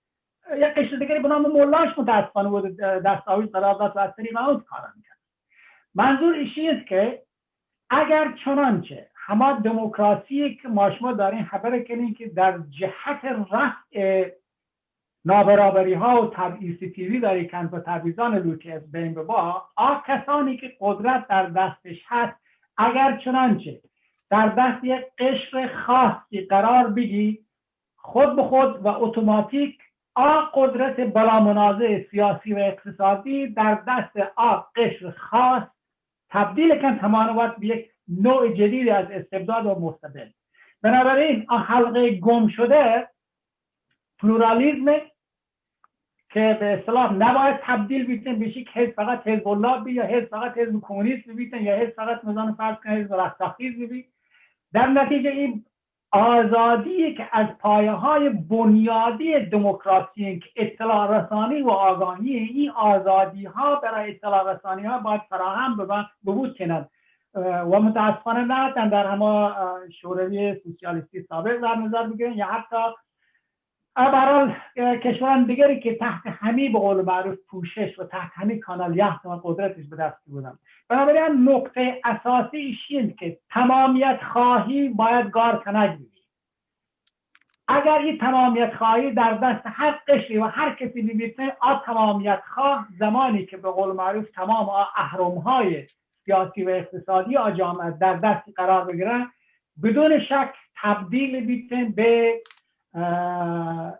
یک قشر دیگری به نام ملاش متاسفانه بود دست آویز قرار داد و از طریق اون کاران کرد. منظور ایشی است که اگر چنانچه هما دموکراسی که ما شما دارین خبر کنین که در جهت رفع نابرابری ها و تبعیض ستیزی داری کند و تبعیضان لوتی از بین ببا، آ کسانی که قدرت در دستش هست، اگر چنانچه در دست یک قشر خاصی قرار بگی، خود به خود و اتوماتیک آ قدرت بلا منازع سیاسی و اقتصادی در دست آ قشر خاص تبدیل کن، تمام وقت به یک نوع جدید از استبداد و مستبد. بنابراین آ حلقه گم شده پلورالیزم که به اصطلاح نباید تبدیل بیتن بشی که حزب فقط حزب الله بی یا حزب فقط حزب کمونیست بیتن یا حزب فقط مثلاً فرض کن حزب رستاخیز بی. در نتیجه این آزادی که از پایه های بنیادی دموکراسی که اطلاع رسانی و آگاهی، این آزادی ها برای اطلاع رسانی ها باید فراهم ببن، ببود کنند. اه، و متاسفانه نه تن در همه، اه، شوروی سوسیالیستی سابق در نظر بگیرن یا حتی اه، به هر حال، اه، کشوران دیگری که تحت همی به قول معروف پوشش و تحت همی کانال یخ و قدرتش به دست بودن. بنابراین نقطه اساسی ایشی است که تمامیت خواهی باید گار کنگ ببی. اگر این تمامیت خواهی در دست هر قشری و هر کسی ببیت، آ تمامیت خواه زمانی که به قول معروف تمام آ اهرم های سیاسی و اقتصادی آ جامعه در دست قرار بگیرن، بدون شک تبدیل بیتن به، اه،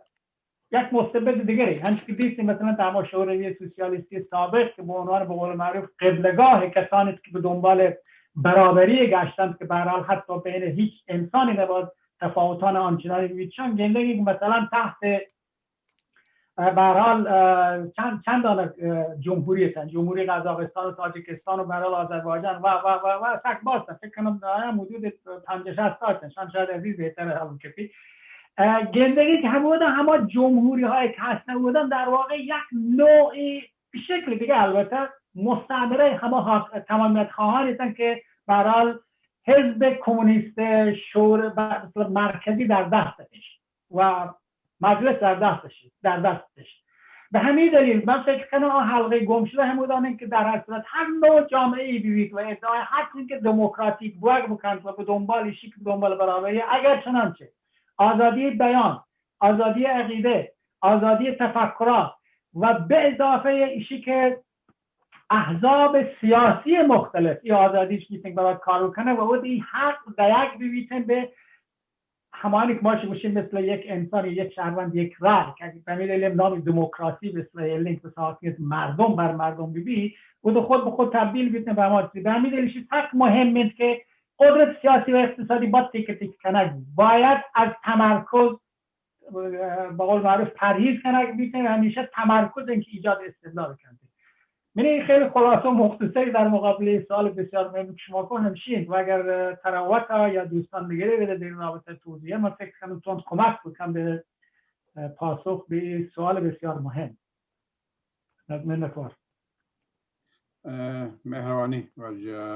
یک مستبد دیگری. همچون که دیستیم مثلاً تمام شوروی سوسیالیستی سابق که به عنوان به قول معروف قبلگاه کسانی که به دنبال برابری گشتند که به هر حال حتی بین هیچ انسانی نباید تفاوتان آنچنانی بیتشان گندگی که مثلاً تحت اه، به هر حال، اه، چند، چند دانه، اه، جمهوری هستن، جمهوری قزاقستان و تاجیکستان و به هر حال آذربایجان و، و، و، و سک باز هستن. فکر کنم دارم حدود پنجاه شصت تا هستن، شان شاید عزیز بهتر حال کپی. اه، گندگی که همودا هما جمهوری های که هستن بودن در واقع یک نوعی به شکل دیگه البته مستعمره هما حاک-، تمامیت خواهان هستن که به هر حال حزب کمونیست شور-، به اصطلاح مرکزی در دستش و مجلس در دستش، در دستش. به همین دلیل من فکر کنم آن حلقه گم شده همودانند که در هر صورت هر نوع جامعه ای ببیت و ادعای هر چیزی که دموکراتیک بوگ بکنت و به دنبال شکل، به دنبال برابری، اگر چنانچه آزادی بیان، آزادی عقیده، آزادی تفکرات و به اضافه ایشی که احزاب سیاسی مختلف ای آزادیش بیتن برای کار بکنه و او دی حق دیگ ببیتن به همانی که ما چه گوشیم مثل یک انسان، یک شهروند، یک رای، که اگه فهمید علم نام دموکراسی مثل لینک به حاکمیت مردم بر مردم ببی، و دو خود به خود تبدیل بیتن به همان چیز. به همین دلیل چیز سخت مهم است که قدرت سیاسی و اقتصادی باید تیکه تیکه کنگ، باید از تمرکز، اه، به قول معروف پرهیز کنگ بیتن و همیشه تمرکز این که ایجاد استدلال کنت. من این خیلی خلاصه و مختصری در مقابل سوال بسیار مهم که شما کن همشین و اگر، اه، تراوتا یا دوستان دیگری بده در این رابطه توضیح، من فکر کنم تون کمک بکن به، اه، پاسخ به این سوال بسیار مهم. منتوار. اه، مهربانی واجه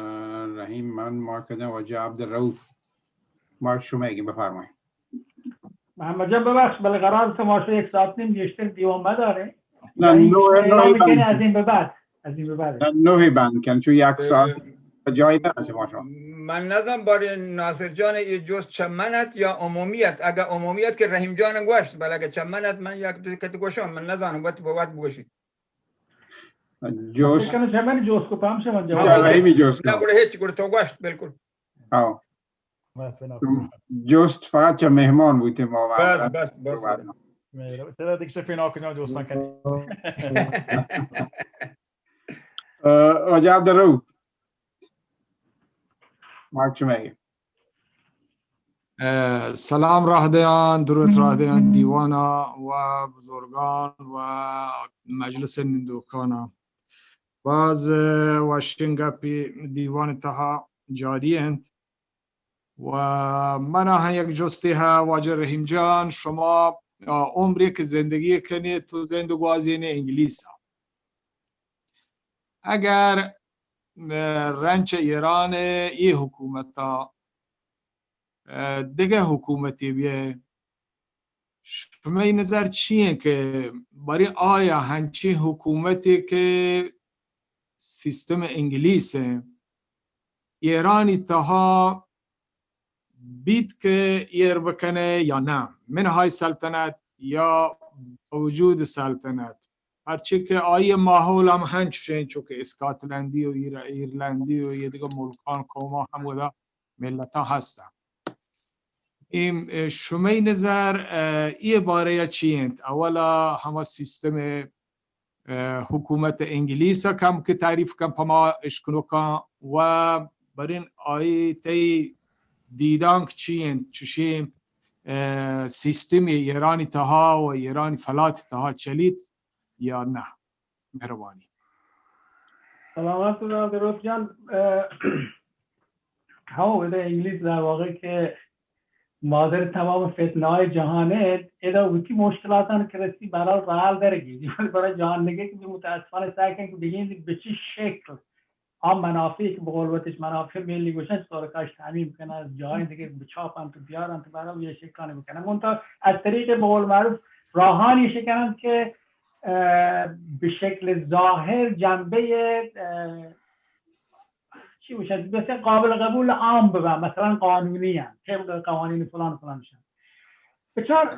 رحیم، من ما کدن واجه عبدالرؤوف. ما شما اگه بفرمایید. محمد جان ببخش، بله قرار است ما شو یک ساعت نیم بیشتر دیوان مداره. نه، یعنی نوه، نوه اعلام بکنی بند از کن. این به بعد، از این به بعد. نه، نوه بند کن، چون یک ساعت جای نه است ما شما. من نزان بار ناصر جان، ای جست چه منت یا عمومیت؟ اگه عمومیت که رحیم جان گوشت، بله اگه چه منت من یک دو کت گوشم، من نزانم، وقت به وقت بگوشی. جست. فکر کنم چه من جست کو پام شما جواب. نه، رحیمی جست نه، کو. گڑا هیچ، گڑا تو گوشت، بالکل. آه. بس، بنا. جست فقط چه مهمان بوده ما و بس، بس، بس. مهربان. چرا دیگه سفین آ کجا جستن کنی؟ اه، واجه عبدالرؤوف. مایک شما. اه، سلام راہ دیان، درود راہ دیان دیوانا و بزرگان و مجلس نندوکانا. باز، اه، وشین گپی دیوان تہا جاری انت. و من ء یک جستے ء، واجہ رحیم جان، شما، آ، عمرے کہ زندگی کنی تو زند گوازینے انگلیس ء. اگر، اه، رنچ ایران ء اے حکومت ء دگہ حکومتے بیئے، شمئے نظر چی انت کہ برای آیا ہنچیں حکومتے کہ سیستم انگلیس انت، ایرانی تہا بیت کہ ایر بکنئے یا نہ، منہاج سلطنت یا وجود سلطنت، پرچے کہ آئی ماحول ہم ہنچوش انت، چو کہ اسکاتلندی و ایر-، ایرلندی و یہ دگہ ملکان، قوما ہم ودا ملتاں ہستاں۔ اے، اے، شمئے نظر، اے، اے بارہ ء چی انت؟ اولا ہما سیستم، اے، حکومت انگلیس ء کم کہ تعریف کن پہ ما اشکنوکاں و برین آئی تئی دیدانک چی انت؟ چوشیں، اے، سیستمی ایرانی تہا و ایرانی فلات تہا چلیت یا نہ؟ مہربانی۔ سلامت ببات دروت جان۔ اه، ہو، ادا انگلیس در واقع کہ مادر تمام فتنہ های جهان انت، ادا وتی مشکلاتان که رسی برای رال درگی، برای جهان دیگه که متاسفانه سعی کن که بگین به چه شکل آ منافعی که به قول وتش منافع ملی گوشن، چطور کاش تعمیم کنن، از جاهای دیگه بچاپن تو بیارن تو برای یه شکلانی بکنن. منتها از طریق به قول معروف راهانی شکنن که، اه، به شکل ظاهر جنبهٔ، اه، چی گوشن، بسیار قابل قبول عام ببن، مثلاً قانونی هم، طبق قوانین فلان فلان شن. بچار،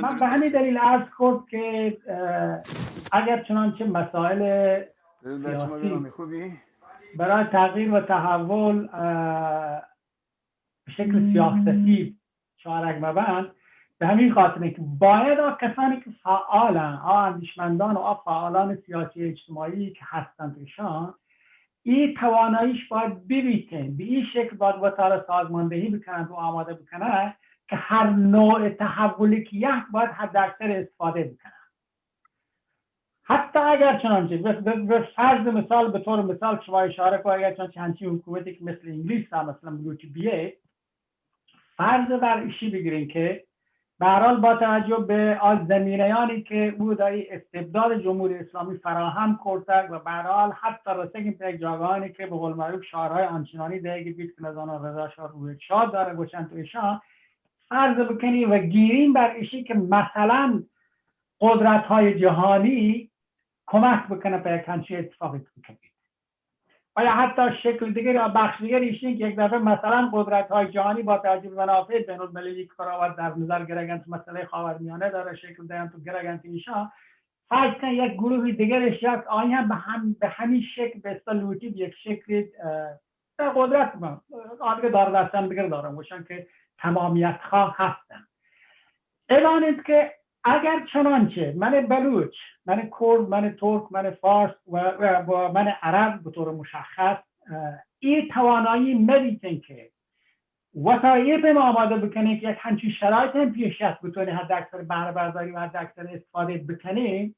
من به همین دلیل عرض کرد که، اه، اگر چنانچه مسائل سیاسی برای تغییر و تحول، اه، به شکل سیاسی چارگ مبند، به همین خاطر که باید آ کسانی که فعالن، آ اندیشمندان و آ فعالان سیاسی اجتماعی که هستند ایشان، ای تواناییش باید ببیتن، به این شکل باید وتارا سازماندهی بکنند و آماده بکنند که هر نوع تحولی که یک باید حد اکثر استفاده بکنند. حتی اگر چنانچه به، به، به فرض مثال، به طور مثال شما اشاره کو، اگر چنانچه همچین حکومتی که مثل انگلیس هم مثلاً بلوچی بیه، فرض بر ایشی بگیرین که به هر حال با توجه به آ زمینه‌یانی که او دای استبداد جمهوری اسلامی فراهم کرتگ و به هر حال حتی رسیدیم به یک جاگاهانی که به قول معروف شعارهای آنچنانی دهگی بیت که نزانم رضا شاه روحیت شاه داره گوشن تو ایشان، فرض بکنی و گیریم بر ایشی که مثلاً قدرت‌های جهانی کمک بکنه به یک همچین اتفاقی که بکنید. و یا حتی شکل دیگر یا بخش دیگر ایشین که یک دفعه مثلاً قدرت‌های جهانی با توجه به منافع بین‌المللی که برابر در نظر گرگنت، مسئلهٔ خاورمیانه داره شکل دهنت و گرگنت ایشان، فرض کن یک گروه دیگرش یک آیی هم به هم، به همین شکل به اصطلاح لوٹی به یک شکل، اه، در قدرت من، آدگه دار دستن دیگر دارم، گوشن که تمامیت خواه هستن. اعلان انت که اگر چنانچه من بلوچ، من کرد، من ترک، من فارس و، و، و من عرب به طور مشخص، اه، ای توانایی مبیتن که وسایط ما آماده بکنه که یک همچین شرایط هم پیش است بتونه حد اکثر بهره برداری و حد اکثر استفاده بکنه،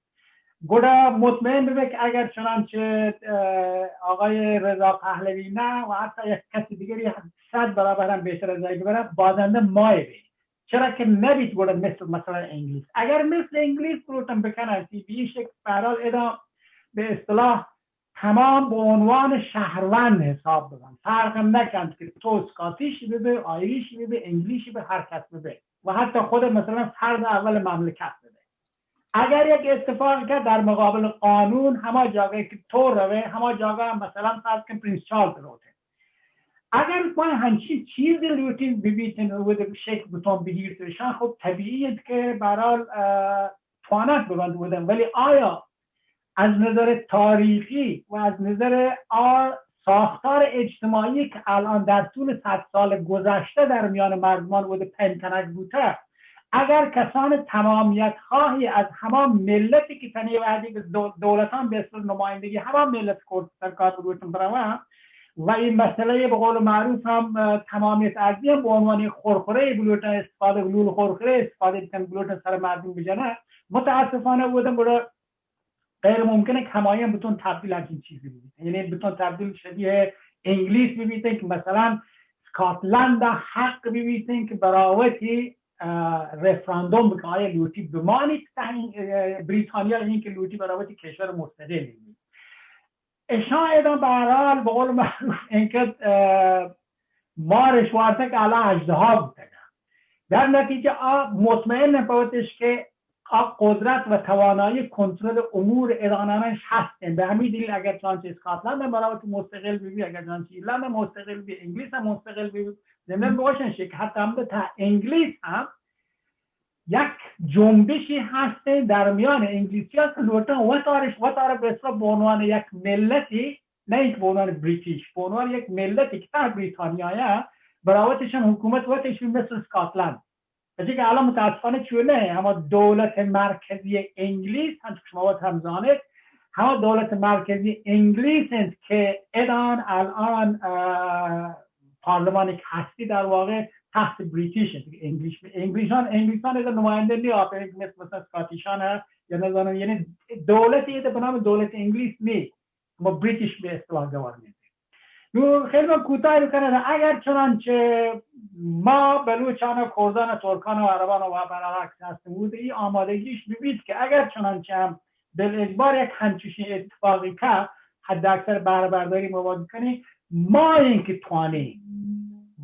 گڑا مطمئن ببه که اگر چنانچه، اه، آقای رضا پهلوی نه و حتی یک کسی دیگری صد برابر هم بهتر از وی ببره، بازنده مای بی. چرا که نبیت گڑا مثل مثلاً انگلیس. اگر مثل انگلیس بلوٹن بکنن، سی بی شکل به هر حال ادا به اصطلاح تمام به عنوان شهروند حساب ببن. فرق هم نکنت که تو اسکاتیشی ببه، آیریشی ببه، انگلیشی ببه، هر کس ببه. و حتی خود مثلاً فرد اول مملکت ببه. اگر یک اتفاقی که در مقابل قانون هما جاگه که تو روه، هما جاگه هم مثلاً فرض کن پرنس چارلز روته. اگر ما همچین چیزی لوٹین ببیتن و به شکل بتون بگیرتشان، خب طبیعی است که به هر حال، اه، توانت ببند بودن. ولی آیا از نظر تاریخی و از نظر آ ساختار اجتماعی که الان در طول صد سال گذشته در میان مردمان بوده پنتنک بوده، اگر کسان تمامیت خواهی از همان ملتی که تنی وحدی به دو-، دولتان به اصطلاح نمایندگی همان ملت کرد سرکار بروتن بروان و این مسئله به قول معروف هم، اه، تمامیت ارضی هم به عنوان خورخوره بلوتن استفاده، لول خورخوره استفاده بکن بلوتن سر مردم بجنه، متاسفانه بودن بوده غیر ممکنه که همایان بتون تبدیل همچین چیزی ببیت. یعنی بتون تبدیل شبیه انگلیس ببیت که مثلاً اسکاتلند حق ببیت که براوتی، اه، رفراندوم بکن، آیا لوٹی بمانیت تهین، اه، بریتانیا، این که لوٹی براوتی کشور مستقل ببیت. اشان ادا به هر حال به قول معروف اینکه، اه، مارش وارتگ، الان اژدها بوتگ. در نتیجه آ مطمئن نبوتش که آ قدرت و توانایی کنترل امور ادانانش هستن. به همین دلیل اگر چنانچه اسکاتلند هم برای وتی مستقل ببی، اگر چنانچه ایرلند هم مستقل ببی، انگلیس هم مستقل ببی، ضمن بگوشن که حتی هم تا انگلیس هم یک جنبشی هستن در میان انگلیسی ها که لوٹن وتارش، وتارا به اصطلاح به عنوان یک ملتی، نه اینکه به عنوان بریتیش، به عنوان یک ملتی که ته بریتانیایه، برای وتش هم حکومت وتش مثل اسکاتلند. و چی که الان متاسفانه چون نه، اما دولت مرکزی انگلیس، هم شما وت هم زانید، هما دولت مرکزی انگلیس انت که ادان الان، اه، پارلمانی که هستی در واقع تحت بریتیش انت. انگلیس، انگلیسان، انگلیسان اذا نماینده نی، آپه مثل مثلا اسکاتیشان هست یا نزانم، یعنی دولتی ایده به نام دولت انگلیس نی، ما بریتیش به اصطلاح گورنمنت. نو خیلی من کوتاه بکنم، اگر چنانچه ما بلوچان و کردان و ترکان و عربان و برعکس هستیم بود، این آمادگیش ببید که اگر چنانچه هم بالاجبار یک همچین اتفاقی که حد اکثر بهره برداری ما باید بکنی، ما این که توانی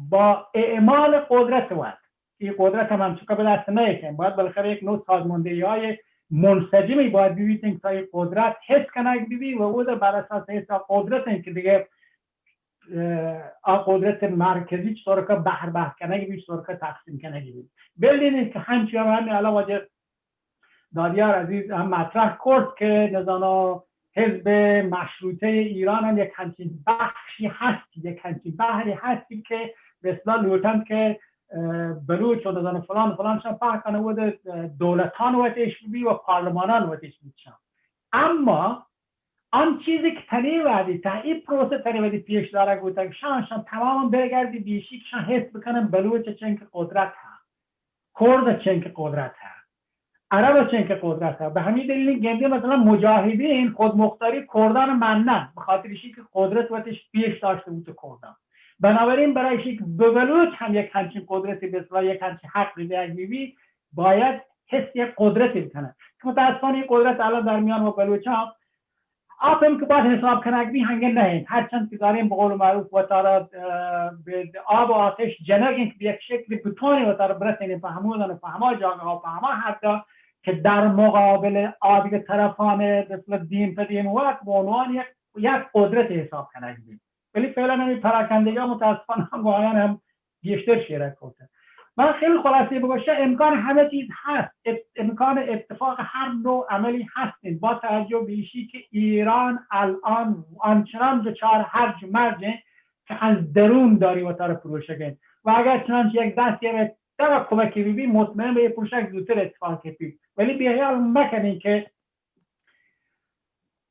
با اعمال قدرت وت، این قدرت هم همچون که به دست نیتیم، باید بالاخره یک نوع سازماندهی های منسجمی باید ببیتیم تا این قدرت حس کنگ ببی و او در بر اساس حس قدرت این که دیگه، اه، آ قدرت مرکزی چطور که بهر بهر کنگ بی، چطور که تقسیم کنگ بی. بلدین که همچی هم همین الان واجه دادیار عزیز هم مطرح کرد که نزانا حزب مشروطه ایران هم یک همچین بخشی هستی، یک همچین بحری هستی که به اصطلاح لوٹند که، اه، بلوچ و نزانا فلان فلان شان پهر کنه و ده دولتان وتش بی و پارلمانان وتش بی شان. اما آن چیزی که تنی وعدی تا این پروسه تنی وعدی پیش داره گوتن شان، شان تمام برگردی بیشی که شان حس بکنن بلوچ چنکه قدرت ها، کرد چنکه قدرت ها، عرب چنکه قدرت ها. به همین دلیل گندی مثلا مجاهدین خودمختاری کردان منن، به خاطر ایشی که قدرت وتش پیش داشته بود کردان. بنابراین برای ایشی که به بلوچ هم یک همچین قدرتی به اصطلاح یک همچین حقی دیگ بی، باید حس یک قدرتی بکنن که متاسفانه این قدرت الان در میان ما بلوچان آپم که باید حساب کنگ بی هنگه نه انت. هر چند که داریم به قول معروف وتارا، اه، به آب و آتش جنگ انت که به یک شکلی بتوانیم وتارا برسینیم په همودان و په هما جاگه ها و په هما حدا که در مقابل آ دیگه طرفان مثل دیم په دیم وقت به عنوان یک، یک قدرت حساب کنگ بی. ولی فعلا همی پراکندگی ها متاسفانه هم با آیان هم گیشتر شیرک کرتن. من خیلی خلاصه بگوشم، امکان همه چیز هست، ات-، امکان اتفاق هر نوع عملی هست، با توجه به ایشی که ایران الان آنچنان دچار هرج و مرج که از درون داری وتارا پروشگ انت و اگر چنانچه یک دستی هم در کمکی بی، مطمئن به یک پروشگ زودتر اتفاق کپی. ولی بی‌خیال مکنین که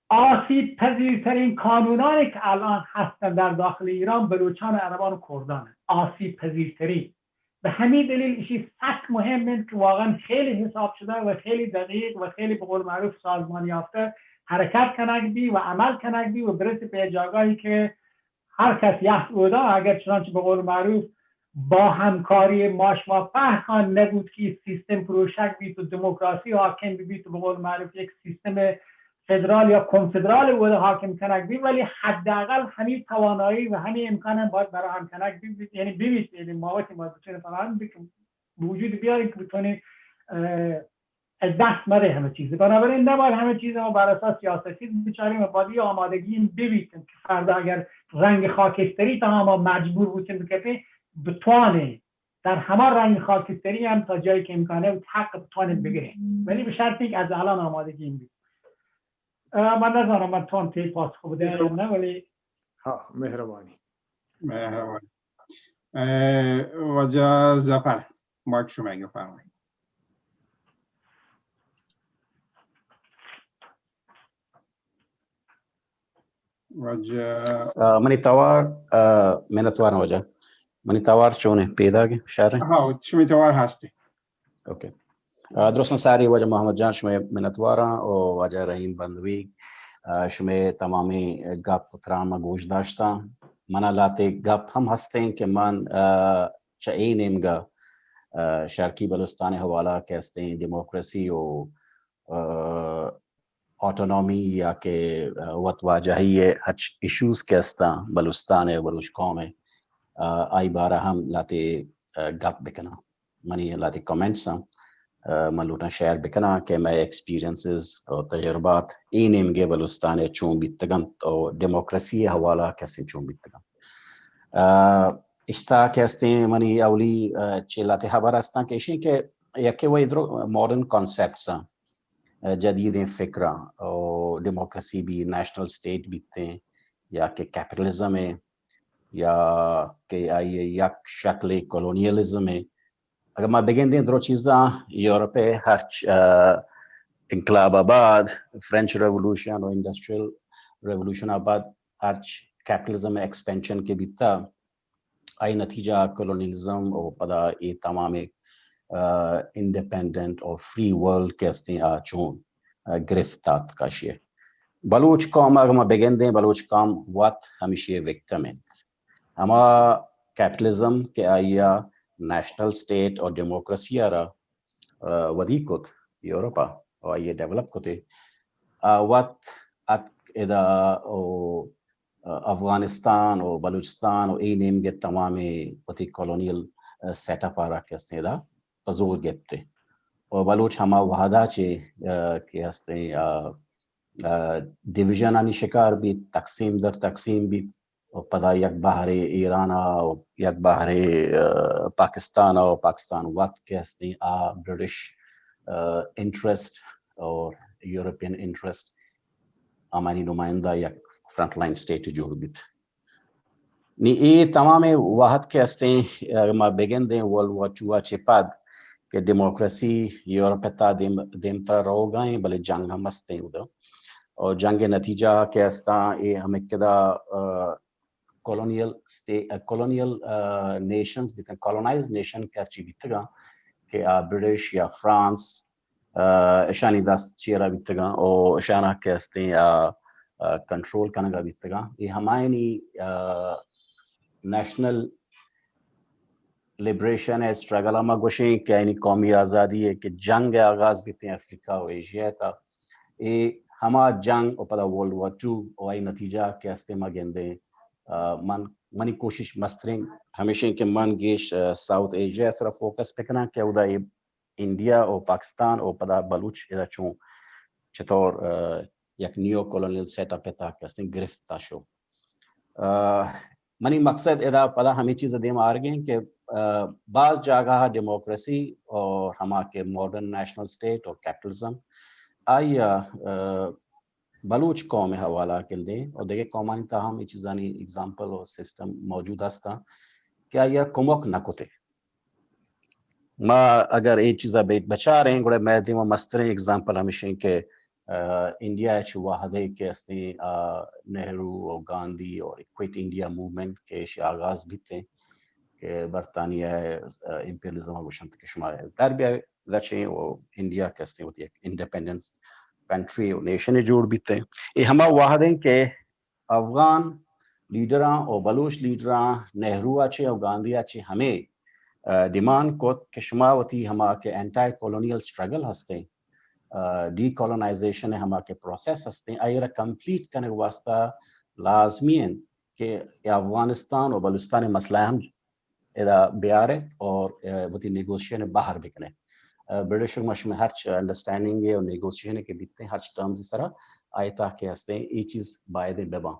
آسیب پذیرترین کانونانی که الان هستن در داخل ایران بلوچان و عربان و کردان، آسیب پذیرترین. به همین دلیل ایشی سک مهم انت که واقعا خیلی حساب شده و خیلی دقیق و خیلی به قول معروف سازمان یافته حرکت کنگ بی و عمل کنگ بی و برسه به جاگاهی که هر کس یه اودا، اگر چنانچه به قول معروف با همکاری ما شما پهکان نبود که سیستم پروشک بیت و دموکراسی حاکم بیت و به قول معروف یک سیستم فدرال یا کنفدرال اودا حاکم کنگ بی، ولی حداقل همین توانایی و همین امکان هم باید فراهم کنگ بی، یعنی ببیت، یعنی ما وقتی ما بتونیم فراهم بی که به وجود بیاریم که بتونیم، اه، از دست مده همه چیز. بنابراین نباید همه چیز ما بر اساس سیاست چیز بچاریم و باید یه آمادگی این ببیتیم که فردا اگر رنگ خاکستری تا ما مجبور بوتیم بکپیم، بتوانیم در همه رنگ خاکستری هم تا جایی که امکانه حق بتوانیم بگیریم، ولی به شرطی که از الان آمادگی این ببیتیم. اه، من نزانم من تون تی پاسخ بده یا نه، ولی ها، مهربانی. مهربانی. اه، واجه ظفر، مایک شما، بفرمایید. واجه اه، منی توار، اه، منتوار واجه. منی توار چونه؟ پیداگه؟ شهره؟ ها، شما توار هستی. اوکے. اه، درستاں ساری واجہ محمد جان، شمئے منتواراں، و واجہ رحیم بندوی، اه، شمئے تمامیں گپ و ترام گوش داشتاں. منا لاتے گپ ہم ہستیں کہ من، اه، چہ اے نیمگا، اه، شرقی بلوچستان حوالہ کہ ہستیں ڈیموکریسی و، اه، آٹونومی یا کہ، اه، وت واجہی ہچ ایشوز کہ ہستاں بلوچستان و بلوچ قوم، آئی بارہ ہم لاتے گپ بکناں۔ منی لاتے کمنٹس ہم من لوٹاں شیئر بکناں کہ مئے ایکسپیرینسز اور تجربات اے نیمگے بلوچستان چون بیتگنت اور ڈیموکریسی حوالہ کسے چون بیتگنت۔ اشتا کہ ہستیں منی اولی چیلاتے خبر ہستاں کہ اشیں کہ یکے وہ ادرو ماڈرن کانسیپٹس ہیں، جدیدیں فکراں، اور ڈیموکریسی بھی، نیشنل اسٹیٹ بیتیں، یا کہ کیپٹلزم ہے، یا کہ آئی یک شکل کولونیلزم ہے۔ اگر ما بگندیں درو چیزاں، یورپ ہرچ انقلاب آباد، فرنچ ریولوشن اور انڈسٹریل ریولوشن آباد ہرچ کیپٹلزم ایکسپینشن کے بیتا، آئی نتیجہ کولونیلزم و پدا اے تمام انڈیپینڈنٹ اور فری ورلڈ کے ہستیں آ چون گرفت آت کاشی۔ بلوچ قوم اگر ما بگندیں، بلوچ قوم وت ہمیشی وکٹم انت۔ ہما کیپٹلزم کہ آئی نیشنل اسٹیٹ اور ڈیموکریسی را ودی کت یورپ ء، آئی ڈیولپ کتے، آ وت اتک ادا او افغانستان و بلوچستان و اے نیمگے تمامیں وتی کولونیل سیٹ اپ آرا کہ ہستیں ادا پہ زور گپتے۔ و بلوچ ہما وہدا چے کہ ہستیں ڈویژن آنی شکار بیت، تقسیم در تقسیم بیت، و پدا یک بہرے ایران ء و یک بہرے پاکستان ء و پاکستان وت کہ ہستیں آ برٹش انٹرسٹ اور یورپین انٹرسٹ آمانی نمائندہ یک فرنٹ لائن اسٹیٹ جوڑ بیت۔ نی اے تمام وہد کہ ہستیں، اگر ما بگندیں ورلڈ وار ٹو ء چہ پد کہ ڈیموکریسی یورپ ء تا دیم، دیمترا روگا ہیں، بلے جنگ ہم ہستیں ادا۔ اور جنگ نتیجہ کہ ہستاں اے ہمکدا کولونیل اسٹے، کولونیل نیشنز بیتن، کولونائز نیشن کہ ہرچی بیتگاں کہ آ برٹش یا فرانس اشانی دست چیرا بیتگاں او اشانا کہ ہستیں کنٹرول کنگا بیتگاں۔ اے ہمائنی نیشنل لبریشن ء اسٹرگل ء ما گوشیں کہ آئینی قومی آزادی ء کہ جنگ ء آغاز بیتیں افریقہ و ایشیا ء تا، اے ہما جنگ و پدا ورلڈ وار ٹو و آئی نتیجہ کہ ہستیں ما گندیں۔ من، منی کوشش مستریں ہمیشیں کہ من گیش ساؤتھ ایشیا ء سرا فوکس بکناں کہ اودا اے انڈیا و پاکستان و پدا بلوچ ادا چون چطور یک نیو کولونیل سیٹ اپ ء تحت کہ ہستیں گرفت تا شو۔ منی مقصد ادا پدا ہمیں چیز دیم آرگیں کہ بعض جاگہ ڈیموکریسی اور ہما کہ ماڈرن نیشنل اسٹیٹ اور کیپٹلزم آئی بلوچ قوم حوالہ کندیں اور دیگہ قومانی تہا ہم یہ چیزانی ایگزامپل اور سسٹم موجود ہستاں کہ آئی کمک نہ کتے۔ ما اگر اے چیزا بیت بچاریں، گڑا مئے دیما مستریں ایگزامپل ہمیشیں کہ انڈیا چہ وہدے کہ ہستیں نہرو و گاندھی اور کوئٹ انڈیا موومنٹ کہ ایشی آغاز بیتیں کہ برطانیہ امپیریلزم گوشنت کہ شما در بیا رچیں و انڈیا کہ ہستیں وتی یک انڈیپینڈنس کنٹری و نیشن جوڑ بیتیں۔ اے ہما وہدیں کہ افغان لیڈراں و بلوچ لیڈراں نہرو ء چہ و گاندھی ء چہ ہمے ڈیمانڈ کت کہ شما وتی ہما کہ اینٹی کولونیل اسٹرگل ہستیں، ڈی کولونائزیشن ء ہما کہ پروسیس ہستیں، آئی را کمپلیٹ کنگ واسطہ لازمی انت کہ افغانستان و بلوچستان مسئلہ ہم ادا بیارت اور وتی نیگوشیشن بہر بکنت۔ برٹش ما شما ہرچ انڈرسٹینڈنگ اور نیگوشیشن کہ بیتیں، ہرچ ٹرمز سرا آئی تہا کہ ہستیں، اے چیز باید بباں۔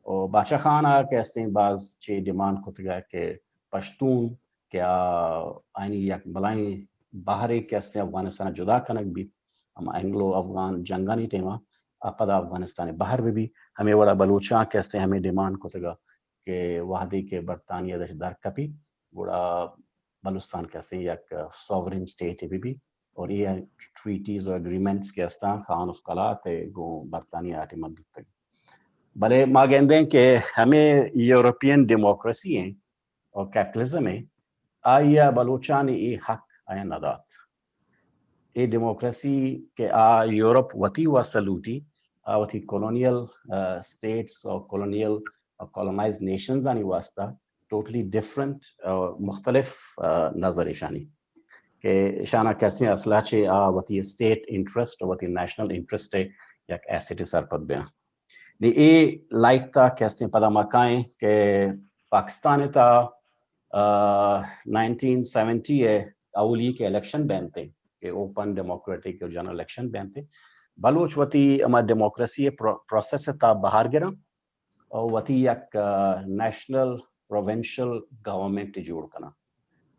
اور باچا خان آ کہ ہستیں باز چی ڈیمانڈ کتگا کہ پشتون کہ آ آئینی یک بلائیں بہرے کہ ہستیں افغانستان جدا کنگ بیت، ہم اینگلو افغان جنگانی ٹیما آ پدا افغانستان بہر بہ بی۔ ہمیں وڑا بلوچاں کہ ہستیں ہمیں ڈیمانڈ کتگا کہ وہدے کہ برطانیہ دش در کپی، گڑا بلوچستان کہ ہستیں یک سوورن اسٹیٹ بہ بی اور یہ ٹریٹیز اور ایگریمنٹس کہ ہستاں خان آف قلات گوں برطانیہ آٹی من بیتگ۔ بلے ما گندیں کہ ہمیں یورپین ڈیموکریسی ہیں اور کیپٹلزم ہیں، آئی بلوچانی اے حق آیا ندات۔ اے ڈیموکریسی کہ آ یورپ وتی واسطہ لوٹی، آ وتی کولونیل اسٹیٹس اور کولونیل اور کولونائز نیشنز آنی واسطہ ٹوٹلی ڈفرنٹ اور مختلف نظر ایشانی کہ ایشانا کسیں اصلہ چے آ وتی اسٹیٹ انٹرسٹ اور وتی نیشنل انٹرسٹ یک ایسٹ سرپد بیاں۔ دی اے لائٹ تا کسیں پدا ما کائیں کہ پاکستان تا نائنٹین سیونٹی ء اولی کہ الیکشن بینتے کہ اوپن ڈیموکریٹک اور جنرل الیکشن بینتے، بلوچ وتی اما ڈیموکریسی پروسیس تا باہر گراں اور وتی یک نیشنل پروونشل گورنمنٹ جوڑ کناں۔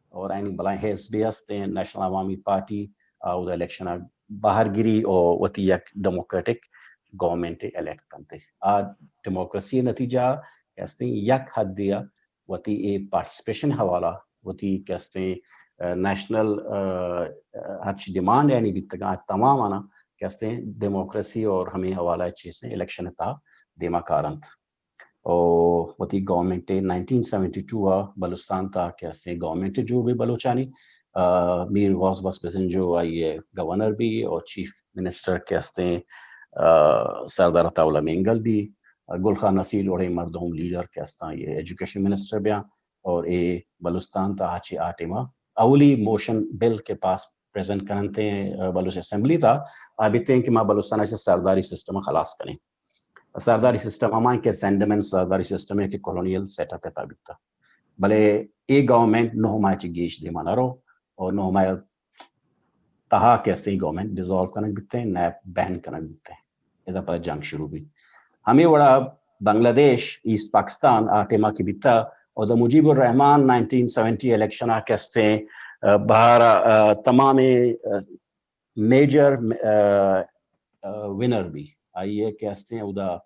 اور اینی بلائیں حزب بھی ہستے ہیں، نیشنل عوامی پارٹی، آ، ادا الیکشن باہر گری اور وتی یک ڈیموکریٹک گورنمنٹ الیکٹ کنتے۔ آ ڈیموکریسی نتیجہ کہ ہستے ہیں یک حد دیا وتی اے پارٹیسپیشن حوالہ، وتی کہ ہستے ہیں، آ، نیشنل، آ، ہرچی ڈیمانڈ یعنی بیتگاں تمام آنا کہ ہستے ہیں ڈیموکریسی اور ہمیں حوالہ چیزیں الیکشن تا دیما کارنت۔ او وتی گورنمنٹ نائنٹین سیونٹی ٹو آ بلوچستان تا کہ ہستے گورنمنٹ جوڑ بھی بلوچانی، آ، میر غوث بخش بزنجو آئی گورنر بھی اور چیف منسٹر کہ ہستے، آ، سردار عطا اللہ مینگل بھی، آ، گل خان نصیر وڑے مردم لیڈر کہ ہستاں یہ ایجوکیشن منسٹر بیاں اور اے بلوچستان تا آچے آ ٹیما اولی موشن بل کے پاس پریزنٹ کننتے، آ، بلوچ اسمبلی تا آ بیتے ہیں کہ ما بلوچستان سے سرداری سسٹم خلاص کریں۔ سرداری سسٹم ہمائیں کہ سینڈمنٹ سرداری سسٹم ہے کہ کالونیل سیٹ اپ تا بیتا، بلے اے گورنمنٹ نو ماہ چی گیش دیما نہ رو اور نو ماہ تہا کہ ہستے گورنمنٹ ڈیزالو کنگ بیتے، نیب بین کنگ بیتے۔ ادا پر جنگ شروع بھی۔ ہمیں وڑا بنگلہ دیش، ایسٹ پاکستان آ ٹیما کی بیتا، اور دا مجیب الرحمان نائنٹین سیونٹی الیکشن آ کہ ہستے، آ، بہارا، آ، تمام، آ، میجر، آ، آ، ونر بھی آئی ہے کہ ہستے ہیں ادا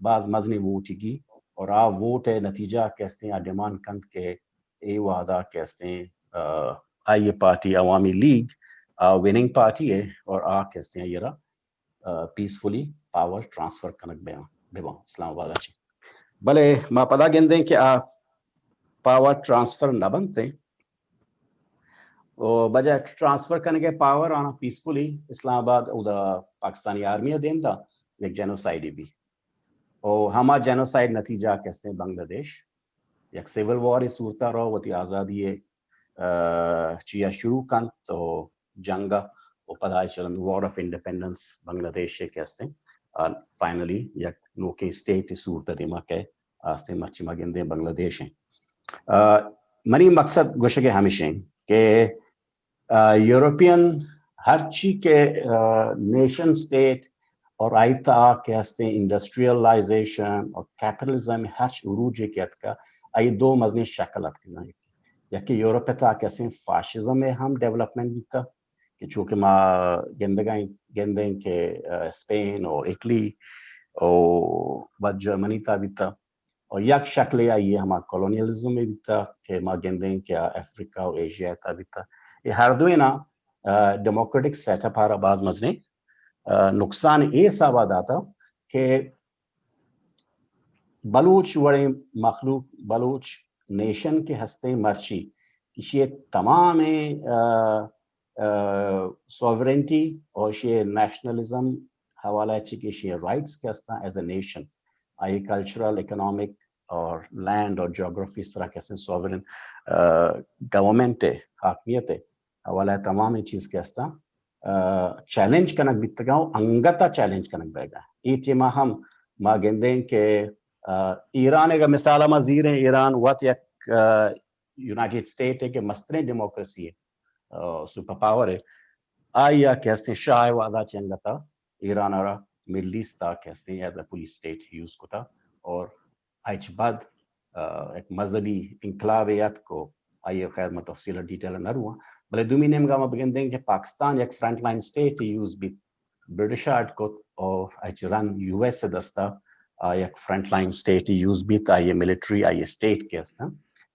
باز مزنی ووٹ کی، اور آ ووٹ ہے نتیجہ کہ ہستے ہیں آ ڈیمانڈ کنت کہ اے وہدا کہ ہستے ہیں، آ، آئی پارٹی عوامی لیگ آ وننگ پارٹی ہے اور آ کہ ہستے ہیں یہ را، آ، پیسفلی پاور ٹرانسفر کنگ بیاں، بباں اسلام آباد چی۔ بلے ما پدا گندیں کہ آ پاور ٹرانسفر نہ بنتے، او بجائے ٹرانسفر کنگے پاور آنا پیسفلی اسلام آباد ادا پاکستانی آرمی دیم دا یک جینوسائیڈی بھی۔ او ہما جینوسائیڈ نتیجہ کہ ہستے بنگلہ دیش یک سیول وار صورت رو وتی آزادی، آ، چیا شروع کنت تو جنگ و پدا چلند وار آف انڈیپینڈنس بنگلہ دیش کہ ہستے، آ، فائنلی یک نوکیں اسٹیٹ صورت دیما کہ آستے مرچی ما گندیں بنگلہ دیش ہیں۔ آ، منی مقصد گوشگ ہمیش ہیں کہ، آ، یورپین ہرچی کہ، آ، نیشن اسٹیٹ اور آئی تا کہ ہستے انڈسٹریلائزیشن اور کیپٹلزم ہرچ عروج کے اتکا، آئی دو مزنی شکل اتکا۔ یکی یورپ تا کہ ہستے فاشزم ہم ڈیولپمنٹ بیتا، کہ چونکہ ما گندگائیں، گندیں کہ، آ، اسپین اور اٹلی اور بعد جرمنی تا بیتا۔ اور یک شکل آئی ہما کالونیلزم بیتا کہ ما گندیں کہ افریقہ اور ایشیا تا بیتا۔ یہ ہر دوینا، آ، ڈیموکریٹک سیٹ اپ آرا باز مزنیں، آ، نقصان اے حسابا داتا کہ بلوچ وڑیں مخلوق، بلوچ نیشن کہ ہستیں مرچی، ایشی تمام، آ، آ، سوورنٹی اور ایشی نیشنلزم حوالہ چی کہ ایشی رائٹس کہ ہستاں as a nation, I cultural, economic اور لینڈ اور جغرافی اس طرح کہ ہستیں سوورن، آ، گورنمنٹ ہے، حاکمیت ہے، حوالہ تمام چیز کہ ہستاں، آ، چیلنج کنگ بیتگاں و انگتا چیلنج کنگ بیگا۔ اے ٹیما ہم ما گندیں کہ، آ، ایران اگا مثال ما زیریں، ایران وت یک، آ، یونائیٹڈ اسٹیٹ ہے کہ مستریں ڈیموکریسی ہے، آ، سپر پاور ہے۔ آئی کہ ہستیں شاہ وعدہ چنگتا ایران را مڈل ایسٹ تا کہ ہستیں as a police state use کتا اور اچ بعد، آ، ایک مذہبی انقلاب یات کو آئی خیر میں تفصیل ڈیٹیل نہ رواں۔ بلے دومی نیمگا ما بگندیں کہ پاکستان یک فرنٹ لائن اسٹیٹ یوز بیت، برٹش اڈ کت اور اچ رن یو ایس دستا، آ، یک فرنٹ لائن اسٹیٹ یوز بیت، آئی ملٹری، آئی اسٹیٹ کہ ہستاں،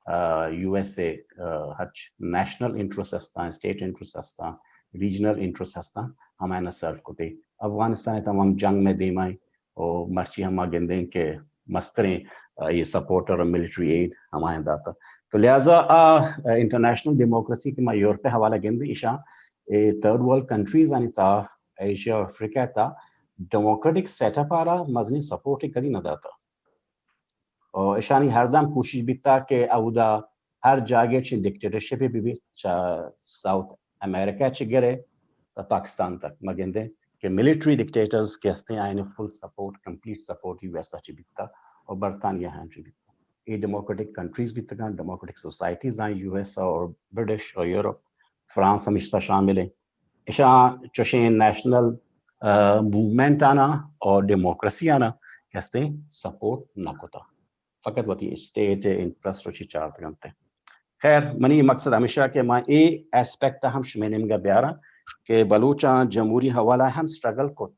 آ، یو ایس اے، آ، ہرچ نیشنل انٹرسٹ ہستاں، اسٹیٹ انٹرسٹ ہستاں، ریجنل انٹرسٹ ہستاں، ہمائنا سرو کتے۔ افغانستان تمام جنگ میں دیمائیں، و مرچی ہم ما گندیں کہ مستریں، آ، یہ سپورٹ اور ملٹری ایڈ ہمائیں داتا۔ تو لہذا آ، آ، انٹرنیشنل ڈیموکریسی کہ ما یورپ حوالہ گندیں، ایشاں اے تھرڈ ورلڈ کنٹریز آنی تا، ایشیا اور افریقہ تا ڈیموکریٹک سیٹ اپ آرا مزنی سپورٹ کدی نہ داتا۔ و ایشانی ہر دم کوشش بیتا کہ اودا ہر جاگہ چی ڈکٹیٹرشپ بھی بیت، چا ساؤتھ امریکہ چی گرے تا پاکستان تک۔ ما گندیں کہ ملٹری ڈکٹیٹرز کہ ہستیں آئین full support, complete support U S A چی بیتا اور برطانیہ ہم چی بیتا۔ اے ڈیموکریٹک کنٹریز بیتگاں، ڈیموکریٹک سوسائٹیز آں، یو ایس اور برٹش اور یورپ، فرانس ہم اشتا شامل ہیں۔ اشاں چوشیں نیشنل موومنٹ آنا اور ڈیموکریسی آنا کہ ہستیں سپورٹ نہ کتا، فقط وتی اسٹیٹ انٹرسٹ و چی چارتگ انت۔ خیر، منی مقصد ہمیشہ کہ ما اے ایسپیکٹ ہم شمے نیمگا بیاراں کہ بلوچاں جمہوری حوالہ ہم سٹرگل کت،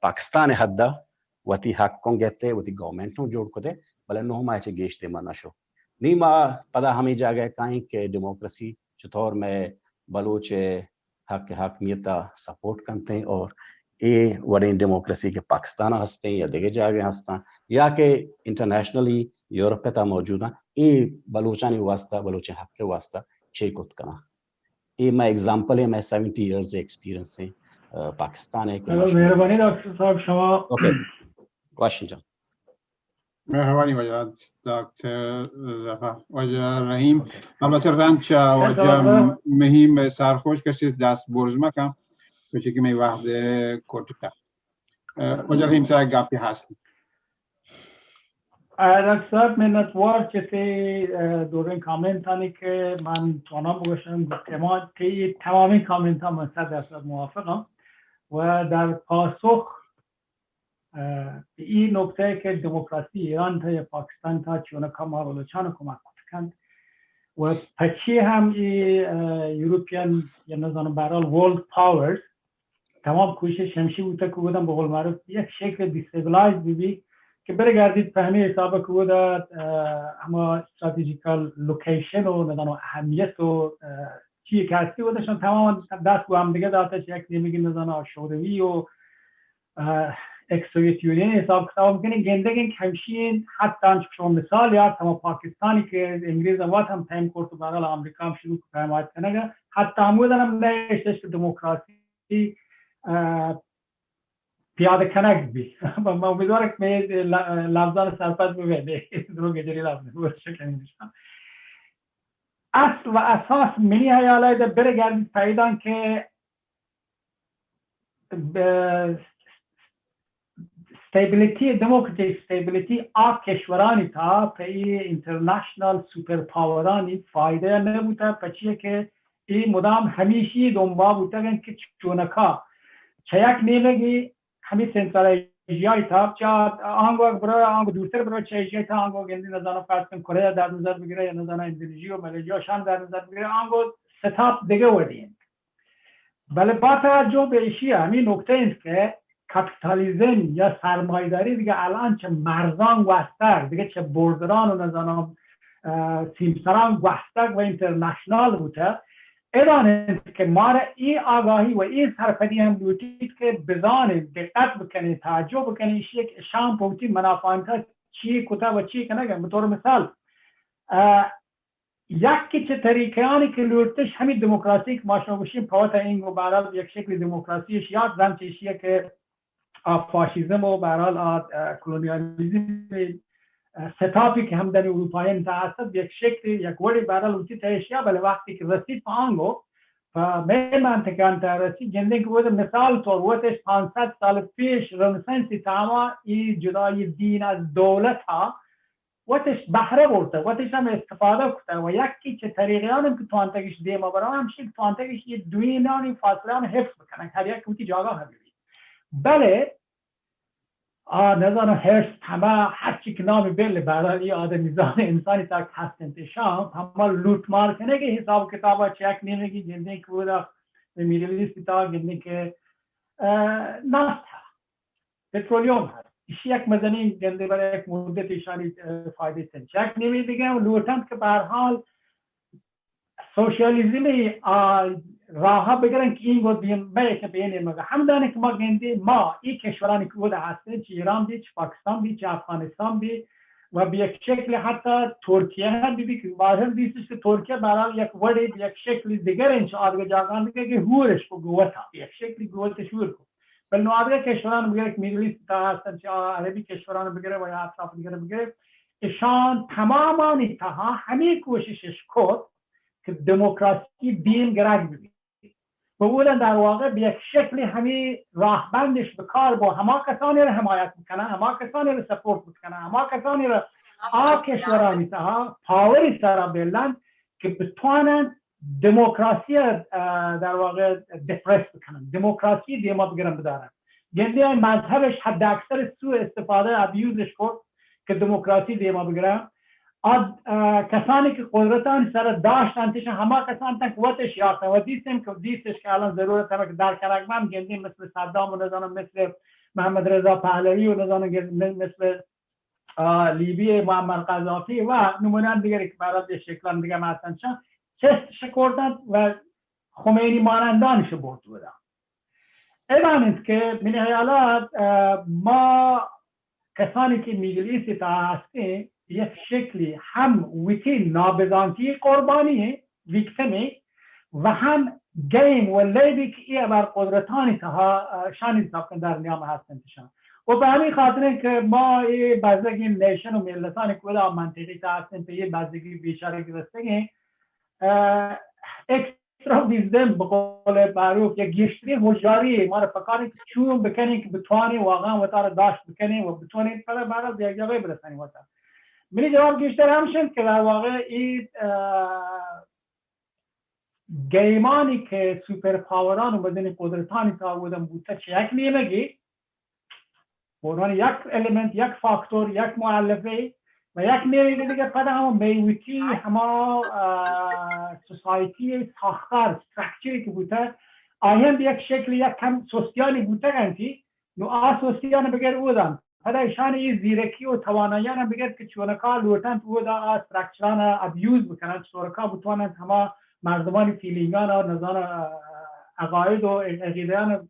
پاکستان حد وتی حق ہوں گیتے، وتی گورنمنٹ ہوں جوڑ کتے، بلے نو ماہ چہ گیشتے ما نشو۔ نی ما پدا ہمیں جاگہ کائیں کہ ڈیموکریسی چطور میں بلوچ حق حاکمیت سپورٹ کنتے ہیں اور اے وڑیں ڈیموکریسی کہ پاکستان ہستیں یا دیگہ جاگہ ہستاں یا کہ انٹرنیشنلی یورپ تا موجود ہیں، اے بلوچانی واسطہ، بلوچ حق کے واسطہ چے کت کنا؟ اے میں ایگزامپل ہے، میں سیونٹی ایئرز ایکسپیرینس ہیں پاکستان ہے کہ مہربانی ڈاکٹر صاحب شما۔ اوکے، کوشچن جان۔ مہربانی واجہ ڈاکٹر ظفر۔ واجہ رحیم، البتہ رند چہ واجہ مہیم سرخوش کشیت، دست برز مکن، چونکہ می وقت کٹتا۔ واجہ رحیم، تا گپی ہست؟ ڈاکٹر صاحب، منتوار چہ تے دوریں کامنت آنی کہ من توانم بگوشم، تمام، تمامیں کامنت من صد درصد موافقم و در پاسخ اه، اے نکتہ کہ دموکراسی ایران تا یا پاکستان تا چونکا ما بلوچان کمک کت کنت و پچی ہم اے، اه، یورپین یا نزانم بہرحال ورلڈ پاورز تمام کوشش ہمشی بوتا کہ بودن بہ قول معروف یک شکل دیستیبلائز بی بی کہ برگردید پہ ہمیں حساب کہ بودا، اه، ہما استراتیجیکل لوکیشن و نزانم اہمیت و، اه، چی کہ ہستی بودشان تمام دست گو ہم دیگه داتا چہ یک نیمگی نزانم شوروی و اه، ایکس سوویت یونین حساب کتاب کنیں گندگیں کہ ہمشی انت، حتی انچو کہ شما مثال یارت ہما پاکستانی کہ انگریز وت ہم پیم کرت و بہرحال امریکہ ہم شروع کت پیم آیت کنگ، حتی ہمودن ہم نشتش کہ دموکراسی، اه، پیادہ کنگ بی۔ من امیدوارم کہ مئے ل-، لفظان سرپد ببیت، دروگ جری لفظ نبوشت کنیں۔ اصل و اساس منی حیال ء برگردید پیدان کہ ب-، اسٹیبلٹی، ڈیموکریٹک اسٹیبلٹی آ کشورانی تھا پہ ای انٹرنیشنل سپر پاورانی فائدہ نہ بوتا، پچیے کہ ای مدام ہمیشی دنبا بوتگن کہ چونکا چہ یک نیمگی ہمی سنٹرل ایشیا تھا، چا آنگو برا، آنگو دورتر برا چہ ایشیا تھا، آنگو گندی نزانو فرض کن کوریا در نظر بگیرے یا نزانو انڈونیشیا و ملیشیا شان در نظر بگیرے، آنگو ستاپ دگہ وڑی انت۔ بلے با توجہ بہ ایشی ہمے نکتہ انت کہ کپیتالیزم یا سرمایداری دیگہ الان چہ مرزان گوستر، دیگہ چہ بوردران و نزانم، اه، سیمسران گوستگ و انٹرنشنال بوتہ۔ ادان انت کہ مارا ای آگاہی و ای سرپدی ہم لوٹیت کہ بزانیں، دقت بکنیں، تعجب بکنیں، ایشی کہ اشان پہ وتی منافعانتا چی کتہ و چی کنگہ۔ بطور مثال، اه، یکے چہ طریقہانی کہ لوٹتش ہمے دموکراسی کہ ما شما گوشیں پہ وتا انگو بہرحال یک شکلی دموکراسی اش یات زانت ایشی کہ آ فاشیزم و بہرحال آ، اه، کولونیالیزم، اه، ستاپی کہ ہمدنی اروپایان تا است یک شکلی یک وڑی بہرحال وتی تہ اشیا، بلے وقتی کہ رسید پہ آنگو پہ مئے منطقہ انت رسید گندیں کہ وہ مثال طور وتش پانصد سال پیش رنسانسی تاما ای جدائی دین از دولت ها وتش بہرہ برتہ، وتش ہم استفادہ کتہ و یکی چہ طریقیان ہم کہ توانتگش دیما برا ہمشی کہ توانتگش یہ دوینانی فاصلہ ہم حفظ بکنن، ہر یک وتی جاگہ ہم بی۔ بلے آ نزانم حرص، طمع، ہرچی کہ نامی بل، بہرحال یہ آدمیزان انسانی تک ہست انت، شام ہما لوٹ مار کنگی حساب کتابا چہ یک نیمگی گندیں کہ وہ دا میڈل ایسٹ تا گندیں کہ، اه، نفت ہست، پترولیوم ہست۔ ایشی یک مزنیں گندے برای یک مدت ایشانی، اه، فائدہ تن۔ یک نیمے دیگہ ہم لوٹنت کہ بہرحال سوشیالیزم آ راہ بگرن کہ این گو دیم مئے کہ بین مگا۔ ہمدانے کہ ما گندے ما ای کشورانی کہ اودا ہستن، چہ ایران بی، چہ پاکستان بی، چہ افغانستان بی، و بہ یک شکل حتی ترکیہ ہم بی بی کہ باز ہم دیستش کہ ترکیہ بہرحال یک وڑے بہ یک شکل دیگر انچ آدگہ جاگان دیگہ کہ ہورش کو گوتا، بہ یک شکلی گوتش ہور کو۔ بل نوادگہ کشوران بگرے کہ میڈل ایسٹ تا ہستن، چہ عربی کشوران بگرے و یا اطراف دیگر بگرے، اشان تمامانی تہا ہمے کوشش اش کت کہ دموکراسی دیم گرگ ببی۔ و اودن در واقع بہ یک شکلی ہمے راہبندش بکار با ہما کسانی را حمایت بکنن، ہما کسانی را سپورٹ بکنن، ہما کسانی را آ کشورانی تہا پاوری سرا بلند کہ بتوانن دموکراسی، اه، در واقع دپریس بکنن، دموکراسی دیما بگرن بدارن. گندی مذہبش حد اکثر سوء استفادہ، ابیوزش کرد کہ دموکراسی دیما بگرن. آ، اه، کسانی کہ قدرتانی سر داشت انتش ہما کسان تن کہ وتش یافتن و دیستن کہ دیستش کہ الان ضرورت ہمیں کہ در کنک بم گندی مثل صدام و نزانم مثل محمد رضا پہلوی و نزانم مثل، اه، لیبی معمر قذافی و نمونان دیگری کہ برای شکلان دیگه مثلا چند چست شکردن و خمینی مانندانش برد بودن. اعلان است که من خیالات، اه، ما کسانی که میدل ایست تا هستیم یک شکلی هم ویتی نابزانتی قربانی ویکتمی و هم گیم و لیبی که ای بر قدرتانی تها، اه، شان حساب کن در نیام هستن تشان. و به همین خاطر که ما ای بزگی نیشن و ملتانی که ودا منطقی تا هستیم به ای بزگی بیچاره گرستگیم، اه، اکسترا ویزدم، به قول معروف، یک گیشترین هوشیاری ما را پکار است که چون بکنیم که بتوانیم واقعا وتا را داشت بکنیم و بتوانیم پدا برای یک جاگه برسانیم وتا. منی جواب گیشتر ہمش انت کہ در واقع ای، اه، گیمانی کہ سوپر پاوران و مزنی قدرتانی تا بودن بوتا چه یک نیمگی به عنوان یک المنت، یک فاکتور، یک مؤلفه و یک نیمگی دیگه پدا هم میوتی هما، اه، سوسایتی ساختار، استراکچری که بوته، آیان به یک شکل یک کم سوسیانی بوته گنتی، نو آ سوسیان بگر اودان. پدا ایشان ای زیرکی و تواناییان بگر که چونکا لوٹنت اودا آ استراکچران ابیوز بکنن، چطورکا بتوانن هما مردمانی فیلینگان و نزان، اه، عقاید و عقیدهان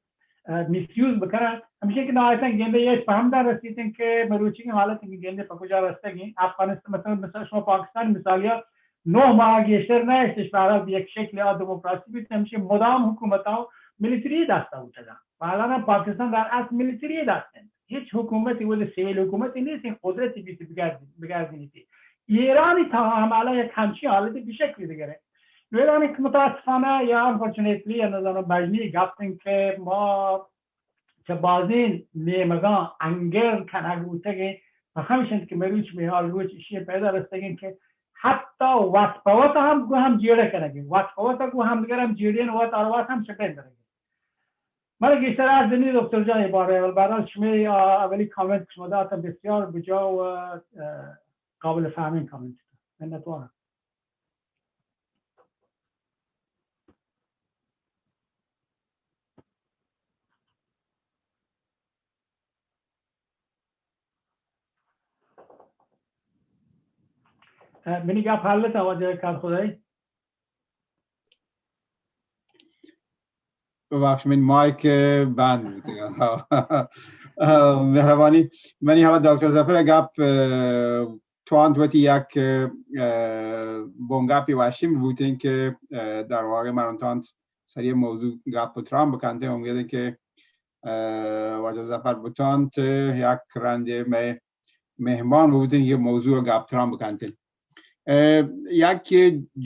اه، میسیوز بکنن. همیشه که نهایتا گنده یک فهم در رسیدن که مروچی حالت که گنده پا کجا رستگی. افغانستان مثلا، مثلا شما پاکستان مثالیا نه ماه گیشتر نیستش، به هر حال به یک شکل آ دموکراسی بیت، همیشه مدام حکومت ها میلیتری دستا بوتگن. و الان هم پاکستان در اصل میلیتری دستن. هیچ حکومتی و سیویل حکومتی نیست، این قدرتی بیت بگردینیتی. ایرانی تا هم الان یک همچین حالتی به شکلی دیگره. ایرانی که متاسفانه یا انفورچونیتلی یا نزانم بجنی گفتن که ما چہ بازیں نیمگاں انگر کنگ بوتگ ء پہ ہمش انت کہ مروچ میہال روچ ایشی ء پیدا رستگ انت کہ حتی وت پہ وت ہم گوں ہم جیڑہ کنگ ء، وت پہ وت گوں ہمدگر ہم جیڑین، وت ہر وت ہم شپین درگ ء۔ من گیشتر عرض نی دکتر جان ء بارہ ء، بل بہرحال شمے آ اولی کامنٹ کہ شما دات بسیار بجا و، اه، قابل فہمیں کامنٹ۔ منتوار۔ منی گپ حالت آواز کار خدای۔ ببخش، من مایک بند بود۔ مہربانی۔ منی حالا دکتر ظفر گپ، اه، توانت وتی یک، اه، بنگاپی واشی بوتین کہ، اه، در واقع من توانت سری موضوع گپ و تران بکنتے۔ امید کہ، اه، واجہ ظفر بتانت یک رندے مئے مہمان بوتین یہ موضوع گپ تران بکنتے۔ اه، یک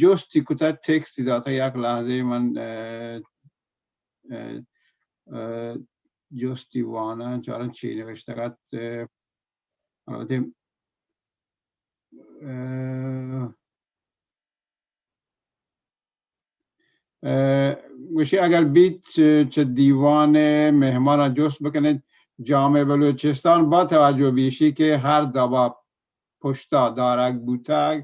جستی کتا، تکستی داتا، یک لحظے من، اه، اه، اه، جستی وانا چارن چی نوشتگت، اه، البتہ، اه، اه، گوشی اگر بیت چہ دیوان مہمان جست بکنیت، جامعہ بلوچستان با توجہ بیشی کہ ہر دبا پشتا دارگ بوتگ،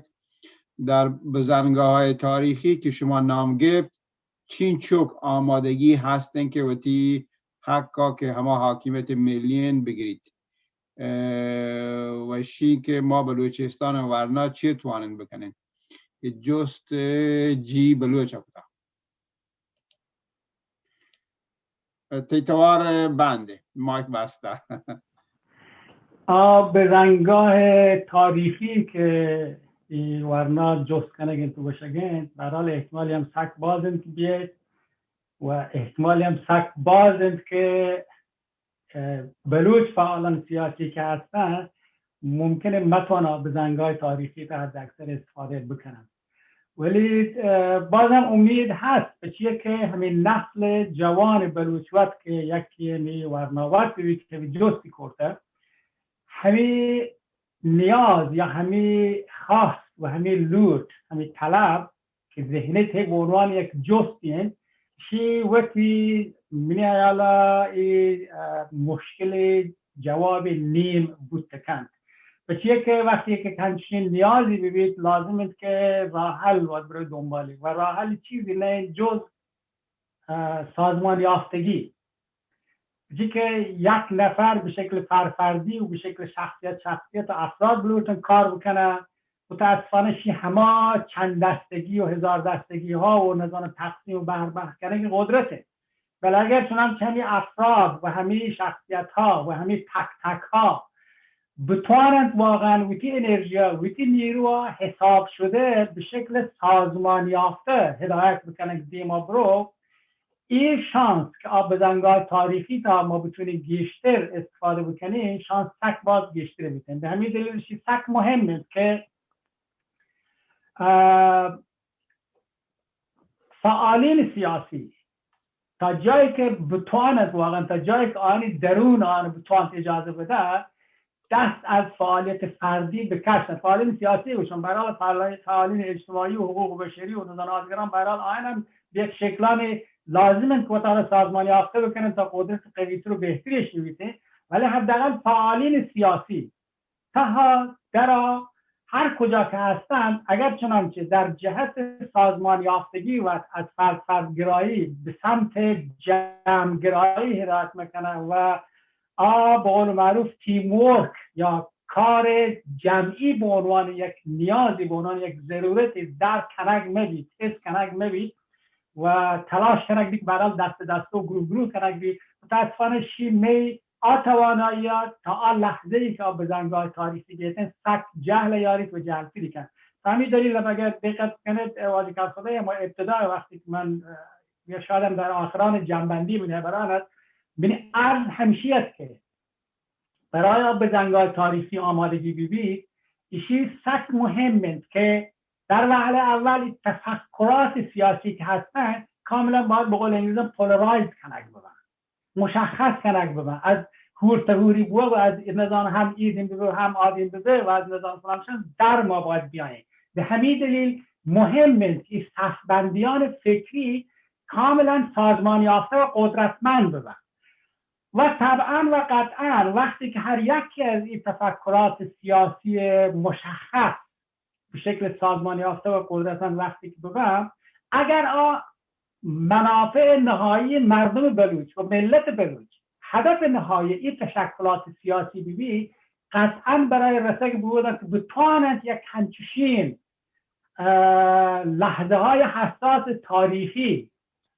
در بزنگاہ تاریخی کہ شما نام گپت، چینچک آمادگی ہستن کہ وتی حقا کہ ہما حاکمیت ملین بگریت؟ اه، و اشی کہ ما بلوچستان ورنا چی توانن بکنن؟ یہ جست جی بلوچ کتا۔ تئی توار بند، مایک بستہ۔ آ بزنگاہ تاریخی کہ ای ورنا جست کنگ انت و گوشگ انت، بہرحال احتمالی ہم سک باز انت کہ بیت و احتمالی ہم سک باز انت کہ اه، بلوچ فعالان سیاسی کہ ہستن، ممکن انت متوانن بزنگاہ تاریخی تا حد اکثر استفادہ بکنن۔ ولی، اه، بازم امید ہست، پچیہ کہ ہمیں نسل جوان بلوچ وت کہ یکی ہمیں ورنا وت ببیت کہ جستی کرتہ، ہمیں نیاز یا ہمے خواست و ہمے لوٹ، ہمے طلب کہ ذہن ءِ تہ ءَ بہ عنوان یک جستے انت، شی وتی منی ہیال ءَ اے، ا، مشکل ءِ جواب نیم بوت کنت۔ پچیا کہ وقتی کہ ہنچین نیازی بہ بیت، لازم انت کہ راہ حل وت برو دنبالی و راہ حل چیزی نہ انت جز، ا، سازمان یافتگی۔ جی کہ یک نفر بہ شکل فرفردی و بہ شکل شخصیت، شخصیت و افراد بلوٹن کار بکنه، متاسفانه شی ہما چند دستگی و ہزار دستگی ها و نزان تقسیم و بہر بہر کنگ قدرت انت۔ بلے اگر چنانچہ ہمے افراد و ہمے شخصیت ها و ہمے تک تک ها بتواننت واقعاً وتی انرژی ءَ، وتی نیرو ءَ حساب شده بہ شکل سازمان یافته ہدایت بکنگ دیما برو، اے شانس کہ آ بزنگاہ تاریخی تا ما بتونیں گیشتر استفادہ بکنیں، شانس سک باز گیشتر بوتیں۔ بہ ہمے دلیل شی سک مهم انت کہ، ا، فعالین سیاسی تا جایی که بتواند، واقعاً تا جایی که آنی درون آن بتواند اجازه بده، دست از فعالیت فردی بکشند. فعالین سیاسی گوشم، برای فعال-، فعالین اجتماعی و حقوق بشری و نزان آزگران، برای آیان هم یک شکلانی لازم انت که وتارا سازمان یافته بکنن تا قدرت قوی‌تر و بهتریش ببیتیں، ولی حداقل فعالین سیاسی تها درا هر کجا که هستند، اگر چنانچه در جهت سازمان یافتگی و از فرد فردگرایی به سمت جمع‌گرایی هدایت می‌کنه و آ به قول معروف تیم ورک یا کار جمعی به عنوان یک نیازی، به عنوان یک ضرورتی درک کنگ مبیت، حس کنگ مبیت و تلاش کنگ بیت، برال دست دست و گروه گروه کنگ بیت. متاسفانه شی می آ توانایی ها تا آ لحظه ای که آ بزنگاه تاریخی بیتن سک جهل یاریت و جهل تری کن. تا همین دلیل هم اگر دقت کنید، اه، واجه کساده ما ابتدا وقتی که من، اه، یا شاید هم در آخران جنبندی من بران است، من عرض همشی است که برای آ بزنگاه تاریخی آمادگی ببیت، ایشی سک مهم انت که در وهله اول تفکرات سیاسی که هستن کاملاً باید به قول انگلیسان پولارایز کنگ ببن، مشخص کنگ ببن، از هور تا هوری بو و از نزان هم ای دین ببه هم آ دین ببه و از نزان فلانشان در ما باید بیاییم. به همین دلیل مهم انت که صفبندیان فکری کاملاً سازمان یافته و قدرتمند ببن. و طبعاً و قطعاً وقتی که هر یکی از این تفکرات سیاسی مشخص به شکل سازمان یافته و قدرتاً وقتی که ببن، اگر آ منافع نهایی مردم بلوچ و ملت بلوچ هدف نهایی این تشکلات سیاسی ببی، قطعاً برای رسگ بودن که بتوانند یک همچوشین، اه، لحظه های حساس تاریخی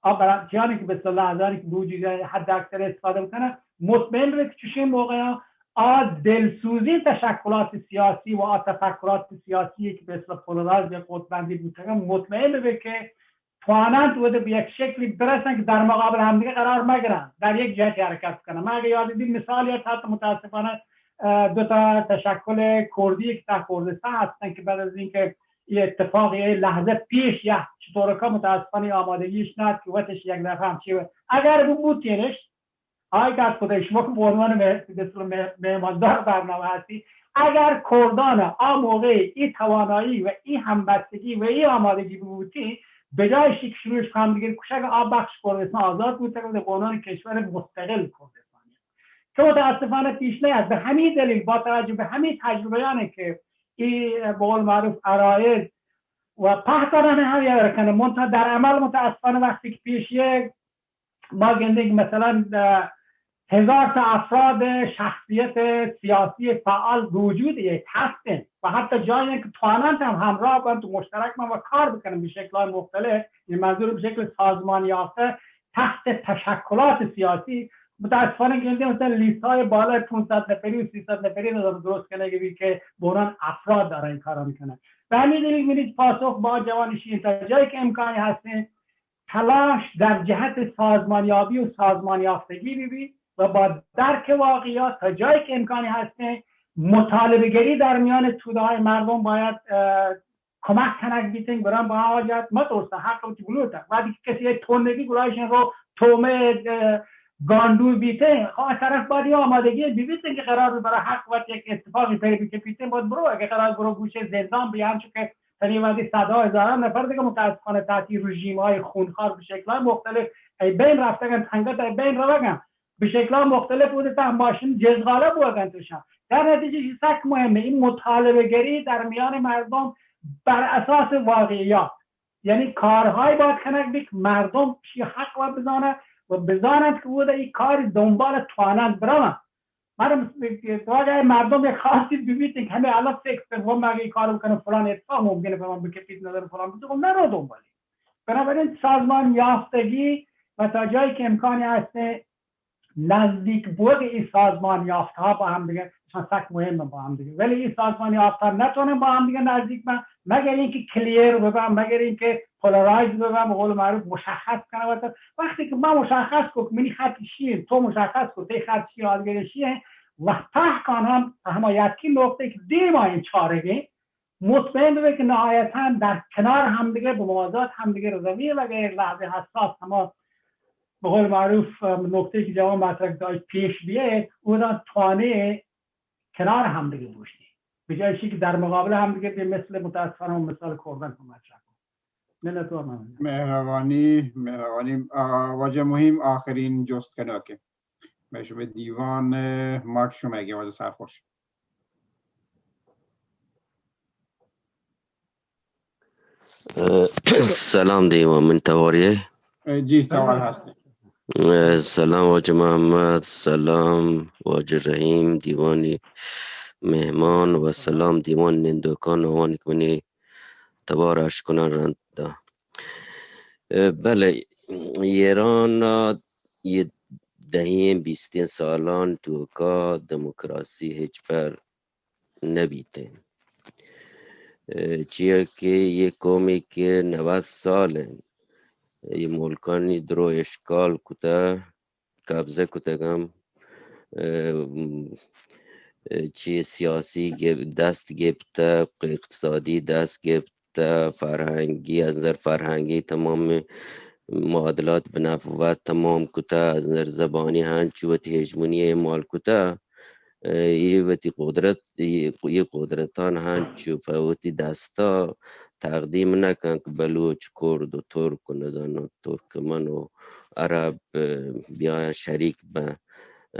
آ برانچیانی که به اصطلاح لحظه‌ای که بوجی حد اکثر استفاده بکنه، مطمئن ببه که چشین موقع آ دلسوزی تشکلات سیاسی و آ تفکرات سیاسی که به اصطلاح پولارایز یا قطبندی بوتگن، مطمئن ببه که توانند و به یک شکلی برسن که در مقابل همدیگه قرار مگرن، در یک جهتی حرکت کنن. من اگه یاد بید مثالی هست، حتی متاسفانه، اه، دو تا تشکل کردی که در کردستان هستن که بعد از اینکه یه اتفاق، یه لحظه پیش یا چطور که متاسفانه آمادگیش نداشت که وقتش یک دفعه هم چی و اگر ببوتینش، آی که از خودش شما که به عنوان مه-، به اصطلاح مه-، مهماندار برنامه هستی، اگر کردان آ موقع ای توانایی و ای همبستگی و ای آمادگی ببوتی، به جای شی که شروعش هم دیگر کشک آ بخش کردستان آزاد بوده و به عنوان کشور مستقل کردستانی که متاسفانه پیش نیاد. به همین دلیل با توجه به همین تجربه‌یانی که ای به قول معروف عرایض و پهکاران هم یاد کنه، منتها در عمل متاسفانه وقتی که پیش یک ما گندیں که مثلاً، اه، هزار تا افراد شخصیت سیاسی فعال وجود یک هستن و حتی جایی که توانند هم همراه بند و مشترک من و کار بکنن به شکل‌های مختلف، این منظور به شکل سازمان یافته تحت تشکلات سیاسی. متاسفانه گندیں مثلاً لیست های بالای پانصد نفری و سیصد نفری رو درست کنه که به عنوان افراد دارن این کارا می‌کنن. به همین دلیل می‌رید پاسخ با جوانشی تا جایی که امکانی هستن تلاش در جهت سازمانیابی و سازمانیافتگی ببی و با درک واقعیات تا جایی که امکانی هستن مطالبه گری در میان توده‌های مردم باید، اه، کمک کنگ بیتن، بران با حاجت مترسه، حق وتی بلوٹه. وقتی که کسی یک تندگی گلایشن رو تومه، اه، گانڈو بیتیں، خو آ طرف باید یه آمادگی ببیتیں که قرار برای حق وت یک اتفاقی پیری بکپیتیں، باید برو، اگه قرار برو گوشه زندان بیان، چون که تنی وقتی صدا هزاران نفر دیگه متاسفانه تحت رژیم‌های خونخوار به شکل‌های مختلف ای بین رفتگن، تنگت ای بین روگن، به شکل‌های مختلف بوده تا ماشین جزغاله بوگن توشن. در نتیجه چی سک مهمه، این مطالبه گری در میان مردم بر اساس واقعیات، یعنی کارهای باید کنگ بیت که مردم شی حق و بزانه و بزانند که او در این کار دنبال توانند برون. مردم، واجه مردم یک خاصی ببیت که همه الان فکر کنن، و من اگه این کارو بکنم فلان اتفاق ممکنه به من بکپیت، نظر فلان بده، خب نرو دنبالی. بنابراین سازمان یافتگی و تا جایی که امکانی هست نزدیک بود این سازمان یافت‌ها با هم دیگه، مثلاً سک مهمه با هم دیگه، ولی این سازمان یافت‌ها نتونه با هم دیگه نزدیک بن مگر اینکه کلیر ببن، مگر اینکه پولارایز ببن، به قول معروف مشخص کنه. وقتی که من مشخص کنم منی خط چیه، تو مشخص کن تی خط چیه، آدگری چیه، و پهکان هم همه یکی نقطه که دیما این چارگی مطمئن ببه که نهایتاً در کنار همدیگه، به موازات همدیگه روی و غیر لحظه حساس، اما به قول معروف، ام، نکته که جوان مطرح داشت پیش بیه، او دان توانه کنار همدیگه بوشتی. به جای چی که در مقابل همدیگه به مثل متاسفانه اون مثال کردن که مطرح کن. منت و ممنون. مهربانی، مهربانی. آ، واجه مهم آخرین جست کنه که مئے شمئے دیوان، ء، ماک شمئیگ ء، واجہ سرخوش. ء، سلام دیوان، من تواری ء؟ ء، جی، توار ہست۔ ء، سلام واجہ محمد، سلام واجہ رحیم، دیوانی مہمان و سلام دیوان نندوکان، آوانی کہ منی توار اشکنان رند داں۔ ء، بلے ایران ء یہ دہیں بیستیں سالان توکا دموکراسی ہچبر نہ بیتیں۔ ء، چیا کہ یہ قومی کہ نود سال ہیں، یہ ملکانی درو اشکال کتا، قبضہ کتگ ہم، ء، چی سیاسی گپ-، دست گپتہ، اقتصادی دست گپتہ، فرہنگی، از نظر فرہنگی تمام معادلات بہ نفع وت تمام کتہ، از نظر زبانی ہنچو وتی ہژمونی اعمال کتہ، ء، اے وتی قدرت، اے، اے قدرتان ہنچو پہ وتی دستا تقدیم نہ کن کہ بلوچ، کرد و ترک و نزاناں ترکمن و عرب، ء، بیایاں شریک بن۔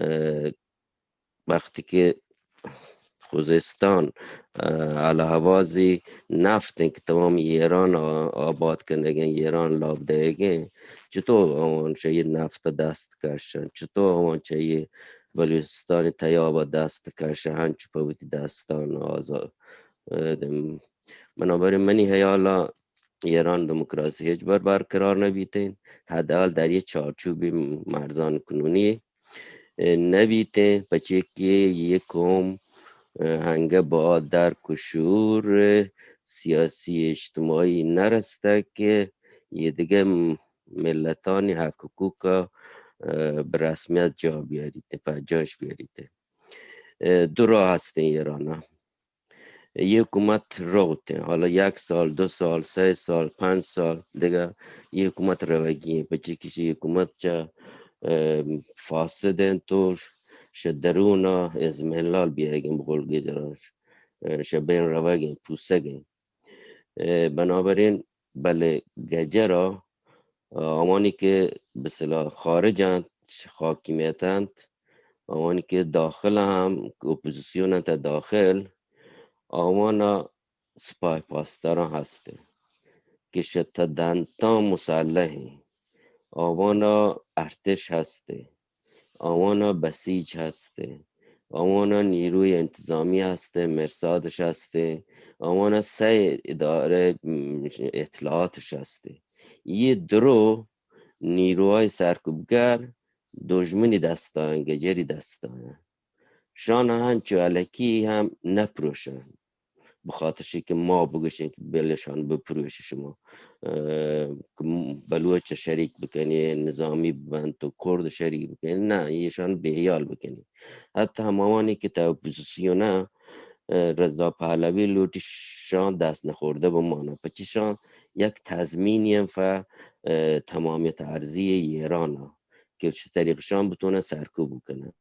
ء، وقتی کہ خوزستان، ء، الہوازی نفت انت کہ تمام ایران آ-، آباد کنگیں، ایران لاب دئیگیں، چطور آوان شہ یہ نفت دست کشن؟ چطور آوان چہ یہ بلوچستان تیاب دست کشن؟ ہنچو پہ وتی دستان آزاد، ء، بنابراین منی ہیالا ایران دموکراسی ہچبر برقرار نہ بیتیں، حداقل در یہ چارچوبی مرزان کنونی نہ بیتیں، پچے کہ یہ قوم ہنگہ با درک و شعور سیاسی اجتماعی نہ رستگ کہ یہ دگہ ملتانی حق حقوق بہ رسمیت جا بیاریت، پہ جاش بیاریت۔ دو راہ ہستیں ایرانا۔ یہ حکومت روت ہیں۔ حالا یک سال، دو سال، سہ سال، پنچ سال دگہ یہ حکومت روگی ہیں۔ پچے کہ یہ حکومت چہ، اه، فاسد ہیں تو شہ درون ازمہلال بیائیگیں، بقول گجران، اه، شہ بین روگیں، پوسگیں۔ اه، بنابراین بلے گجرا، اه، آوانی کہ بہ اصطلاح خارج انت، حاکمیت انت، آوانی کہ داخل ہم اپوزیسیون انت داخل، آوانا سپاہ پاسداران ہست کہ شہ تا دنتان مسلح ہیں، آوانا ارتش ہست، آوانا بسیج ہست، آوانا نیروی انتظامی ہست، مرصادش ہست، آوانا سہ ادارہ، م، اطلاعاتش ہست۔ یہ درو نیروهای سرکوبگر دژمنی دستان، گجری دستان۔ شان ہنچو الکی ہم نپروشن۔ بخاطر شی کہ ما بگوشیں کہ بلے شان بپروش شما، اه، کہ بلوچ شریک بکنی، نظامی ببن تو کرد شریک بکنی، نہ، ایشان بیحیال بکنی۔ حتی ہماوانی کہ تا اپوزیسیون، اه، رضا پہلوی لوٹی شان دست نخورده بمانا، پچی شان یک تضمینی ہم فہ، اه، تمامیت ارضی ایران کہ چہ طریق شان بتونن سرکوب بکنن.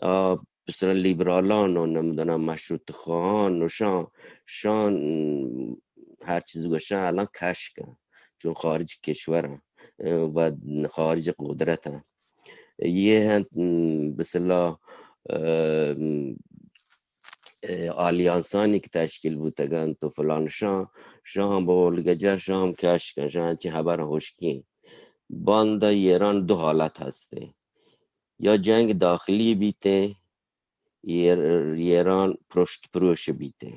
آ، مثلاً لیبرالان و نمیدونم مشروط خواهان و شان، شان هر چیز گوشن الان کش کن، چون خارج کشورن و خارج قدرتن. یه هن، مثلاً، اه، اه، آلیانسانی که تشکیل بوتگن تو فلان شان، شان به قول گجر شان کش کن، شان چی خبر هشکین. باندا ایران دو حالت هسته، یا جنگ داخلی بیته، ایر-، ایران پرشت پروش بیته.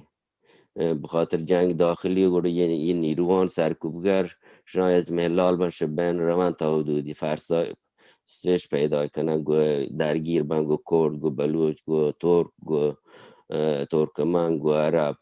اه، بخاطر جنگ داخلی گڑا یه، یه نیروان سرکوبگر شان از محلال بن شبین روان تا حدودی فرسا سش پیدا کنن، گو درگیر بن، گو کرد، گو بلوچ، گو ترک، گو، اه، ترکمن، گو عرب.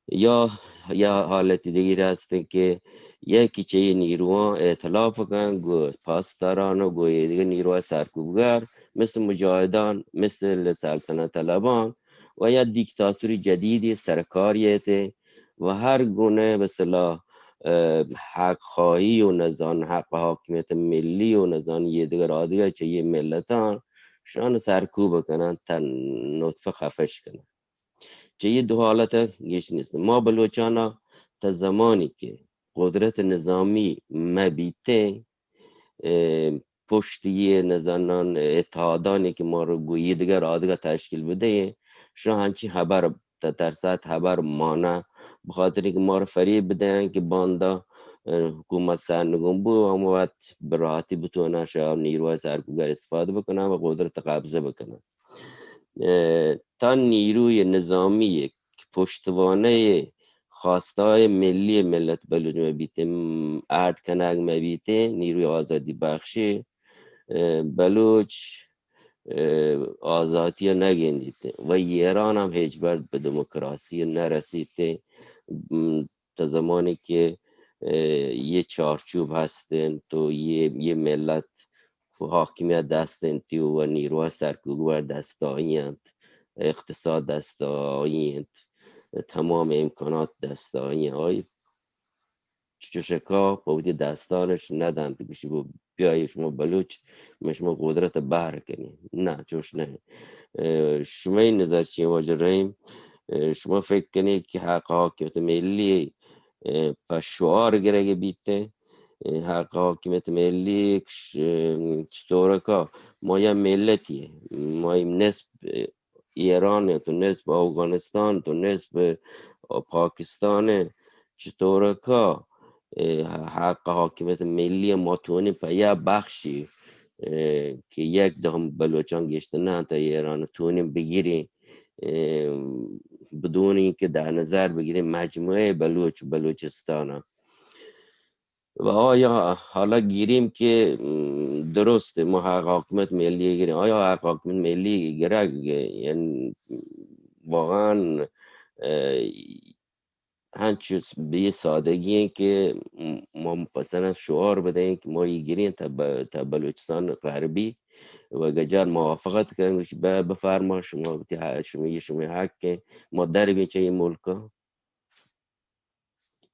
یا، یا حالت دیگر هستن که یکی چه نیروان ائتلاف کن، گو پاسداران و گو یه دیگه نیروهای سرکوبگر، مثل مجاهدان، مثل سلطنت طلبان و یا دیکتاتوری جدیدی سرکار یهته و هر گونه به اصطلاح، اه، حق خواهی و نزان حق حاکمیت ملی و نزان یه دیگر آدیگه چه یه ملتان شان سرکوب کنن تا نطفه خفش کنن. چه یه دو حالت گیش نیست. ما بلوچانا تا زمانی که قدرت نظامی مبیته، اه، پشت یه نزانان اتحادانی که ما رو گو یه دیگر آدگه تشکیل بده، شان هنچی خبر تا ترسات خبر مانه، بخاطر که ما رو فریب بدهن که باندا، اه، حکومت سرنگون بو، اما وقت به راحتی بتونه شا نیروهای سرکوبگر استفاده بکنه و قدرت قبضه بکنه. اه، تا نیروی نظامی که پشتوانهٔ خواسته‌های ملی ملت بلوچ مبیته، م، اڈ کنگ مبیته، نیروی آزادی بخشی، اه، بلوچ، اه، آزادی نگندیت و ایران هم هیچ بر به دموکراسی نرسیت. م، تا زمانی که، اه، یه چارچوب هستن تو یه، یه ملت حاکمیت دست انت و نیروهای سرکوبگر دست آئی انت، اقتصاد دست آئی انت، تمام امکانات دست آئی انت. آئی چوشکا پہ وتی دستانش ندنت، گوشی بو بیای شما بلوچ، من شما قدرت بہر کنی. نه، چوش نه. اه، شمئے نظر چی واجہ رحیم؟ اه، شما فکر کنی کہ حق حاکمیت ملی، اه، پہ شعار گرگ بیت؟ اه، حق حاکمیت ملی ش-، چطورکا ما یا ملتی، ما نصف ایران انت و نصف افغانستان انت و نصف پاکستان انت، چطورکا، اه، حق حاکمیت ملی ما تونی پہ یا بخشی، اه، کہ یک دهم بلوچان گیشتر نه تا ایران تونی بگیریں، اه، بدون اینکہ در نظر بگیریں مجموعه بلوچ و بلوچستان. و آیا حالا گیریم که، م، درسته ما حق حاکمیت ملی گیریم، آیا حق حاکمیت ملی گرگ، یعنی واقعاً، اه، هنچو به یه سادگی انت که ما مثلاً شعار بدهیم که ما یه گیریم تا ب-، تا بلوچستان غربی و گجار موافقت کنن، گوشی ب-، بفرما شما، شما، یه شما حق، ما در بین چه این ملکا.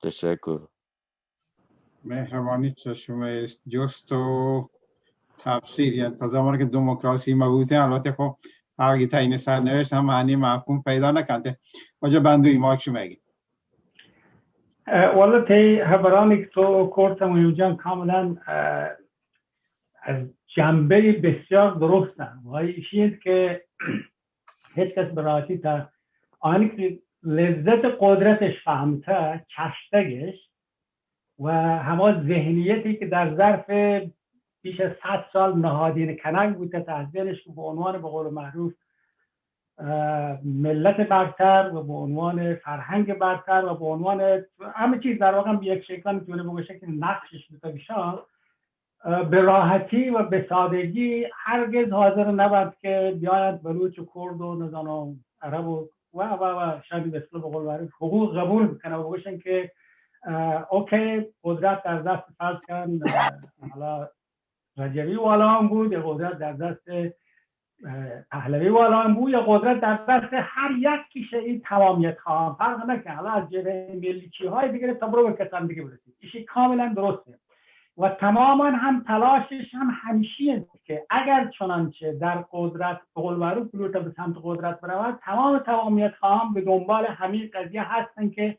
تشکر. مهربانی چہ شمئے جست و تفسیر. یعنی تا زمانی که دموکراسی مبوتیں، البته خب هر گی تعیین سرنوشت هم معنی محکوم پیدا نکنت. واجہ بندوی مایک شمئیگ. اه، والله تئی خبرانی که تو کرت مهیو جان کاملاً، اه، از جنبهٔ بسیار درستن و ایشی انت که هیچ کس به راحتی تا آنی که لذت قدرتش فهمته، چشتگش، و هما ذهنیتی که در ظرف بیش از صد سال نهادینه کنگ بوته، تهذیبش که به عنوان، به قول معروف، اه، ملت برتر و به عنوان فرهنگ برتر و به عنوان همه چیز در واقع به یک شکل می‌تونه بگوشه که نقشش بوته بشان، اه، به راحتی و به سادگی هرگز حاضر نبند که بیایند بلوچ و کرد و نزانم عرب و، و، و، و شاید به اصطلاح به قول معروف حقوق قبول بکنه و بگوشن که، اه، اوکی، قدرت در دست فرض کن، اه، حالا رجوی والا هم بود یا قدرت در دست، اه، پهلوی والا هم بود یا قدرت در دست هر یک کیشه این تمامیت خواهم فرق نکن. حالا از جبههٔ ملی چی های بگیره تا برو به کسان دیگه برسید. ایشی کاملاً درسته. و تماماً هم تلاشش هم همیشی است که اگر چنانچه در قدرت، به قول معروف، بلوچ به سمت قدرت برود، تمام تمامیت خواهان به دنبال همین قضیه هستن که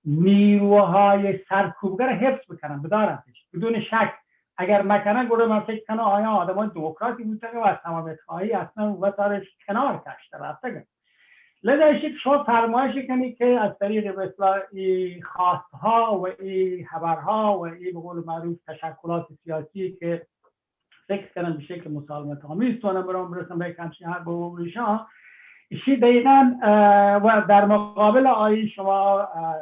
نیروهای سرکوبگر حفظ بکنن، بدارنش. بدون شک، اگر نکنن، گڑا من فکر کنم آیا آدمان دموکراتی بودن و از تمامیت خواهی اصلاً وتارش کنار کشته رفتگن. لذا ایشی که شما فرمایش کنید که از طریق، به اصطلاح، ای خواست‌ها و ای خبرها و ای، به قول معروف، تشکلات سیاسی که فکر کنم به شکل مسالمت آمیز توانم برام برسم به یک همچین حرف و ایشان، ایشی دقیقاً، اه، و در مقابل آیی شما، اه،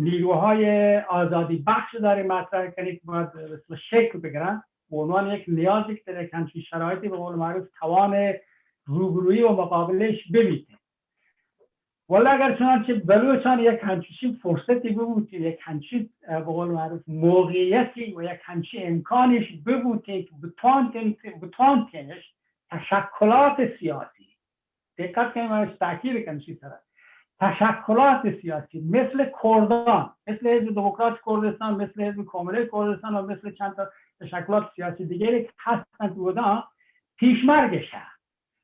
نیروهای آزادی بخش داری مطرح کنید که باید به اصطلاح شکل بگیرن به عنوان یک نیازی که در یک همچین شرایطی، به قول معروف، توان روبرویی و مقابلش ببیتیم. ولی اگر چنانچه بلوچان یک همچین فرصتی ببوتی، یک همچین، اه، به قول معروف، موقعیتی و یک همچین امکانش ببوتی که بتوانتین، بتوانتینش تشکلات سیاسی، دقت کنید، من تاکید کنم چی سره، تشکلات سیاسی مثل کردان، مثل حزب دموکرات کردستان، مثل حزب کامل کردستان و مثل چند تا تشکلات سیاسی دیگری که هستند بودن، پیشمرگش هست.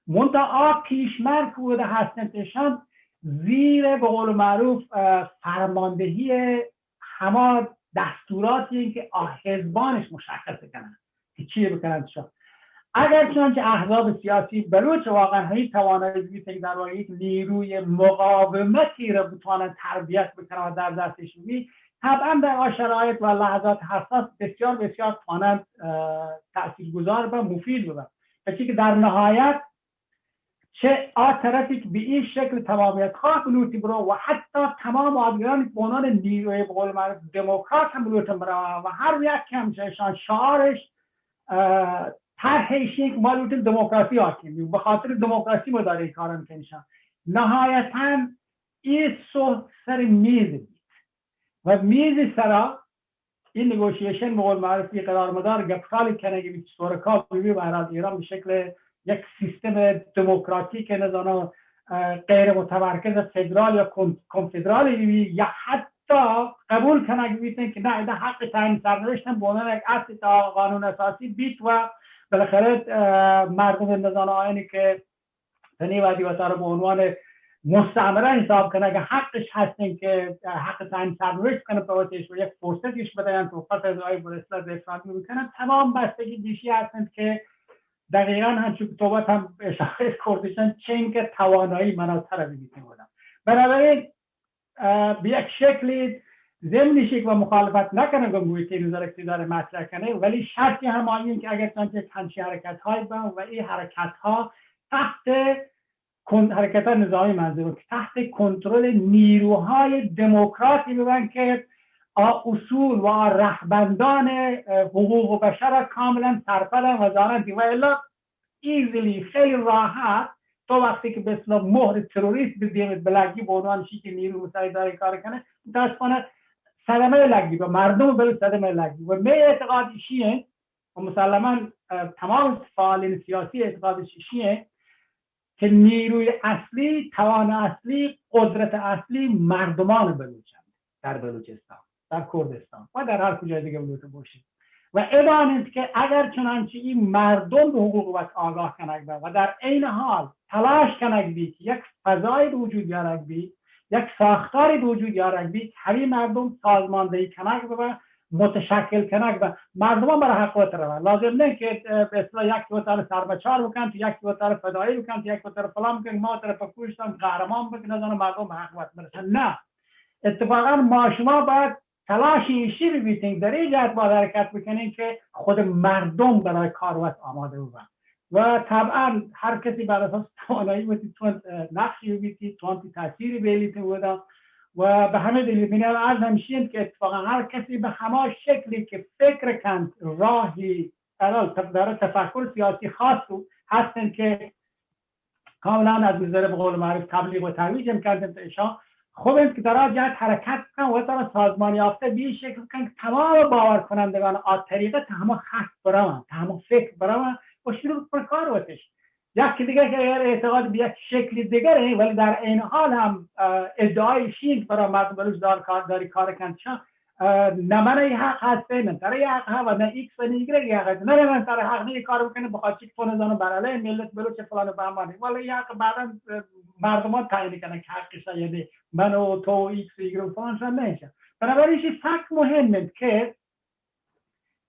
منتها آ پیشمرگ بوده هستند، ایشان زیر، به قول معروف، اه، فرماندهی هما دستوراتی که آ حزبانش مشخص کنن که چی بکنن چه. اگر چنانچه احزاب سیاسی بلوچ واقعاً همی توانایی بیت که در واقع یک نیروی مقاومتی را بتوانن تربیت بکنن و در دستش بی، طبعاً در آ شرایط و لحظات حساس بسیار بسیار توانند، اه، تاثیرگذار و مفید ببن. و چی که در نهایت چه آ طرفی که به این شکل تمامیت خواه بلوٹی برو و حتی تمام آدگرانی که به عنوان نیروی، به قول معروف، دموکرات هم بلوٹن برو و هر یک هم ایشان شعارش، اه، طرح ایشی که ما لوٹن دموکراسی حاکم بی، به خاطر دموکراسی ما داره کارن کنشان. نهایتاً ای سو سر میز بیت و میز سرا این نیگوشیشن، به قول معروف، ای قرار مدار گپتالی کنگی بیت، شرکا بی بی، بهرحال ایران به شکل یک سیستم دموکراتیک، نزانم، اه، غیر متمرکز فدرال یا کن-، کنفدرال بی بی، یا حتی قبول کنگ بیتن که نه، ادا حق تعیین سرنوشت هم به عنوان یک اصل تا قانون اساسی بیت و بالاخره، اه، مردم نزانم آیانی که تنی وادی وتارا به عنوان مستعمره حساب کنگ حقش هستن که حق تعیین سرنوشت کنه به وتش و یک فرصتش بدن تو خط از آی برسلت افرامی بکنن. تمام بستگی بیشی هستن که دقیقاً همچون که تو هم اشاره کردشن، چنگ توانایی مناتر بیتیم بودن. بنابراین، اه، به یک شکلی ضمنش یک و مخالفت نکنه که گویی که نظر اقتدار مطرح کنه، ولی شرطی هم آیین که اگر چند یک همچین حرکت های بن و این حرکت ها تحت کن-، حرکت نظامی منظورم که تحت کنترل نیروهای دموکراتی ببن که آ اصول و آ رهبندان، اه، حقوق بشر را کاملاً سرپدن و زانن و الا ایزیلی، خیلی راحت، تو وقتی که به اصطلاح مهر تروریست به دیمت بلگی به عنوان شی که نیروی مسلح داره کار کنه، متاسفانه صدمه لگی و مردم بلوچ صدمه لگی و می اعتقاد ایشیه و مسلماً، اه، تمام فعالین سیاسی اعتقادش ایشیه که نیروی اصلی، توان اصلی، قدرت اصلی مردمان بلوچند در بلوچستان، در کردستان و در هر کجای دیگه بلوچ باشید. و ادانید که اگر چنانچه این مردم به حقوق وت آگاه کنگ به و در عین حال تلاش کنگ بی که یک فضای به وجود یارگ بی، یک ساختاری به وجود یارگ بی که همین مردم سازماندهی کنگ به، متشکل کنگ به. مردمان برای حق وت روند. لازم نه که، اه، به اصطلاح یک وتر سرمچار بکن، تو یک وتر فدایی بکن، تو یک وتر فلان بکن، ما طرف پوشتم قهرمان بکن، نزانم مردم به حق وت برسن. نه، اتفاقاً ما شما باید تلاش ایشی ببیتین، در این جهت باید حرکت بکنین که خود مردم برای کار وت آماده ببن. و طبعاً هر کسی بر اساس توانایی وتی تون، اه، نقشی ببیتی، تون تی تاثیری بیلیتی بودن. و به همه دلیل من عرض همشی انت که اتفاقاً هر کسی به هما شکلی که فکر کند راهی، برای تف-، برای تفکر سیاسی خاص و هستن که کاملاً از نظر به قول معروف تبلیغ و ترویج امکان دارد. ایشان خوب انت که در آ جهت حرکت بکن و ترا سازمان یافته به این شکل بکن که تمام باور کنندگان آ طریقه تا همه خط بروند، تا همه فکر بروند و شروع بکن کار وتش. یکی دیگه که اگر اعتقاد به یک شکل دیگره، ولی در عین حال هم، اه، ادعای شین برای مردم بلوچ دار کار داری کار کن چه اه، نه من ای حق هسته، نه تر ای حق ها و نه ایکس و نه ایگرگ ای حق هست. نه، نه، نه، تر حق نه ای کار بکنه، بخاطر چی که تو نزانه بر علیه ملت بلوچ فلان و بهمانه. ولی ای حق بعداً، اه، مردمان تعیین کنه که حقش یا نه. من و تو و ایکس و ایگرگ و فلان شان نه ایشه. بنابراین ایشی سک مهم انت که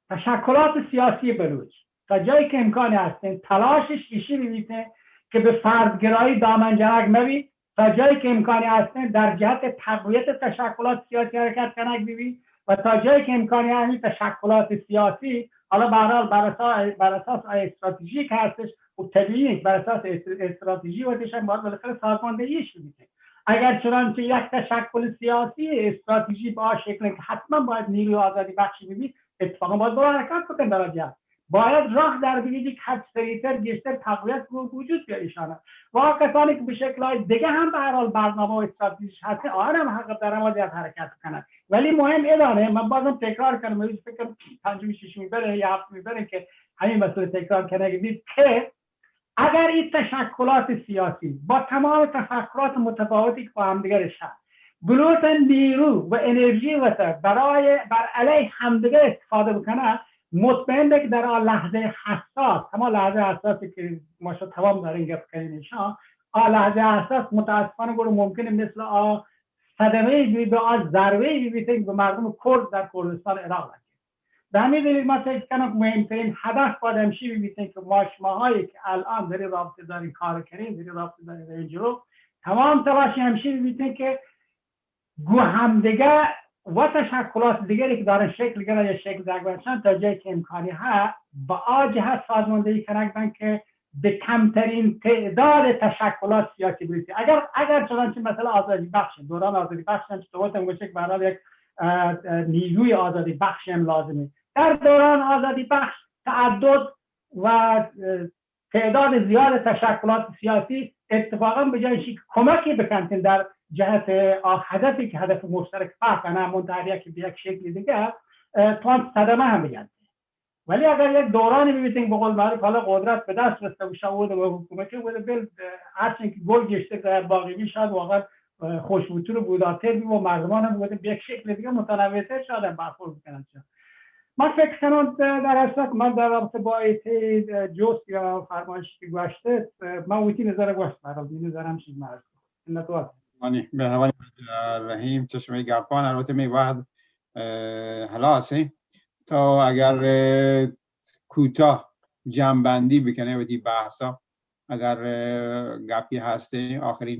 تشکلات سیاسی بلوچ تا جایی که امکانی هستن تلاشش ایشی ببیتن که به فردگرایی دامن جنگ مبی، تا جایی که امکانی هستن در جهت تقویت تشکلات سیاسی حرکت کنگ ببی و تا جایی که امکانی هست تشکلات سیاسی، حالا به هر حال بر اساس، بر اساس استراتژی که هستش و طبیعی بر اساس است-، استراتژی و دیشن باید بالاخره سازماندهیش ببیتن. اگر چنانچه یک تشکل سیاسی استراتژی به آ شکل که حتماً باید نیروی آزادی بخشی ببی، اتفاقاً باید برو حرکت بکن در آ جهت. باید راه در بگیجی که هر سریعتر گیشتر تقویت و وجود بیار ایشانا. و آ کسانی که به شکل‌های دیگه هم به هر حال برنامه و استراتژیش هستن، آن هم حق در آ جهت حرکت بکنن. ولی مهم ادانه، من بازم تکرار کنم، من فکر کنم پنجمی، ششمی بره یا هفتمی بره که همین مسئله تکرار کنگ بید که اگر این تشکلات سیاسی با تمام تفکرات متفاوتی که با همدیگرش هست، بلوتن نیرو و انرژی وته برای، بر علیه همدیگه استفاده بکنه، مطمئن به که در آن لحظهٔ حساس، هما لحظهٔ حساسی که ما شما تمام دارین گپ کنین ایشان، آ لحظهٔ حساس متاسفانه گوڑ ممکنه مثل آ صدمه‌ای بی، به آ ضربه‌ای بی، بیتن به مردم کرد در کردستان عراق رسید. به همین دلیل ما فکر کنم که مهمترین هدف باید همشی ببیتن که ما شماهایی که الان در این رابطه دارین کار کنین، در این رابطه دارین رنج رو، تمام تلاش همشی ببیتن که گو همدیگه و تشکلات دیگری که دارن شکل گرن یا شکل در گرن، تا جایی که امکانی هست با آ جهت سازماندهی کنگ بن که به کمترین تعداد تشکلات سیاسی برسید. اگر، اگر چنانچه مثلا آزادی بخش، دوران آزادی بخش هم چطور گفتم گوشه که برای یک، اه، اه، نیروی آزادی بخش هم لازمه. در دوران آزادی بخش تعدد و، اه، تعداد زیاد تشکلات سیاسی اتفاقاً به جای اینکه کمکی بکنتین در جهت آ هدفی که هدف مشترک پاکنه، منتها هر یکی به یک شکل دیگه، اه، توان صدمه هم بگن. ولی اگر یک دورانی ببیتین، به قول معروف، حالا قدرت به دست رسته و شاید و حکومتی بود بل، هرچند که گل گشته در باقی بی، شاید واقعاً، اه، خوشبوتر و بوداتر بی و مردمان هم بود به یک شکل دیگه متنوع‌تر شاید هم برخورد بکنن. ما فکر کنم در اصل من در رابطه با ایتی جست یا فرمایشی که گوشته، من ویتی نظر گوشت برای نظرم چیز مرز. منتوار. مانی، مهربانی، رحیم، چه شمئے گپان، البته می وقت، اه، خلاص ایں. تو اگر، اه، کوتاه جمع‌بندی بکنئے وتی بحثا، اگر، اه، گپی ہستیں، آخرین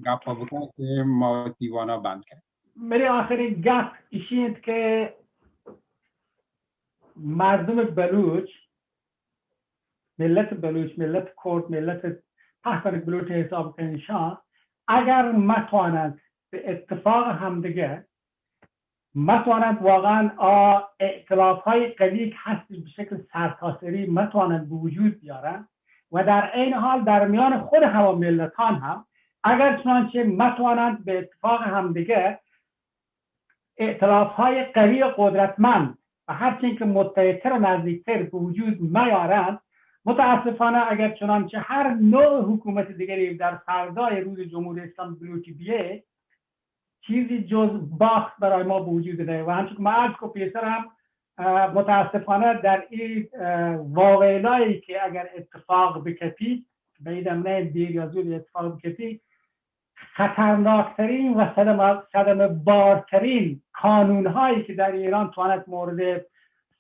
گپا بکن کہ ما دیوانا بند کنیں. میرے آخرین گپ ایشی انت کہ مردم بلوچ، ملت بلوچ، ملت کرد، ملت پہکان بلوچ حساب کنشان، اگر متوانند به اتفاق همدیگه، متوانند واقعاً آ ائتلاف‌های قوی که هست به شکل سرتاسری متوانند به وجود بیارند و در عین حال در میان خود هما ملتان هم اگر چنانچه متوانند به اتفاق همدیگه ائتلاف‌های قوی و قدرتمند و هرچند که متحدتر و نزدیکتر به وجود میارند، متاسفانه اگر چنانچه هر نوع حکومت دیگری در فردای روز جمهوری اسلام بلوچی بیه، چیزی جز باخت برای ما به وجود نیه. و همچون که ما عرض کو پیسر هم، اه، متاسفانه در این، اه، واویلایی که اگر اتفاق بکپید، بعیدم نه دیر یا زود اتفاق بکپید، خطرناکترین و صدمه، صدمه بارترین قانون‌هایی که در ایران توانت مورد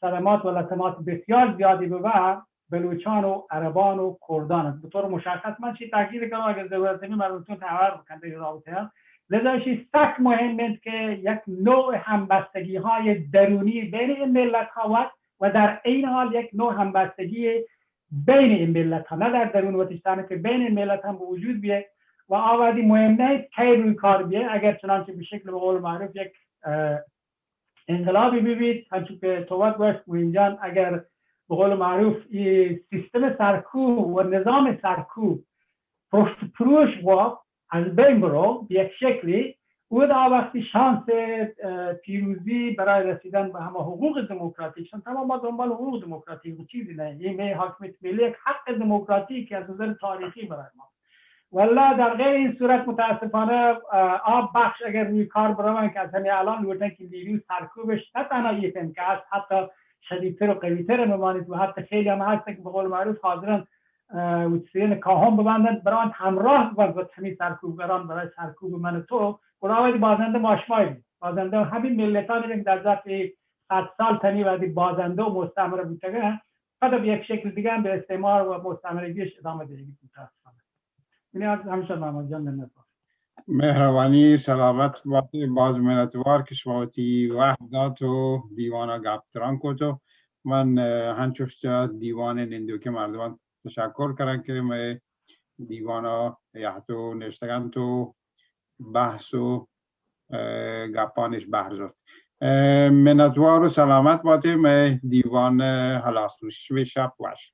صدمات و لطمات بسیار زیادی ببه، بلوچان و عربان و کردان است. به طور مشخص من چی تاکید کنم، اگر ضرورت نمی مردم تو خبر بکن در این رابطه هم. لذا ایشی سک مهم انت که یک نوع همبستگی‌های درونی بین این ملت‌ها و، و در عین حال یک نوع همبستگی بین این ملت‌ها، نه در درون وطنستان که بین این ملت هم به وجود بیه و آ وہدی مهم نه کی روی کار بیه، اگر چنانچه به شکل به قول معروف یک، اه، انقلابی ببید، همچون که تو وقت گوشت مهین جان، اگر به قول معروف این سیستم سرکوب و نظام سرکوب پروش، پروش و از بین برو به یک شکلی، او دا وقتی شانس، اه، پیروزی برای رسیدن به همه حقوق دموکراتیک، چون تمام ما دنبال حقوق دموکراتیک و چیزی نه، این می حاکمیت ملی یک حق دموکراتیک از نظر تاریخی برای ما. والله در غیر این صورت متاسفانه، اه، آب بخش اگر روی کار بروند که از همین الان لوٹن که نیروی سرکوبش نه تنها ایتن که است، حتی شدیدتر و قویتر بمانید و حتی خیلی هم هستن که به قول معروف حاضرن، اه، و چیزین کاهم ببندن، بران همراه ببند و همین سرکوبگران برای سرکوب من و تو. خداوند بازنده ما شما ایم. بازنده همین ملتانی که در ظرف صد سال تنی وقتی بازنده و مستعمره بودگه، پدا به یک شکل دیگه هم به استعمار و مستعمرگیش ادامه دهگی متاسفانه. یعنی از همیشه محمد جان منتوار. مهربانی، سلامت باتی، باز منتوار که شما وتی وقت دات و دیوانا گپ تران کت و من، اه، هنچوش چه دیوان نندوک مردمان تشکر کنن که مئے دیوانا یحت و نشتگنت و بحث و، اه، گپانش بهر زرت. اه، منتوار و سلامت باتی، مئے دیوان، اه، هلاس و شب وش.